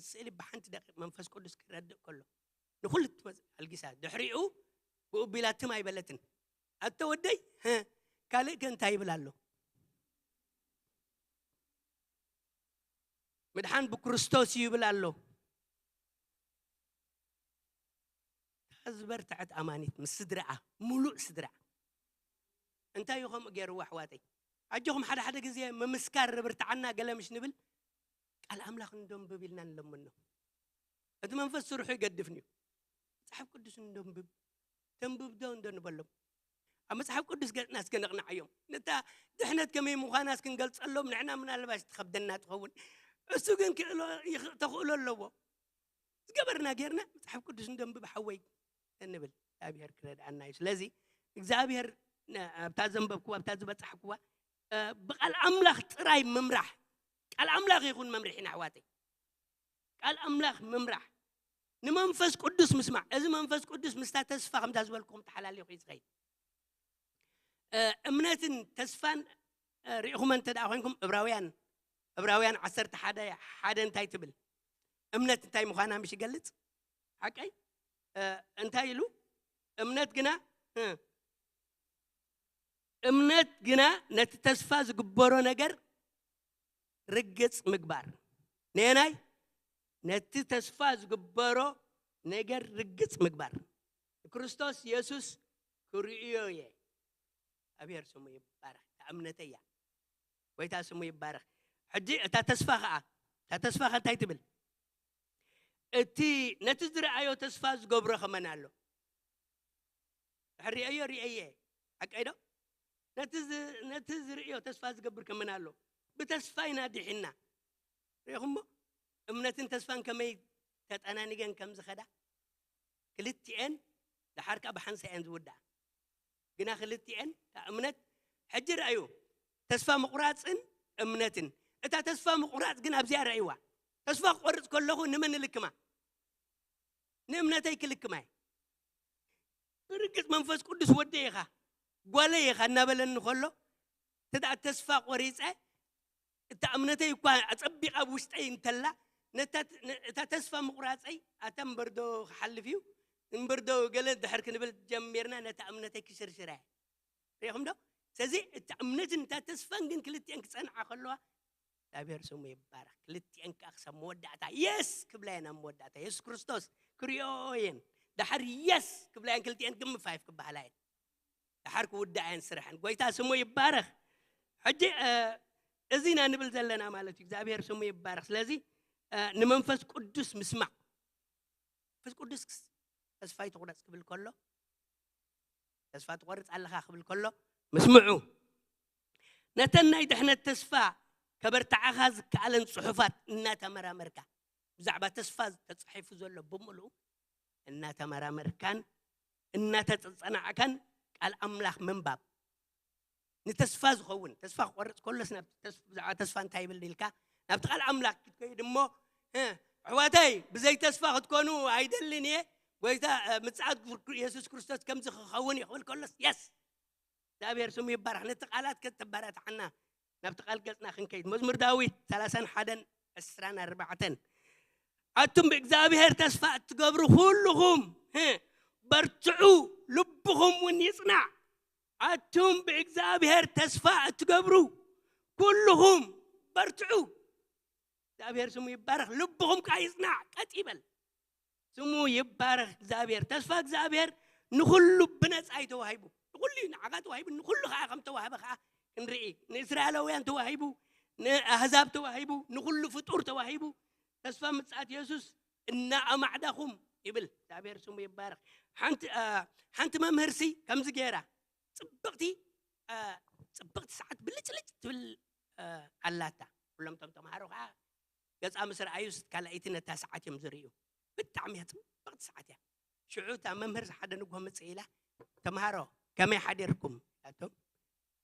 ስእሊ ብሓንቲ ደቂቅ መንፈስ ቅዱስ ክረድእ ከሎ ንኩሉ ትመጽእ ኣልጊሳ ድሕሪኡ ብኡ ቢላ ትም ኣይበለትን ኣተ ወደይ ካልእ ከ እንታይ ይብል ኣሎ ምድሓን ብክርስቶስ እዩ ይብል ኣሎ እታ ዝበርትዐት ኣማኒት ምስ ስድርኣ ሙሉእ ስድርኣ እንታይ እዩ ከምኡ ገይርዎ ኣሕዋተይ? ኣጆኹም ሓደ ሓደ ግዜ ምምስካር ርብርትዓና ገለ ምሽ ንብል፣ ቃል ኣምላኽ እንደንብብ ኢልና ንለምኖ። እቲ መንፈስ ስርሑ ይገድፍን እዩ። መጽሓፍ ቅዱስ እንደንብብ፣ ተንብብ ዶ እንዶ ንበሎም። ኣብ መጽሓፍ ቅዱስ ገጽና እስከ ነቕንዓዮም። ነታ ድሕነት ከመይ ምዃና እስክንገልጸሎም ንሕና ምናልባሽ ትኸብደና ትኸውን። እሱ ግን ክእሎ ይኽ-፣ ተኽእሎ ኣለዎ። ዝገበርና ጌርና መጽሓፍ ቅዱስ እንደንብብ ሓወይ እንብል እግዚኣብሔር ክረድኣና እዩ። ስለዚ እግዚኣብሔር ነ-፣ ኣብታ ዘንበብክዋ ኣብታ ዝበጻሕክዋ እ፣ ብቃል ኣምላኽ ጥራይ ምምራሕ። ቃል ኣምላኽ ይኹን መምርሒና ኣሕዋተይ። ቃል ኣምላኽ ምምራሕ፣ ንመንፈስ ቅዱስ ምስማዕ። እዚ መንፈስ ቅዱስ ምስታ ተስፋ ከምታ ዝበልኩም ተሓላሊኹ እዩ ዝኸይድ። እ፣ እምነትን ተስፋን እ፣ ርኢኹመ እንተ ደኣ ኮይንኩም እብራውያን እብራውያን ዓሰርተ ሓደ ሓደ እንታይ ትብል? እምነት እንታይ ምዃና ምሽ ይገልጽ? ሓቀይ እ፣ እንታይ ኢሉ? እምነት ግና እ፣ እምነት ግና ነቲ ተስፋ ዝግበሮ ነገር ርግጽ ምግባር። ነየናይ? ነቲ ተስፋ ዝግበሮ ነገር ርግጽ ምግባር። ንክርስቶስ የሱስ ክርእዮ እየ። ኣብሔር ስሙ ይባረኽ። እታ እምነተይ እያ። ጎይታ ስሙ ይባረኽ። ሕጂ እታ ተስፋ ኸኣ፣ እታ ተስፋ ኸ እንታይ ትብል? እቲ ነቲ ዝረኣዮ ተስፋ ዝገብሮ ኸመን ኣሎ? ድሕሪ ርእዮ ርእየ። ሓቀይ ዶ? ነቲ ዝ-፣ ነቲ ዝርእዮ ተስፋ ዝገብር ከመን ኣሎ? ብተስፋ ኢና ድሒንና። ርኢኹሞ? እምነትን ተስፋን ከመይ ተጠናኒገን ከም ዝኸዳ? ክልቲኤን ደሓር ከኣ ብሓንሳእ እየን ዝውድኣ። ግና ክልቲኤን እታ እምነት፣ ሕጂ ረኣዩ፣ ተስፋ ምቑራጽን እምነትን። እታ ተስፋ ምቑራጽ ግን ኣብዚኣ ረኣይዋ። ተስፋ ክቆርጽ ከለኹ ንመን እልክማ? ንእምነተይ ክልክማ እየ። ብርግጽ መንፈስ ቅዱስ ወደይ ኢኻ፣ ጓለይ ኢኻ እናበለኒ ከሎ፣ እንተ ደኣ ተስፋ ቆሪጸ፣ እታ እምነተይ እኳ ኣጸቢቓ ኣብ ውሽጠይ እንተላ፣ ነታ፣ ነ-፣ እታ ተስፋ ምቑራጸይ፣ ኣታ እምበርዶ ክሓልፍ እዩ፣ እምበርዶ ገለ ድሕር ክንብል ጀሚርና፣ ነታ እምነተይ ክሽርሽራ እየ። ርኢኹም ዶ? ስለዚ እታ እምነትን እታ ተስፋን ግን ክልቲኤን ክጸንዓ ከለዋ፣ እግዚኣብሔር ስሙ ይባረኽ። ክልቲኤን ከኣ ክሳብ መወዳእታ የስ ክብላ እየን፣ ኣብ መወዳእታ የሱስ ክርስቶስ ክሪኦ እየን። ደሓር የስ ክብላ እየን፣ ክልቲኤን ግምፋይፍ ክበሃላ እየን። ደሓር ክውዳእ እየን ስርሐን። ጎይታ ስሙ ይባረኽ። ሕጂ፣ እ፣ እዚ ኢና ንብል ዘለና ማለት እዩ። እግዚኣብሔር ስሙ ይባረኽ። ስለዚ፣ እ፣ ንመንፈስ ቅዱስ ምስማዕ። መንፈስ ቅዱስ ክስ-፣ ተስፋ ኣይትቑረጽ ክብል ከሎ፣ ተስፋ ትቖርጽ ኣለኻ ክብል ከሎ፣ ምስምዑ። ነተን ናይ ድሕነት ተስፋ ከበርትዓኻ ዝከኣለን ጽሑፋት እናተመራመርካ፣ ብዛዕባ ተስፋ ተጻሒፉ ዘሎ ብምሉኡ እናተመራመርካን እናተጸናዕካን ቃል ኣምላኽ ምንባብ። ንተስፋ ዝኸውን፣ ተስፋ ክቆርጽ ከሎስ ናብ ተስ-፣ ብዛዕባ ተስፋ እንታይ ይብል ኢልካ ናብቲ ቃል ኣምላኽ ክትከይድ እሞ፣ እ፣ ኣሕዋተይ፣ ብዘይ ተስፋ ክትኮኑ ኣይደልን እየ። ጎይታ፣ እ፣ ምጽኣት የሱስ ክርስቶስ ከምዚ ክኸውን እዩ ክብል ከሎስ፣ የስ! እግዚኣብሔር ስሙ ይባረኽ። ነቲ ቃላት ከተበረታዕና ናብቲ ቃል ገጽና ክንከይድ። መዝሙር ዳዊት ሰላሳን ሓደን ዕስራን ኣርባዕተን፣ ኣቱም ብእግዚኣብሔር ተስፋ እትገብሩ ኩልኹም፣ እ፣ በርትዑ፣ ልብኹም እውን ይጽናዕ። ኣቱም ብእግዚኣብሔር ተስፋ እትገብሩ ኩልኹም በርትዑ። እግዚኣብሔር ስሙ ይባረኽ። ልብኹም ከኣ ይጽናዕ፣ ቀጥ ይበል። ስሙ ይባረኽ እግዚኣብሔር። ተስፋ እግዚኣብሔር ንኹሉ ብነጻ እዩ ተዋሂቡ። ንኹሉ እዩ ንዓኻ ተዋሂቡ፣ ንኹሉ ከኣ ከም ተዋህበ ከኣ ክንርኢ። ንእስራኤላውያን ተዋሂቡ፣ ንኣህዛብ ተዋሂቡ፣ ንኹሉ ፍጡር ተዋሂቡ። ተስፋ ምጽኣት የሱስ እናኣማዕዳኹም ይብል። እግዚኣብሔር ስሙ ይባረኽ። ሓንቲ፣ አ፣ ሓንቲ መምህርሲ ከምዚ ገይራ ጽብቕቲ፣ አ፣ ጽብቕቲ ሰዓት ብልጭልጭ ትብል፣ አ፣ ኣላታ። ኩሎም እቶም ተምሃሮ ከኣ ገጻ ምስ ረኣዩስ ካልኣይቲ ነታ ሰዓት እዮም ዝርእዩ። ብጣዕሚ እያ ጽብቕቲ ሰዓት እያ። ሽዑ እታ መምህር ሓደ ንግሆ ምጽእ ኢላ፣ "ተምሃሮ ከመይ ሓዲርኩም?" ኢላቶም።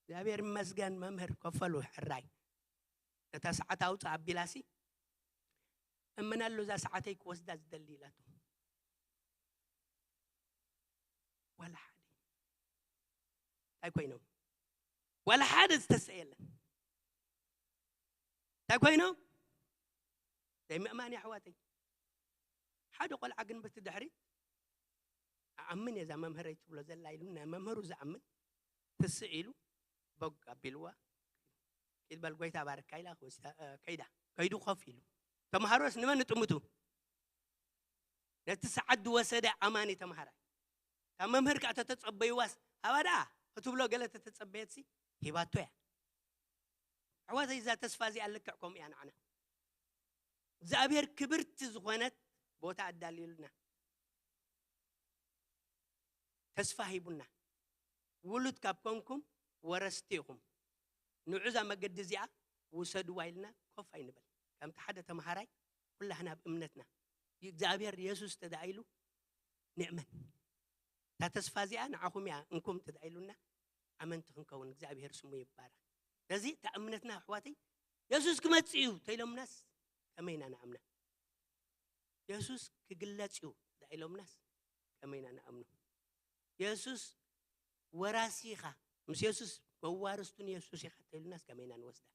"እግዚኣብሔር ይመስገን መምህር፣ ከፈሉ ሕራይ። ነታ ሰዓት ኣውጽእ ኣቢላሲ፣ እመን ኣሎ እዛ ሰዓተይ ክወስዳ ዝደሊ?" ኢላቶም። ዋላ ሓደ። እንታይ ኮይኖም? ዋላ ሓደ ዝተሰእ የለን። እንታይ ኮይኖም? ዘይምእማን እዩ ኣሕዋተይ። ሓደ ቆልዓ ግን በቲ ድሕሪት ኣኣምን እየ እዛ መምህረይ ትብሎ ዘላ ኢሉ ናይ መምህሩ ዝኣምን ትስእ ኢሉ ቦግ ኣቢልዋ። ኪድ በል ጎይታ ባርካ ኢላ ክወስዳ፣ እ፣ ከይዳ። ከይዱ ኮፍ ኢሉ። ተምሃሮስ ንመን ንጥምቱ? ነቲ ሰዓት ዝወሰደ ኣማኒ ተምሃራይ። ካብ መምህር ከኣ ተተጸበይዋስ ሃባ ደኣ ክትብሎ ገለ ተተጸበየትሲ ሂባቶ እያ። ኣሕዋተይ፣ እዛ ተስፋ እዚኣ ልክዕ ከምኡ እያ ንዓና። እግዚኣብሔር ክብርቲ ዝኾነት ቦታ ኣዳልዩልና፣ ተስፋ ሂቡና። ውሉድ ካብ ኮንኩም ወረስቲ ኢኹም፣ ንዑ እዛ መገዲ እዚኣ ውሰድዋ ኢልና ኮፍ ኣይንበል። ከምቲ ሓደ ተምሃራይ ኩላህና ኣብ እምነትና እግዚኣብሔር የሱስ ተዳኢሉ ንእመን። እታ ተስፋ እዚኣ ንዓኹም እያ እንኩም ተዳኢሉና ኣመንቲ ክንከውን እግዚኣብሔር ስሙ ይባረኽ። ስለዚ እታ እምነትና ኣሕዋተይ የሱስ ክመጽእ እዩ ተኢሎምናስ ከመይ ኢና ንኣምና? የሱስ ክግለጽ እዩ ተዳኢሎምናስ ከመይ ኢና ንኣምኖ? የሱስ ወራሲ ኢኻ፣ ምስ የሱስ መዋርስቱን የሱስ ኢኻ ተኢሉናስ ከመይ ኢና ንወስዳ?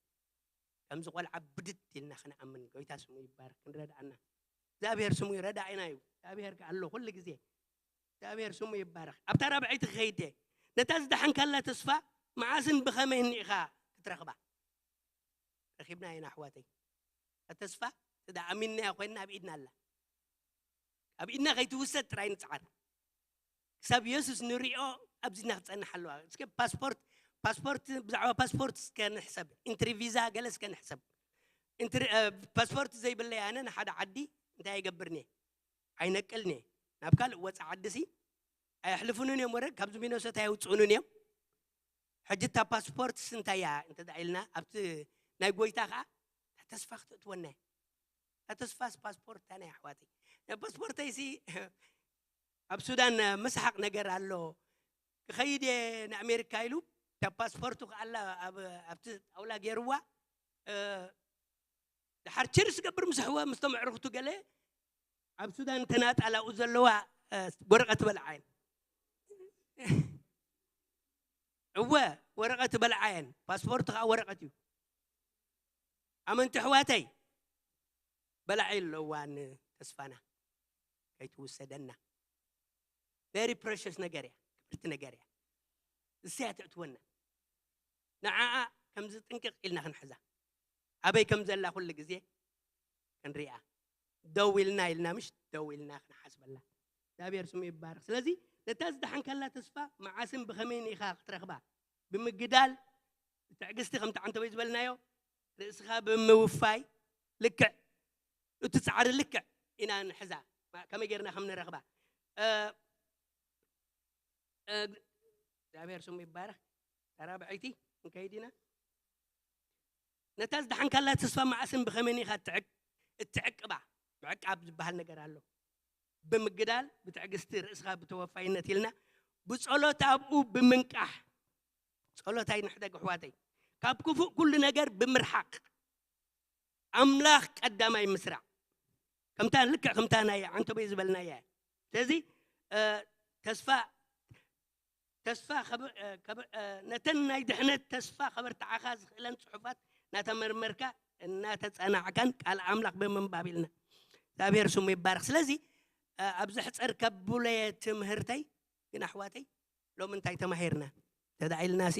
ከምዚ ቆልዓ ብድድ ኢልና ክንኣምን ጎይታ ስሙ ይባረክ። ክንረድኣና እግዚኣብሔር ስሙ ይረዳኢና እዩ። እግዚኣብሔር ከ ኣሎ ኩሉ ግዜ። እግዚኣብሔር ስሙ ይባረክ። ኣብታ ራብዐይቲ ክኸይድ እየ። ነታ ዝደሓንካላ ተስፋ መዓስን ብኸመይን ኢኻ ክትረኽባ? ረኺብና ኢና ኣሕዋተይ። እታ ተስፋ እዳ ኣሚንናያ ኮይና ኣብ ኢድና ኣላ። ኣብ ኢድና ከይትውሰድ ጥራይ ንጽዓር። ክሳብ የሱስ ንሪኦ ኣብዚና ክጸንሕ ኣለዋ። እስከ ፓስፖርት ፓስፖርት ብዛዕባ ፓስፖርት እስከ ንሕሰብ፣ ኢንትሪ ቪዛ ገለ እስከ ንሕሰብ። ኢንትሪ እ፣ ፓስፖርት ዘይብለይ ኣነ ንሓደ ዓዲ እንታይ ኣይገብርን እየ፣ ኣይነቅልን እየ። ናብ ካልእ ወጻ ዓዲ ሲ ኣየሕልፉንን እዮም፣ ወረ ካብዚ ሚነሶታ ኣይውጽኡንን እዮም። ሕጂ እታ ፓስፖርትስ እንታይ እያ እንተ ደኣ ኢልና ኣብቲ ናይ ጎይታ ከኣ ተስፋ ክትእትወና እያ። እታ ተስፋስ ፓስፖርት እንታይ ናይ ኣሕዋተይ? ናይ ፓስፖርተይሲ ኣብ ሱዳን መስሓቕ ነገር ኣሎ። ክኸይድ እየ ንኣሜሪካ ኢሉ እታ ፓስፖርቱ ከኣላ ኣብ ኣብቲ ጣውላ ገይርዋ። እ፣ ድሓር ችርስ ገብር ምስ ኣሕዋ ምስቶም ኣዕሩኽቱ ገለ ኣብ ሱዳን ተናጣላኡ ዘለዋ እ፣ ወረቐት በልዓየን። እወ፣ ወረቐት በልዓየን። ፓስፖርት ከዓ ወረቐት እዩ። ኣመንቲ ኣሕዋተይ፣ በላዒ ኣለዋ ንተስፋና ከይትውሰደና። ቨሪ ፕረሸስ ነገር እያ፣ ክብርቲ ነገር እያ። እሰያ ተእትወና። ንዓኣ ከምዚ ጥንቅቕ ኢልና ክንሕዛ፣ ኣበይ ከም ዘላ ኩሉ ግዜ ክንሪኣ። ደው ኢልና ኢልና ምሽ ደው ኢልና ክንሓስበላ። እግዚኣብሔር ስሙ ይባረክ። ስለዚ ነታ ዝደሓንካላ ተስፋ መዓስን ብኸመይን ኢኻ ክትረኽባ? ብምግዳል፣ ብትዕግስቲ፣ ከምቲ ዓንተቦይ ዝበልናዮ፣ ርእስኻ ብምውፋይ፣ ልክዕ እቲ ጻዕሪ ልክዕ ኢና ንሕዛ። ከመይ ጌርና ከም ንረኽባ። እ፣ እ፣ እግዚኣብሔር ስሙ ይባረክ። ተራብዐይቲ ክንከይድ ኢና። ነታ ዝደሓንካላ ተስፋ መዓስን ብኸመይን ኢኻ እትዕቅ-፣ እትዕቅባ? ምዕቃብ ዝበሃል ነገር ኣሎ። ብምግዳል፣ ብትዕግስቲ፣ ርእስኻ ብተወፋይነት ኢልና፣ ብጸሎት ኣብኡ ብምንቃሕ፣ ጸሎት ኣይንሕደግ ኣሕዋተይ። ካብ ክፉእ ኩሉ ነገር ብምርሓቕ፣ ኣምላኽ ቀዳማይ ምስራዕ። ከምታ፣ ልክዕ ከምታ ናይ ዓንተቦይ ዝበልናያ እያ። ስለዚ፣ እ፣ ተስፋ፣ ተስፋ ከብ-፣ እ፣ ከብ-፣ እ፣ ነተን ናይ ድሕነት ተስፋ ከበርትዓኻ ዝኽእለን ጽሑፋት እናተመርመርካ፣ እናተጸናዕካን ቃል ኣምላኽ ብምንባብ ኢልና። እግዚኣብሔር ስሙ ይባረክ። ስለዚ፣ እ፣ ኣብ ዘሕጸር ከብለየ ትምህርተይ ግን ኣሕዋተይ፣ ሎሚ እንታይ ተማሂርና? ተዳኢልናሲ፣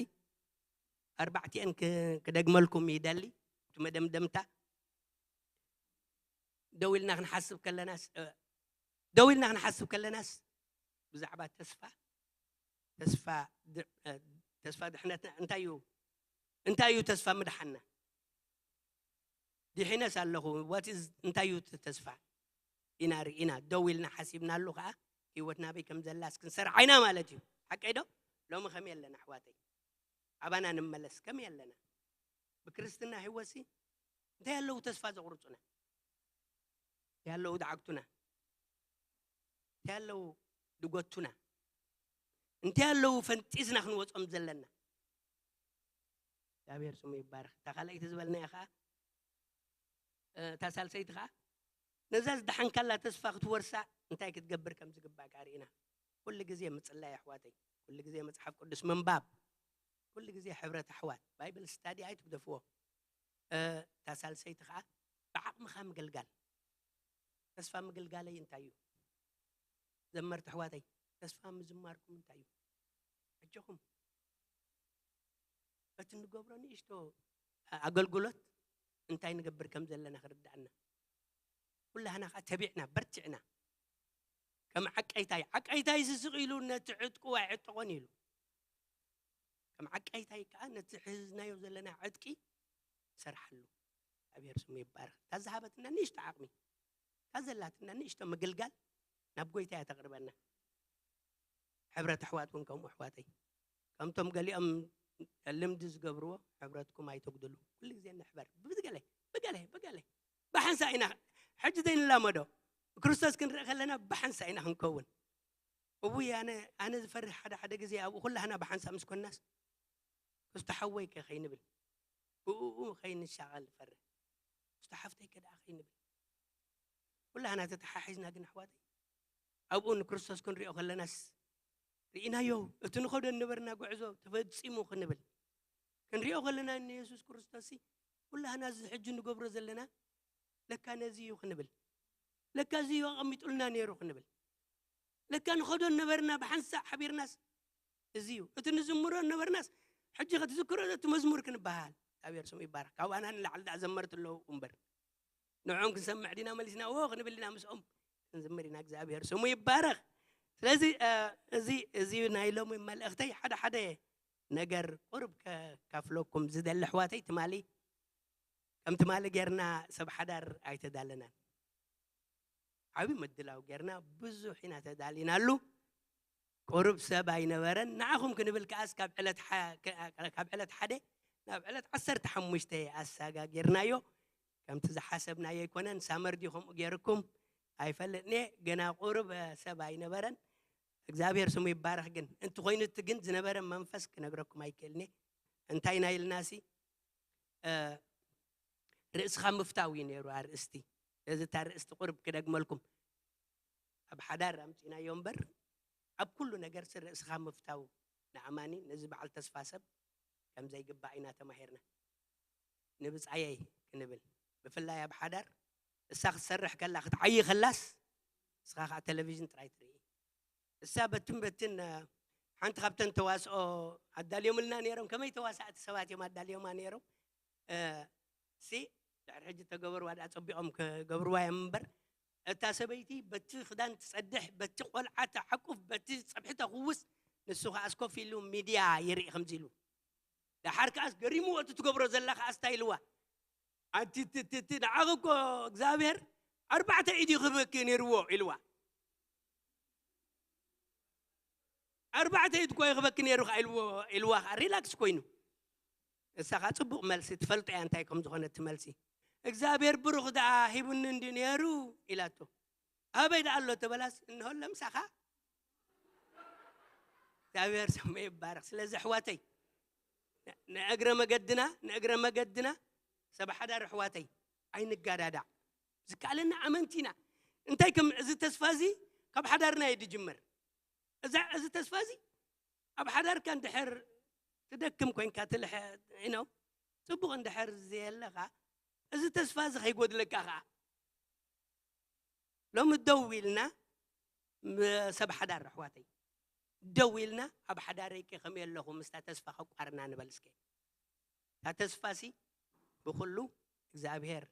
ኣርባዕቲኤን ክ-፣ ክደግመልኩም ይደሊ። እቲ መደምደምታ፣ ደው ኢልና ክንሓስብ ከለናስ፣ እ፣ ደው ኢልና ክንሓስብ ከለናስ፣ ብዛዕባ ተስፋ፣ ተስፋ ድ-፣ እ፣ ተስፋ ድሕነትና እንታይ እዩ? እንታይ እዩ ተስፋ ምድሓንና? ድሒነስ ኣለኹ፣ what is፣ እንታይ እዩ እቲ ተስፋ? ኢና ርኢና፣ ደው ኢልና ሓሲብናሉ ከኣ፣ ህይወት ናበይ ከም ዘላስ ክንሰርዓ ኢና ማለት እዩ። ሓቀይ ዶ? ሎሚ ከመይ ኣለና ኣሕዋተይ? ኣባና ንመለስ፣ ከመይ ኣለና? ብክርስትና ህይወትሲ እንታይ ኣለዉ ተስፋ ዘቑርጹና? እንታይ ኣለዉ ደዓግቱና? እንታይ ኣለዉ ድጎቱና? እንታይ ኣለዉ ፈንጢዝና ክንወጾም ዘለና? እግዚኣብሔር ስሙ ይባረክ። እታ ካልኣይቲ ዝበልናያ ከኣ፣ እ፣ እታ ሳልሰይቲ ከኣ፣ ነዛ ዝደሓንካላ ተስፋ ክትወርሳ እንታይ ክትገብር ከም ዝግባእ ከኣ ርኢና። ኩሉ ግዜ ምጽላይ ኣሕዋተይ፣ ኩሉ ግዜ መጽሓፍ ቅዱስ ምንባብ፣ ኩሉ ግዜ ሕብረት ኣሕዋት፣ ባይብል ስታዲ ኣይትግደፍዎ። እ፣ እታ ሳልሰይቲ ከኣ ብዓቕምኻ ምግልጋል። ተስፋ ምግልጋለይ እንታይ እዩ? ዘመርቲ ኣሕዋተይ፣ ተስፋ ምዝማርኩም እንታይ እዩ? ኣጆኹም። በቲ እንገብሮ ንእሽቶ ኣገልግሎት እንታይ ንገብር ከም ዘለና ክርድኣና። ኩላህና ከኣ ተቢዕና፣ በርቲዕና። ከም ዓቀይታይ፣ ዓቀይታይ ስስቕ ኢሉ ነቲ ዕጥቁ ኣይዕጠቖን ኢሉ። መዓቀይታይ ከኣ ነቲ ሒዝናዮ ዘለና ዕጥቂ ንሰርሓሉ። እግዚኣብሔር ስሙ ይባረኽ። እታ ዝሃበትና ንእሽቶ ዓቕሚ፣ እታ ዘላትና ንእሽቶ ምግልጋል ናብ ጎይታ እያ ተቕርበና። ሕብረት ኣሕዋት እውን ከምኡ ኣሕዋተይ። ከምቶም ገሊኦም ልምዲ ዝገብርዎ፣ ሕብረትኩም ኣይተጉድሉ። ኩሉ ግዜ ንሕበር። ብገለ፣ ብገለ፣ ብገለ። ብሓንሳእ ኢና፣ ሕጂ ዘይንላመዶ። ክርስቶስ ክንርኢ ከለና ብሓንሳእ ኢና ክንከውን። እውይ፣ ኣነ፣ ኣነ ዝፈርህ ሓደ ሓደ ግዜ ኣብኡ ኩላህና ብሓንሳእ ምስ ኮንናስ፣ ክስቶ ሓወይ ከ ከይንብል፣ ብእኡ ከይንሻቐል እፈርህ። ክስቶ ሓፍተይ ከ ደኣ ከይንብል። ኩላህና ተተሓሒዝና ግን ኣሕዋተይ፣ ኣብኡ ንክርስቶስ ክንሪኦ ከለናስ፣ ርኢናዮ፣ እቲ ንኸዶ ነበርና ጉዕዞ ተፈጺሙ ክንብል። ክንሪኦ ከለና ንየሱስ ክርስቶስ ሲ፣ ኩላህና እዚ ሕጂ ንገብሮ ዘለና፣ ለካ ነዚ እዩ ክንብል። ለካ እዚ እዩ ኣቐሚጡልና ነይሩ ክንብል። ለካ ንኸዶ ነበርና ብሓንሳእ ሓቢርናስ፣ እዚ እዩ። እቲ ንዝምሮ ነበርናስ፣ ሕጂ ክትዝክሮ እቲ መዝሙር ክንበሃል። እግዚኣብሔር ስሙ ይባረኽ። ካብኣና ንላዕሊ ደኣ ዘመርቲ ኣለዉ እምበር። ንዕኦም ክንሰምዕ ዲና መሊስና? ዎ ክንብል ኢና ምስኦም። ክንዝምር ኢና። እግዚኣብሔር ስሙ ይባረኽ። ስለዚ፣ እ፣ እዚ፣ እዚ ናይ ሎሚ መልእኽተይ ሓደ ሓደ ነገር ቁሩብ ከካፍለኩም ዝደሊ ኣሕዋተይ፣ ትማሊ ከም ትማሊ ጌርና ሰብ ሓዳር ኣይተዳለናን። ዓቢ ምድላው ጌርና፣ ብዙሕ ኢና ተዳሊናሉ። ቁሩብ ሰብ ኣይነበረን። ንዓኹም ክንብል ከኣስ ካብ ዕለት ሓ-፣ ከ-፣ ካብ ዕለት ሓደ ናብ ዕለት ዓሰርተ ሓሙሽተ ኣሳጋጊርናዮ። ከምቲ ዝሓሰብናዮ ኣይኮነን። ሳመር ድዩ ከምኡ ጌርኩም? ኣይፈልጥን እየ። ገና ቁሩብ፣ እ፣ ሰብ ኣይነበረን። እግዚኣብሔር ስሙ ይባረኽ። ግን እንተኾይኑ እቲ ግን ዝነበረ መንፈስ ክነግረኩም ኣይክእልን እየ። እንታይ ኢና ኢልናሲ፣ እ፣ ርእስኻ ምፍታው እዩ ነይሩ ኣርእስቲ። ስለዚ እታ ርእስቲ ቁሩብ ክደግመልኩም። ኣብ ሓዳር ኣምጺእናዮ እምበር፣ ኣብ ኩሉ ነገርሲ ርእስኻ ምፍታው ንኣማኒ፣ ነዚ በዓል ተስፋ ሰብ ከም ዘይግባእ ኢና ተማሂርና። ንብጻየይ ክንብል፣ ብፍላይ ኣብ ሓዳር፣ እሳ ክትሰርሕ ከላ፣ ክትዓዪ ከላስ፣ ንስኻ ኸዓ ቴሌቪዥን ጥራይ ትርኢ። እሳ በትን በትን፣ እ፣ ሓንቲ ካብተን ተዋስኦ ኣዳልዮምልና ነይሮም። ከመይ ተዋሳእቲ ሰባት እዮም ኣዳልዮማ ነይሮም። እ፣ ሲ፣ ድሕሪ ሕጂ ተገበርዋ ደኣ ጸቢቖም ክገብርዋ እዮም እምበር፣ እታ ሰበይቲ በቲ ክዳን ትጸድሕ፣ በቲ ቆልዓ ተዓቁፍ፣ በቲ ጸብሒ ተኽውስ፣ ንሱ ኸኣ ኣስኮፍ ኢሉ ሚድያ ይርኢ ከምዚ ኢሉ። ደሓር ከኣስ ገሪምዎ እቲ ትገብሮ ዘላ ከኣስ እንታይ ኢልዋ? ኣንቲ፣ ቲ፣ ቲ፣ ቲ፣ ንዓኺ እኮ እግዚኣብሔር ኣርባዕተ ኢድ እዩ ክህበኪ ነይርዎ ኢልዋ። ኣርባዕተ ኢድ እኮ ይኽበኪ ነይሩ ኸዓ ኢልዎ፣ ኢልዋ ኸዓ ሪላክስ ኮይኑ። እሳ ኸዓ ጽቡቕ መልሲ ትፈልጦ እያ እንታይ ከም ዝኾነ እቲ መልሲ። እግዚኣብሔር ብሩኽ ደኣ ሂቡኒ እንዲ ነይሩ ኢላቶ። ኣበይ ደኣ ኣሎ ተበላስ እንሆ ለምሳኻ። እግዚኣብሔር ስሙ ይባረኽ። ስለዚ ኣሕዋተይ፣ ን-፣ ንእግረ መገድና፣ ንእግረ መገድና ሰብ ሓዳር ኣሕዋተይ ኣይንጋዳዳዕ። ዝከኣለና ኣመንቲ ኢና። እንታይ ከም እዚ ተስፋ እዚ ካብ ሓዳርና እዩ ዝጅምር። እዛ፣ እዚ ተስፋ እዚ ኣብ ሓዳርካ እንድሕር ትደክም ኮይንካ ትልሐ፣ you know፣ ጽቡቕ እንድሕር ዘየለኻ፣ እዚ ተስፋ እዚ ከይጎድለካ ኸኣ። ሎሚ ደው ኢልና፣ ም-፣ ሰብ ሓዳር ኣሕዋተይ፣ ደው ኢልና ኣብ ሓዳረይ ከ ከመይ ኣለኹ ምስታ ተስፋ ከቋርና ንበል እስከ። እታ ተስፋሲ ብኹሉ እግዚኣብሔር፣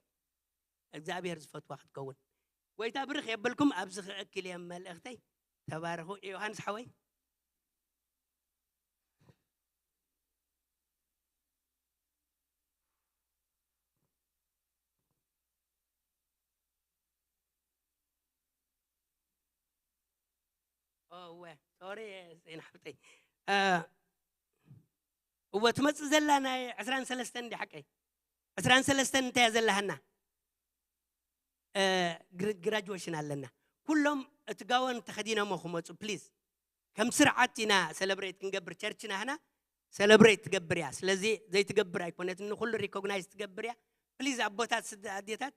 እግዚኣብሔር ዝፈትዋ ክትከውን። ጎይታ ብርኽ የብልኩም። ኣብዚ ክእክል እየ መልእኽተይ። ተባረኹ። ዮሃንስ ሓወይ። ኦ፣ እወ፣ ሶሪ፣ ዜና ሓብተይ። እ፣ እወ፣ ትመጽእ ዘላ ናይ ዕስራን ሰለስተን እንዲ ሓቀይ? ዕስራን ሰለስተን እንታይ እያ ዘላሃና? እ፣ ግር-፣ ግራጁዌሽን ኣለና። ኩሎም እቲ ጋወን ተኸዲኖሞ ክመጹ፣ ፕሊዝ። ከም ስርዓት ኢና ሰለብሬት ክንገብር፣ ቸርች ናህና ሰለብሬት ትገብር እያ። ስለዚ ዘይትገብር ኣይኮነትን፣ ንኹሉ ሪኮግናይዝ ትገብር እያ። ፕሊዝ፣ ኣቦታት፣ ስድ-፣ ኣዴታት፣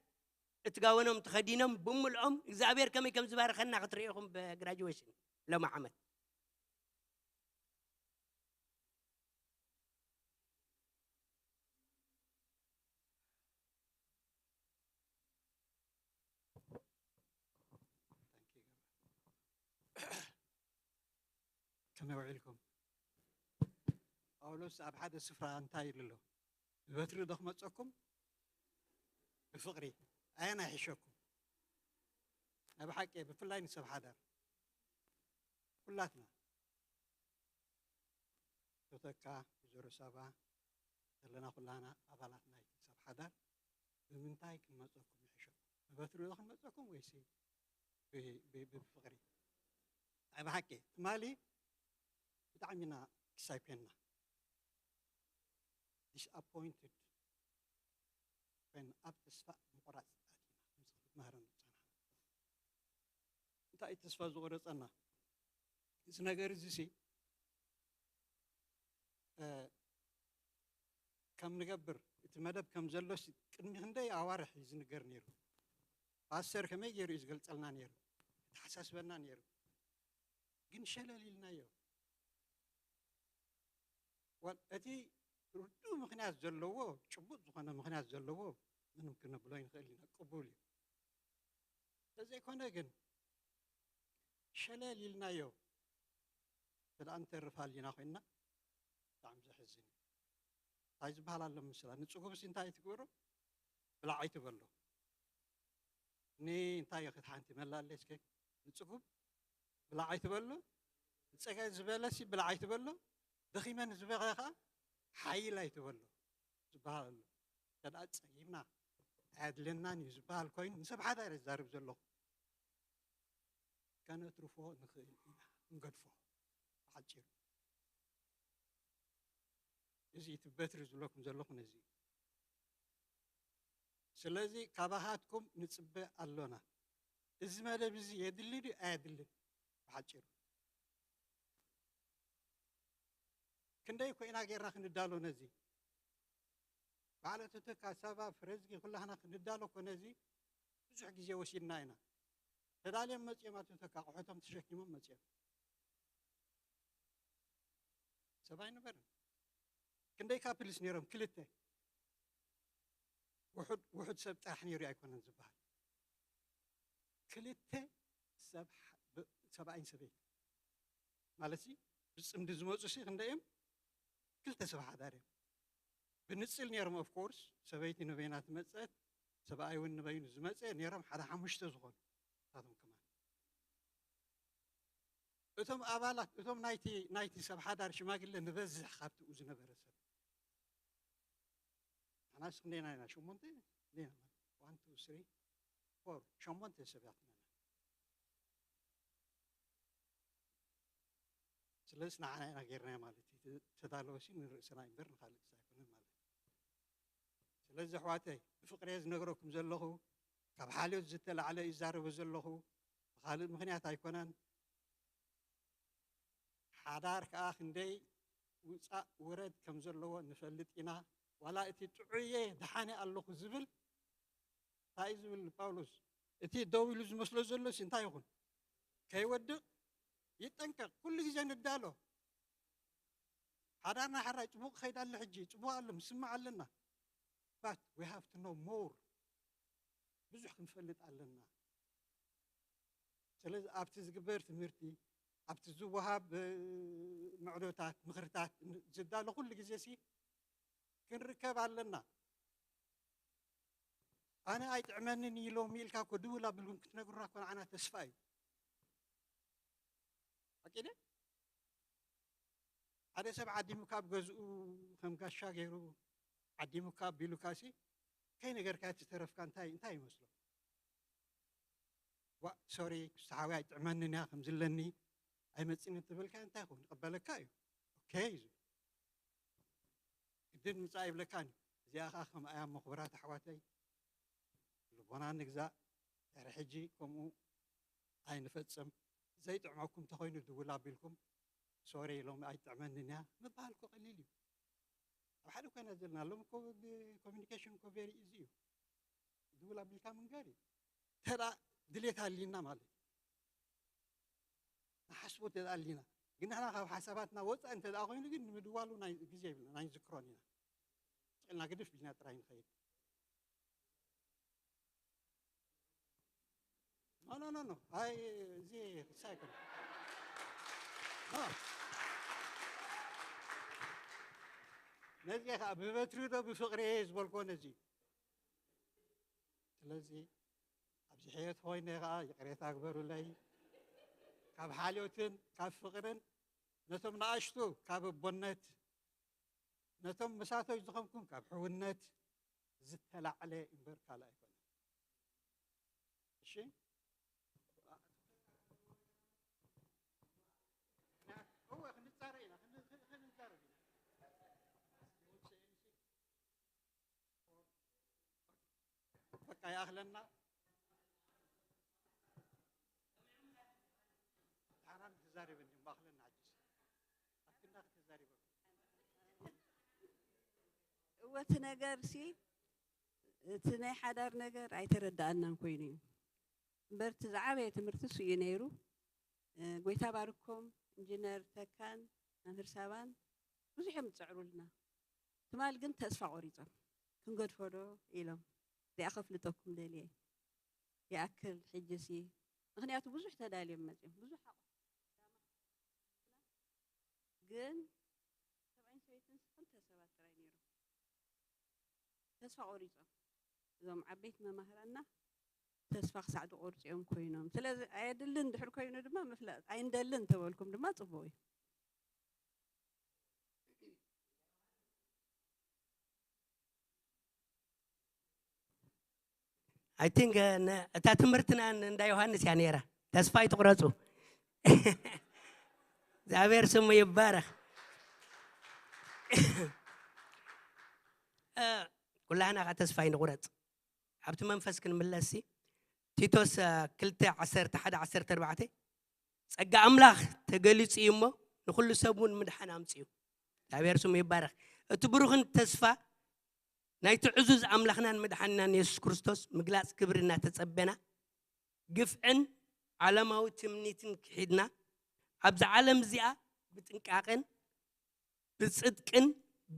እቲ ጋወኖም ተኸዲኖም ብምልኦም እግዚኣብሔር ከመይ ከም ዝባረኸና ክትርእዩ ኢኹም ብግራጁዌሽን ሎሚ ዓመት። ከመይ ውዒልኩም? ጳውሎስ ኣብ ሓደ ስፍራ እንታይ ኢሉ ኣሎ? ብበትሪ ዶ ክመጸኩም? ብፍቕሪ። ኣየናይ ይሕሸኩም? ናይ ብሓቂ፣ ብፍላይ ንሰብ ሓዳር። ኩላትና። ዶተካ፣ ዞሮ ሳባ ዘለና ኩላና ኣባላት ናይቲ ሰብ ሓዳር ብምንታይ ክንመፀኩም ይሕሸኩም? ብበትሪ ዶ ክንመፀኩም ወይሲ ብ-፣ ብ-፣ ብፍቕሪ? ኣይ ብሓቂ ትማሊ ብጣዕሚ ኢና ክሳይ ኮይንና፣ ዲስኣፖይንትድ ኮይንና፣ ኣብ ተስፋ ምቑራፅ ኣቲና። መሃረና ዝፀናሕና እንታይ እዩ ተስፋ ዝቖረፀና? እዚ ነገር እዚ ሲ እ፣ ከም ንገብር እቲ መደብ ከም ዘሎ ሲ ቅድሚ ክንደይ ኣዋርሕ እዩ ዝንገር ነይሩ። ፓስተር ከመይ ገይሩ እዩ ዝገልጸልና ነይሩ፣ የተሓሳስበና ነይሩ። ግን ሸለል ኢልናዮ። ዋል እቲ ርዱእ ምኽንያት ዘለዎ፣ ጭቡጥ ዝኾነ ምኽንያት ዘለዎ ምንም ክነብሎ ይንኽእል ኢና፣ ቅቡል እዩ። ተዘይኮነ ግን ሸለል ኢልናዮ ተደኣ ንተርፍ ሃሊና ኮይንና ብጣዕሚ ዘሕዝን እዩ። እንታይ ዝበሃል ኣሎ ምስላ ንጽጉብሲ እንታይ ትግበሮ? ብላዕ ኣይትበሎ። ኒ እንታይ እዩ ክትሓንቲ መላለይ እስከ ንጽጉብ ብላዕ ኣይትበሎ። ንጸገ ዝበለሲ ብላዕ ኣይትበሎ። ደኺመ ንዝበኸ ከኣ ሓይል ኣይትበሎ ዝበሃል ኣሎ። ተደኣ ጸጊምና ኣየድልየናን እዩ ዝበሃል ኮይኑ ንሰብ ሓዳር እዛርብ ዘለኹ። ከነትርፎ ንኽእል ኢና፣ ንገድፎ። ብሓጺሩ እዚ እቲ በትሪ ዝብለኩም ዘለኹ ነዚ እዩ። ስለዚ ካባኻትኩም ንጽበ ኣሎና። እዚ መደብ እዚ የድሊ ድዩ ኣየድልን? ብሓጺሩ ክንደይ ኮይና ጌርና ክንዳሎ ነዚ? በዓል ኣቶ ተካ፣ ሳባ፣ ፍረዝጊ ኩላህና ክንዳሎ እኮ ነዚ ብዙሕ ግዜ ወሲድና ኢና። ተዳልዮም መጽዮም ኣቶ ተካ ኣቑሑቶም ተሸኪሞም መጽዮም። ሰብ ኣይነበረን። ክንደይ ካፕልስ ነይሮም? ክልተ። ውሑድ፣ ውሑድ ሰብ ጥራሕ ነይሩ ኣይኮነን ዝበሃል። ክልተ ሰብ ሓ-፣ ብ-፣ ሰብኣይን ሰበይትን። ማለት ሲ ብጽምዲ ዝመጹ ሲ ክንደይ እዮም? ክልተ ሰብ ሓዳር እዮም። ብንጽል ነይሮም፣ ኦፍ ኮርስ፣ ሰበይቲ ንበይና ትመጸት፣ ሰብኣይ እውን ንበይኑ ዝመጸ ነይሮም፣ ሓደ ሓሙሽተ ዝኾኑ ናቶም ከማን። እቶም ኣባላት፣ እቶም ናይቲ፣ ናይቲ ሰብ ሓዳር ሽማግለ ንበዝሕ ካብቲ ኡ ዝነበረ ሰብ። ንሕናስ ክንደይና ኢና? ሸሞንተ? ክንደይና ማለት? ዋን፣ ቱ፣ ስሪ፣ ፎር፣ ሸሞንተ ሰባት ኢና። ስለዚ ንዓና ኢና ጌርናዮ ማለት እዩ። ተዳለወሲ ንርእስና እምበር ንኻልእ ኣይኮነን ማለት እዩ። ስለዚ ኣሕዋተይ ብፍቕሪ እየ ዝነግረኩም ዘለኹ፣ ካብ ሓልዮት ዝተላዕለ ይዛረቡ ዘለኹ፣ ብኻልእ ምኽንያት ኣይኮነን። ሓዳር ከኣ ክንደይ ውጻእ ውረድ ከም ዘለዎ ንፈልጥ ኢና። ዋላ እቲ ጥዑየ ደሓነ ኣለኹ ዝብል እንታይ እዩ ዝብል ጳውሎስ? እቲ ደው ኢሉ ዝመስሎ ዘሎስ እንታይ ይኹን? ከይወድቕ ይጠንቀቕ። ኩሉ ግዜ ንዳሎ። ሓዳርና ሕራይ ጽቡቕ ክኸይድ ኣሎ፣ ሕጂ ጽቡቕ ኣሎ፣ ምስማዕ ኣለና። But we have to know more። ብዙሕ ክንፈልጥ ኣለና። ስለዚ ኣብቲ ዝግበር ትምህርቲ፣ ኣብቲ ዝወሃብ፣ እ፣ ምዕዶታት፣ ምኽርታት፣ ን-፣ ዝዳሎ ኩሉ ግዜ ሲ ክንርከብ ኣለና። ኣነ ኣይጥዕመንን እዩ ሎሚ ኢልካ እኮ ድውል ኣቢልኩም ክትነግሩና እኮ ንዓና ተስፋ እዩ። ሓቂ ድየ? ሓደ ሰብ ዓዲሙካ ኣብ ገዝኡ ከም ጋሻ ገይሩ ዓዲሙካ ኣቢሉካ ሲ ከይነገርካ ትተረፍካ እንታይ፣ እንታይ ይመስሎ? ዋ፣ ሶሪ፣ ክስተ ሓወይ ኣይጥዕመንን እያ፣ ከም ዝለኒ ኣይመጽእን እንተበልካ እንታይ ይኸውን? ይቕበለካ እዩ። ኦኬ እዩ ዝብል። ግድን ምጻእ ይብለካን እዩ። እዚኣ ኸኣ ከምኣ እያ እሞ ክቡራት ኣሕዋተይ፣ ልቦና ንግዛእ። ድሕሪ ሕጂ ከምኡ ኣይንፈጽም። ዘይጥዕመኩም እንተኾይኑ ድውል ኣቢልኩም፣ ሶሪ፣ ሎሚ ኣይጥዕመንን እያ ምባል እኮ ቀሊል እዩ። ኣብ ሓደ ኮይና ዘለና ሎሚ እኮ ብኮሚኒኬሽን እኮ ቬሪ ኢዚ እዩ። ድውል ኣቢልካ ምንጋር እዩ። እንተ ደኣ ድሌት ኣሊና ማለት እዩ። ንሓስቦ እንተ ደኣ ኣሊና። ግን ንሕና ካብ ሓሳባትና ወጻኢ እንተ ደኣ ኮይኑ ግን ንምድዋሉ ናይ ግዜ የብልና፣ ናይ ዝክሮን ኢና። ስቕ ኢልና ግድፍ ቢልና ጥራይ ንኸይድ። ኖ፣ ኖ፣ ኖ፣ ኖ። ኣይ፣ እዚ ክሳ ኣይኮነ። ኖ። ነዚ ኸኣ ብበትሪ ዶ ብፍቕሪ እየ ዝበልክዎ ነዚ። ስለዚ ኣብዚ ሕየት ኮይነ ኸኣ ይቕሬታ ግበሩለይ። ካብ ሓልዮትን ካብ ፍቕርን ነቶም ንኣሽቱ ካብ ኣቦነት ነቶም መሳቶች ዝኾንኩም ካብ ሕውነት ዝተላዕለ እምበር ካልእ ኣይኮነን። እሺ? እወ፣ ክንጻረ ኢና፣ ክን-፣ ክን-፣ ክንዛረብ ኢና። በቃ ይኣኽለና። ዳሕራን ተዛሪበን እዮም፣ ማእኽለና ሕጅስ። ኣብ ክንዳ ከተዛሪበኩም። እወ፣ እቲ ነገርሲ፣ እቲ ናይ ሓዳር ነገር ኣይተረዳኣናን ኮይኑ እዩ። እምበር እቲ ዝዓበየ ትምህርቲ እሱ እዩ ነይሩ። እ፣ ጎይታ ባርኮም፣ ኢንጂነር ተካን መምህር ሳባን ብዙሕ እዮም ዝጽዕሩልና። ትማል ግን ተስፋ ቆሪጾም፣ "ክንገድፎ ዶ?" ኢሎም። እዚኣ ከፍልጠኩም ደልየ። ይኣክል ሕጅሲ፣ ምኽንያቱ ብዙሕ ተዳልዮም መጺኦም፣ ብዙሕ ኣቑሑ ግን ሰብኣይን ሰበይትን ክልተ ሰባት ጥራይ ነይሮም። ተስፋ ቆሪጾም። እዞም ዓበይቲ መማህራንና ተስፋ ክሳዕ ዝቆርጹ እዮም ኮይኖም። ስለዚ ኣየድልን ድሕር ኮይኑ ድማ ምፍላጥ ኣይንደልን እንተበልኩም ድማ ጽቡቕ እዩ። I think እ፣ ነ- እታ ትምህርትና ን- እንዳ ዮሃንስ እያ ነይራ። ተስፋ ኣይትቑረፁ። እግዚኣብሔር ስሙ ይባረክ። እ፣ ኩላህና ከዓ ተስፋ ኣይንቑረፅ። ኣብቲ መንፈስ ክንምለስ ሲ ቲቶስ እ፣ ክልተ ዓሰርተ ሓደ ዓሰርተ ኣርባዕተ ጸጋ ኣምላኽ ተገሊጹ እዩ እሞ ንኹሉ ሰብ እውን ምድሓን ኣምጽኡ። እግዚኣብሔር ስሙ ይባረክ። እቲ ብሩኽን ተስፋ ናይቲ ዕዙዝ ኣምላኽናን መድሓንናን የሱስ ክርስቶስ ምግላጽ ክብሪ እናተጸበና ግፍዕን ዓለማዊ ትምኒትን ክሒድና ኣብዛ ዓለም እዚኣ ብጥንቃቕን ብጽድቅን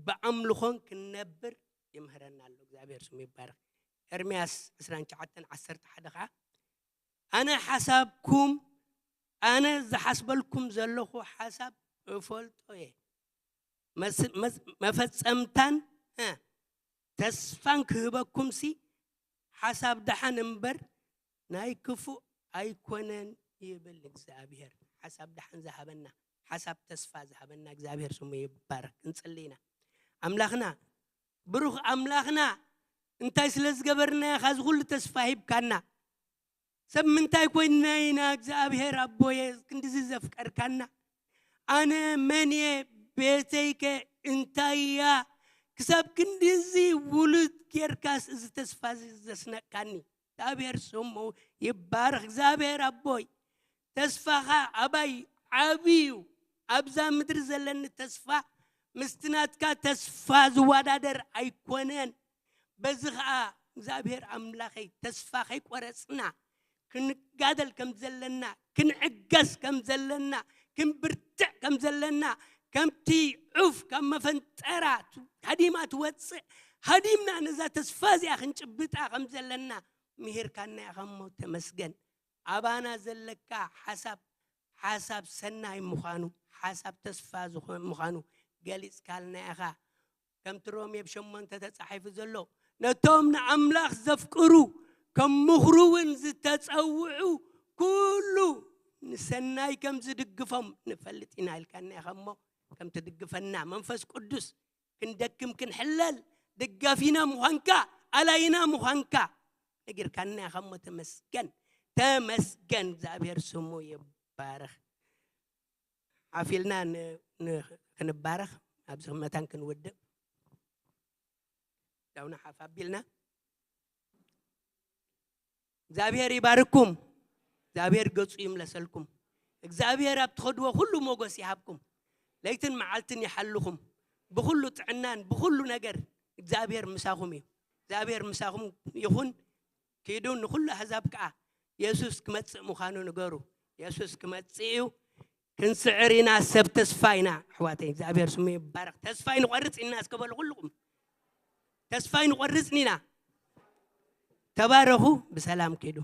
ብኣምልኾን ክንነብር ይምህረና ኣሎ። እግዚኣብሔር ስሙ ይባረክ። ኤርምያስ ዕስራን ትሽዓተን ዓሰርተ ሓደ ከዓ ኣነ ሓሳብኩም ኣነ ዝሓስበልኩም ዘለኹ ሓሳብ እፈልጦ እየ። መስ- መስ- መፈጸምታን እ፣ ተስፋን ክህበኩም ሲ ሓሳብ ደሓን እምበር ናይ ክፉእ ኣይኮነን ይብል እግዚኣብሔር። ሓሳብ ደሓን ዝሃበና ሓሳብ ተስፋ ዝሃበና እግዚኣብሔር ስሙ ይባረክ። ክንጽሊ ኢና። ኣምላኽና ብሩኽ ኣምላኽና እንታይ ስለ ዝገበርና ኢኻ እዚ ኩሉ ተስፋ ሂብካና? ሰብ ምንታይ ኮይንና ኢና እግዚኣብሔር ኣቦየ ክንድዚ ዘፍቀርካና? ኣነ መን እየ? ቤተይከ እንታይ እያ? ክሳብ ክንድዚ ውሉድ ጌርካስ እዚ ተስፋ እዚ ዘስነቅካኒ እግዚኣብሔር ስሙ ይባረክ። እግዚኣብሔር ኣቦይ ተስፋኻ ኣባይ ዓብዩ ኣብዛ ምድሪ ዘለኒ ተስፋ ምስቲ ናትካ ተስፋ ዝወዳደር ኣይኮነን። በዚ ኸዓ እግዚኣብሔር ኣምላኸይ ተስፋ ከይቆረፅና ክንጋደል ከም ዘለና ክንዕገስ ከም ዘለና ክንብርትዕ ከም ዘለና ከምቲ ዑፍ ካብ መፈንጠራ ሃዲማ ትወፅእ ሃዲምና ነዛ ተስፋ እዚኣ ክንጭብጣ ከም ዘለና ምሂርካና ኢኻ እሞ ተመስገን። ኣባና ዘለካ ሓሳብ ሓሳብ ሰናይ ምዃኑ ሓሳብ ተስፋ ዝኾ- ምዃኑ ገሊፅካልና ኢኻ። ከምቲ ሮሜ ብ ሸሞንተ ተፃሒፉ ዘሎ ነቶም ንኣምላኽ ዘፍቅሩ ከም ምኽሩ እውን ዝተፀውዑ ኩሉ ንሰናይ ከም ዝድግፎም ንፈልጥ ኢና ኢልካና ኢኻ እሞ ከም ትድግፈና መንፈስ ቅዱስ ክንደክም ክንሕለል ደጋፊና ምዃንካ ኣላይና ምዃንካ ነጊርካና ኢኻ እሞ ተመስገን ተመስገን እግዚኣብሔር ስሙ ይባረኽ። ሓፊልና ን- ን- ክንባረኽ ኣብዚ መታን ክንውድእ ዳውና ሓፍ ኣቢልና እግዚኣብሔር ይባርኩም። እግዚኣብሔር ገጹ ይምለሰልኩም። እግዚኣብሔር ኣብ ትኸድዎ ኩሉ ሞገስ ይሃብኩም። ለይትን መዓልትን ይሓልኹም። ብኹሉ ጥዕናን ብኹሉ ነገር እግዚኣብሔር ምሳኹም እዩ። እግዚኣብሔር ምሳኹም ይኹን። ኪዱ ንኹሉ ኣህዛብ ከዓ የሱስ ክመጽእ ምዃኑ ንገሩ። የሱስ ክመጽእ እዩ። ክንስዕር ኢና፣ ሰብ ተስፋ ኢና። ኣሕዋተይ እግዚኣብሔር ስሙ ይባረኽ። ተስፋ ይንቆርጽ ኢና እስከ በሉ ኩልኹም። ተስፋ ይንቆርጽ ኢና። ተባረኹ። ብሰላም ኪዱ።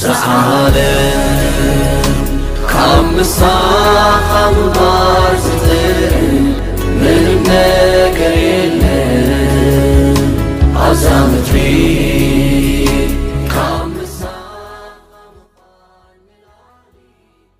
ዝዓለም ካብ ምሳኻ ምንባር ዝጥዕም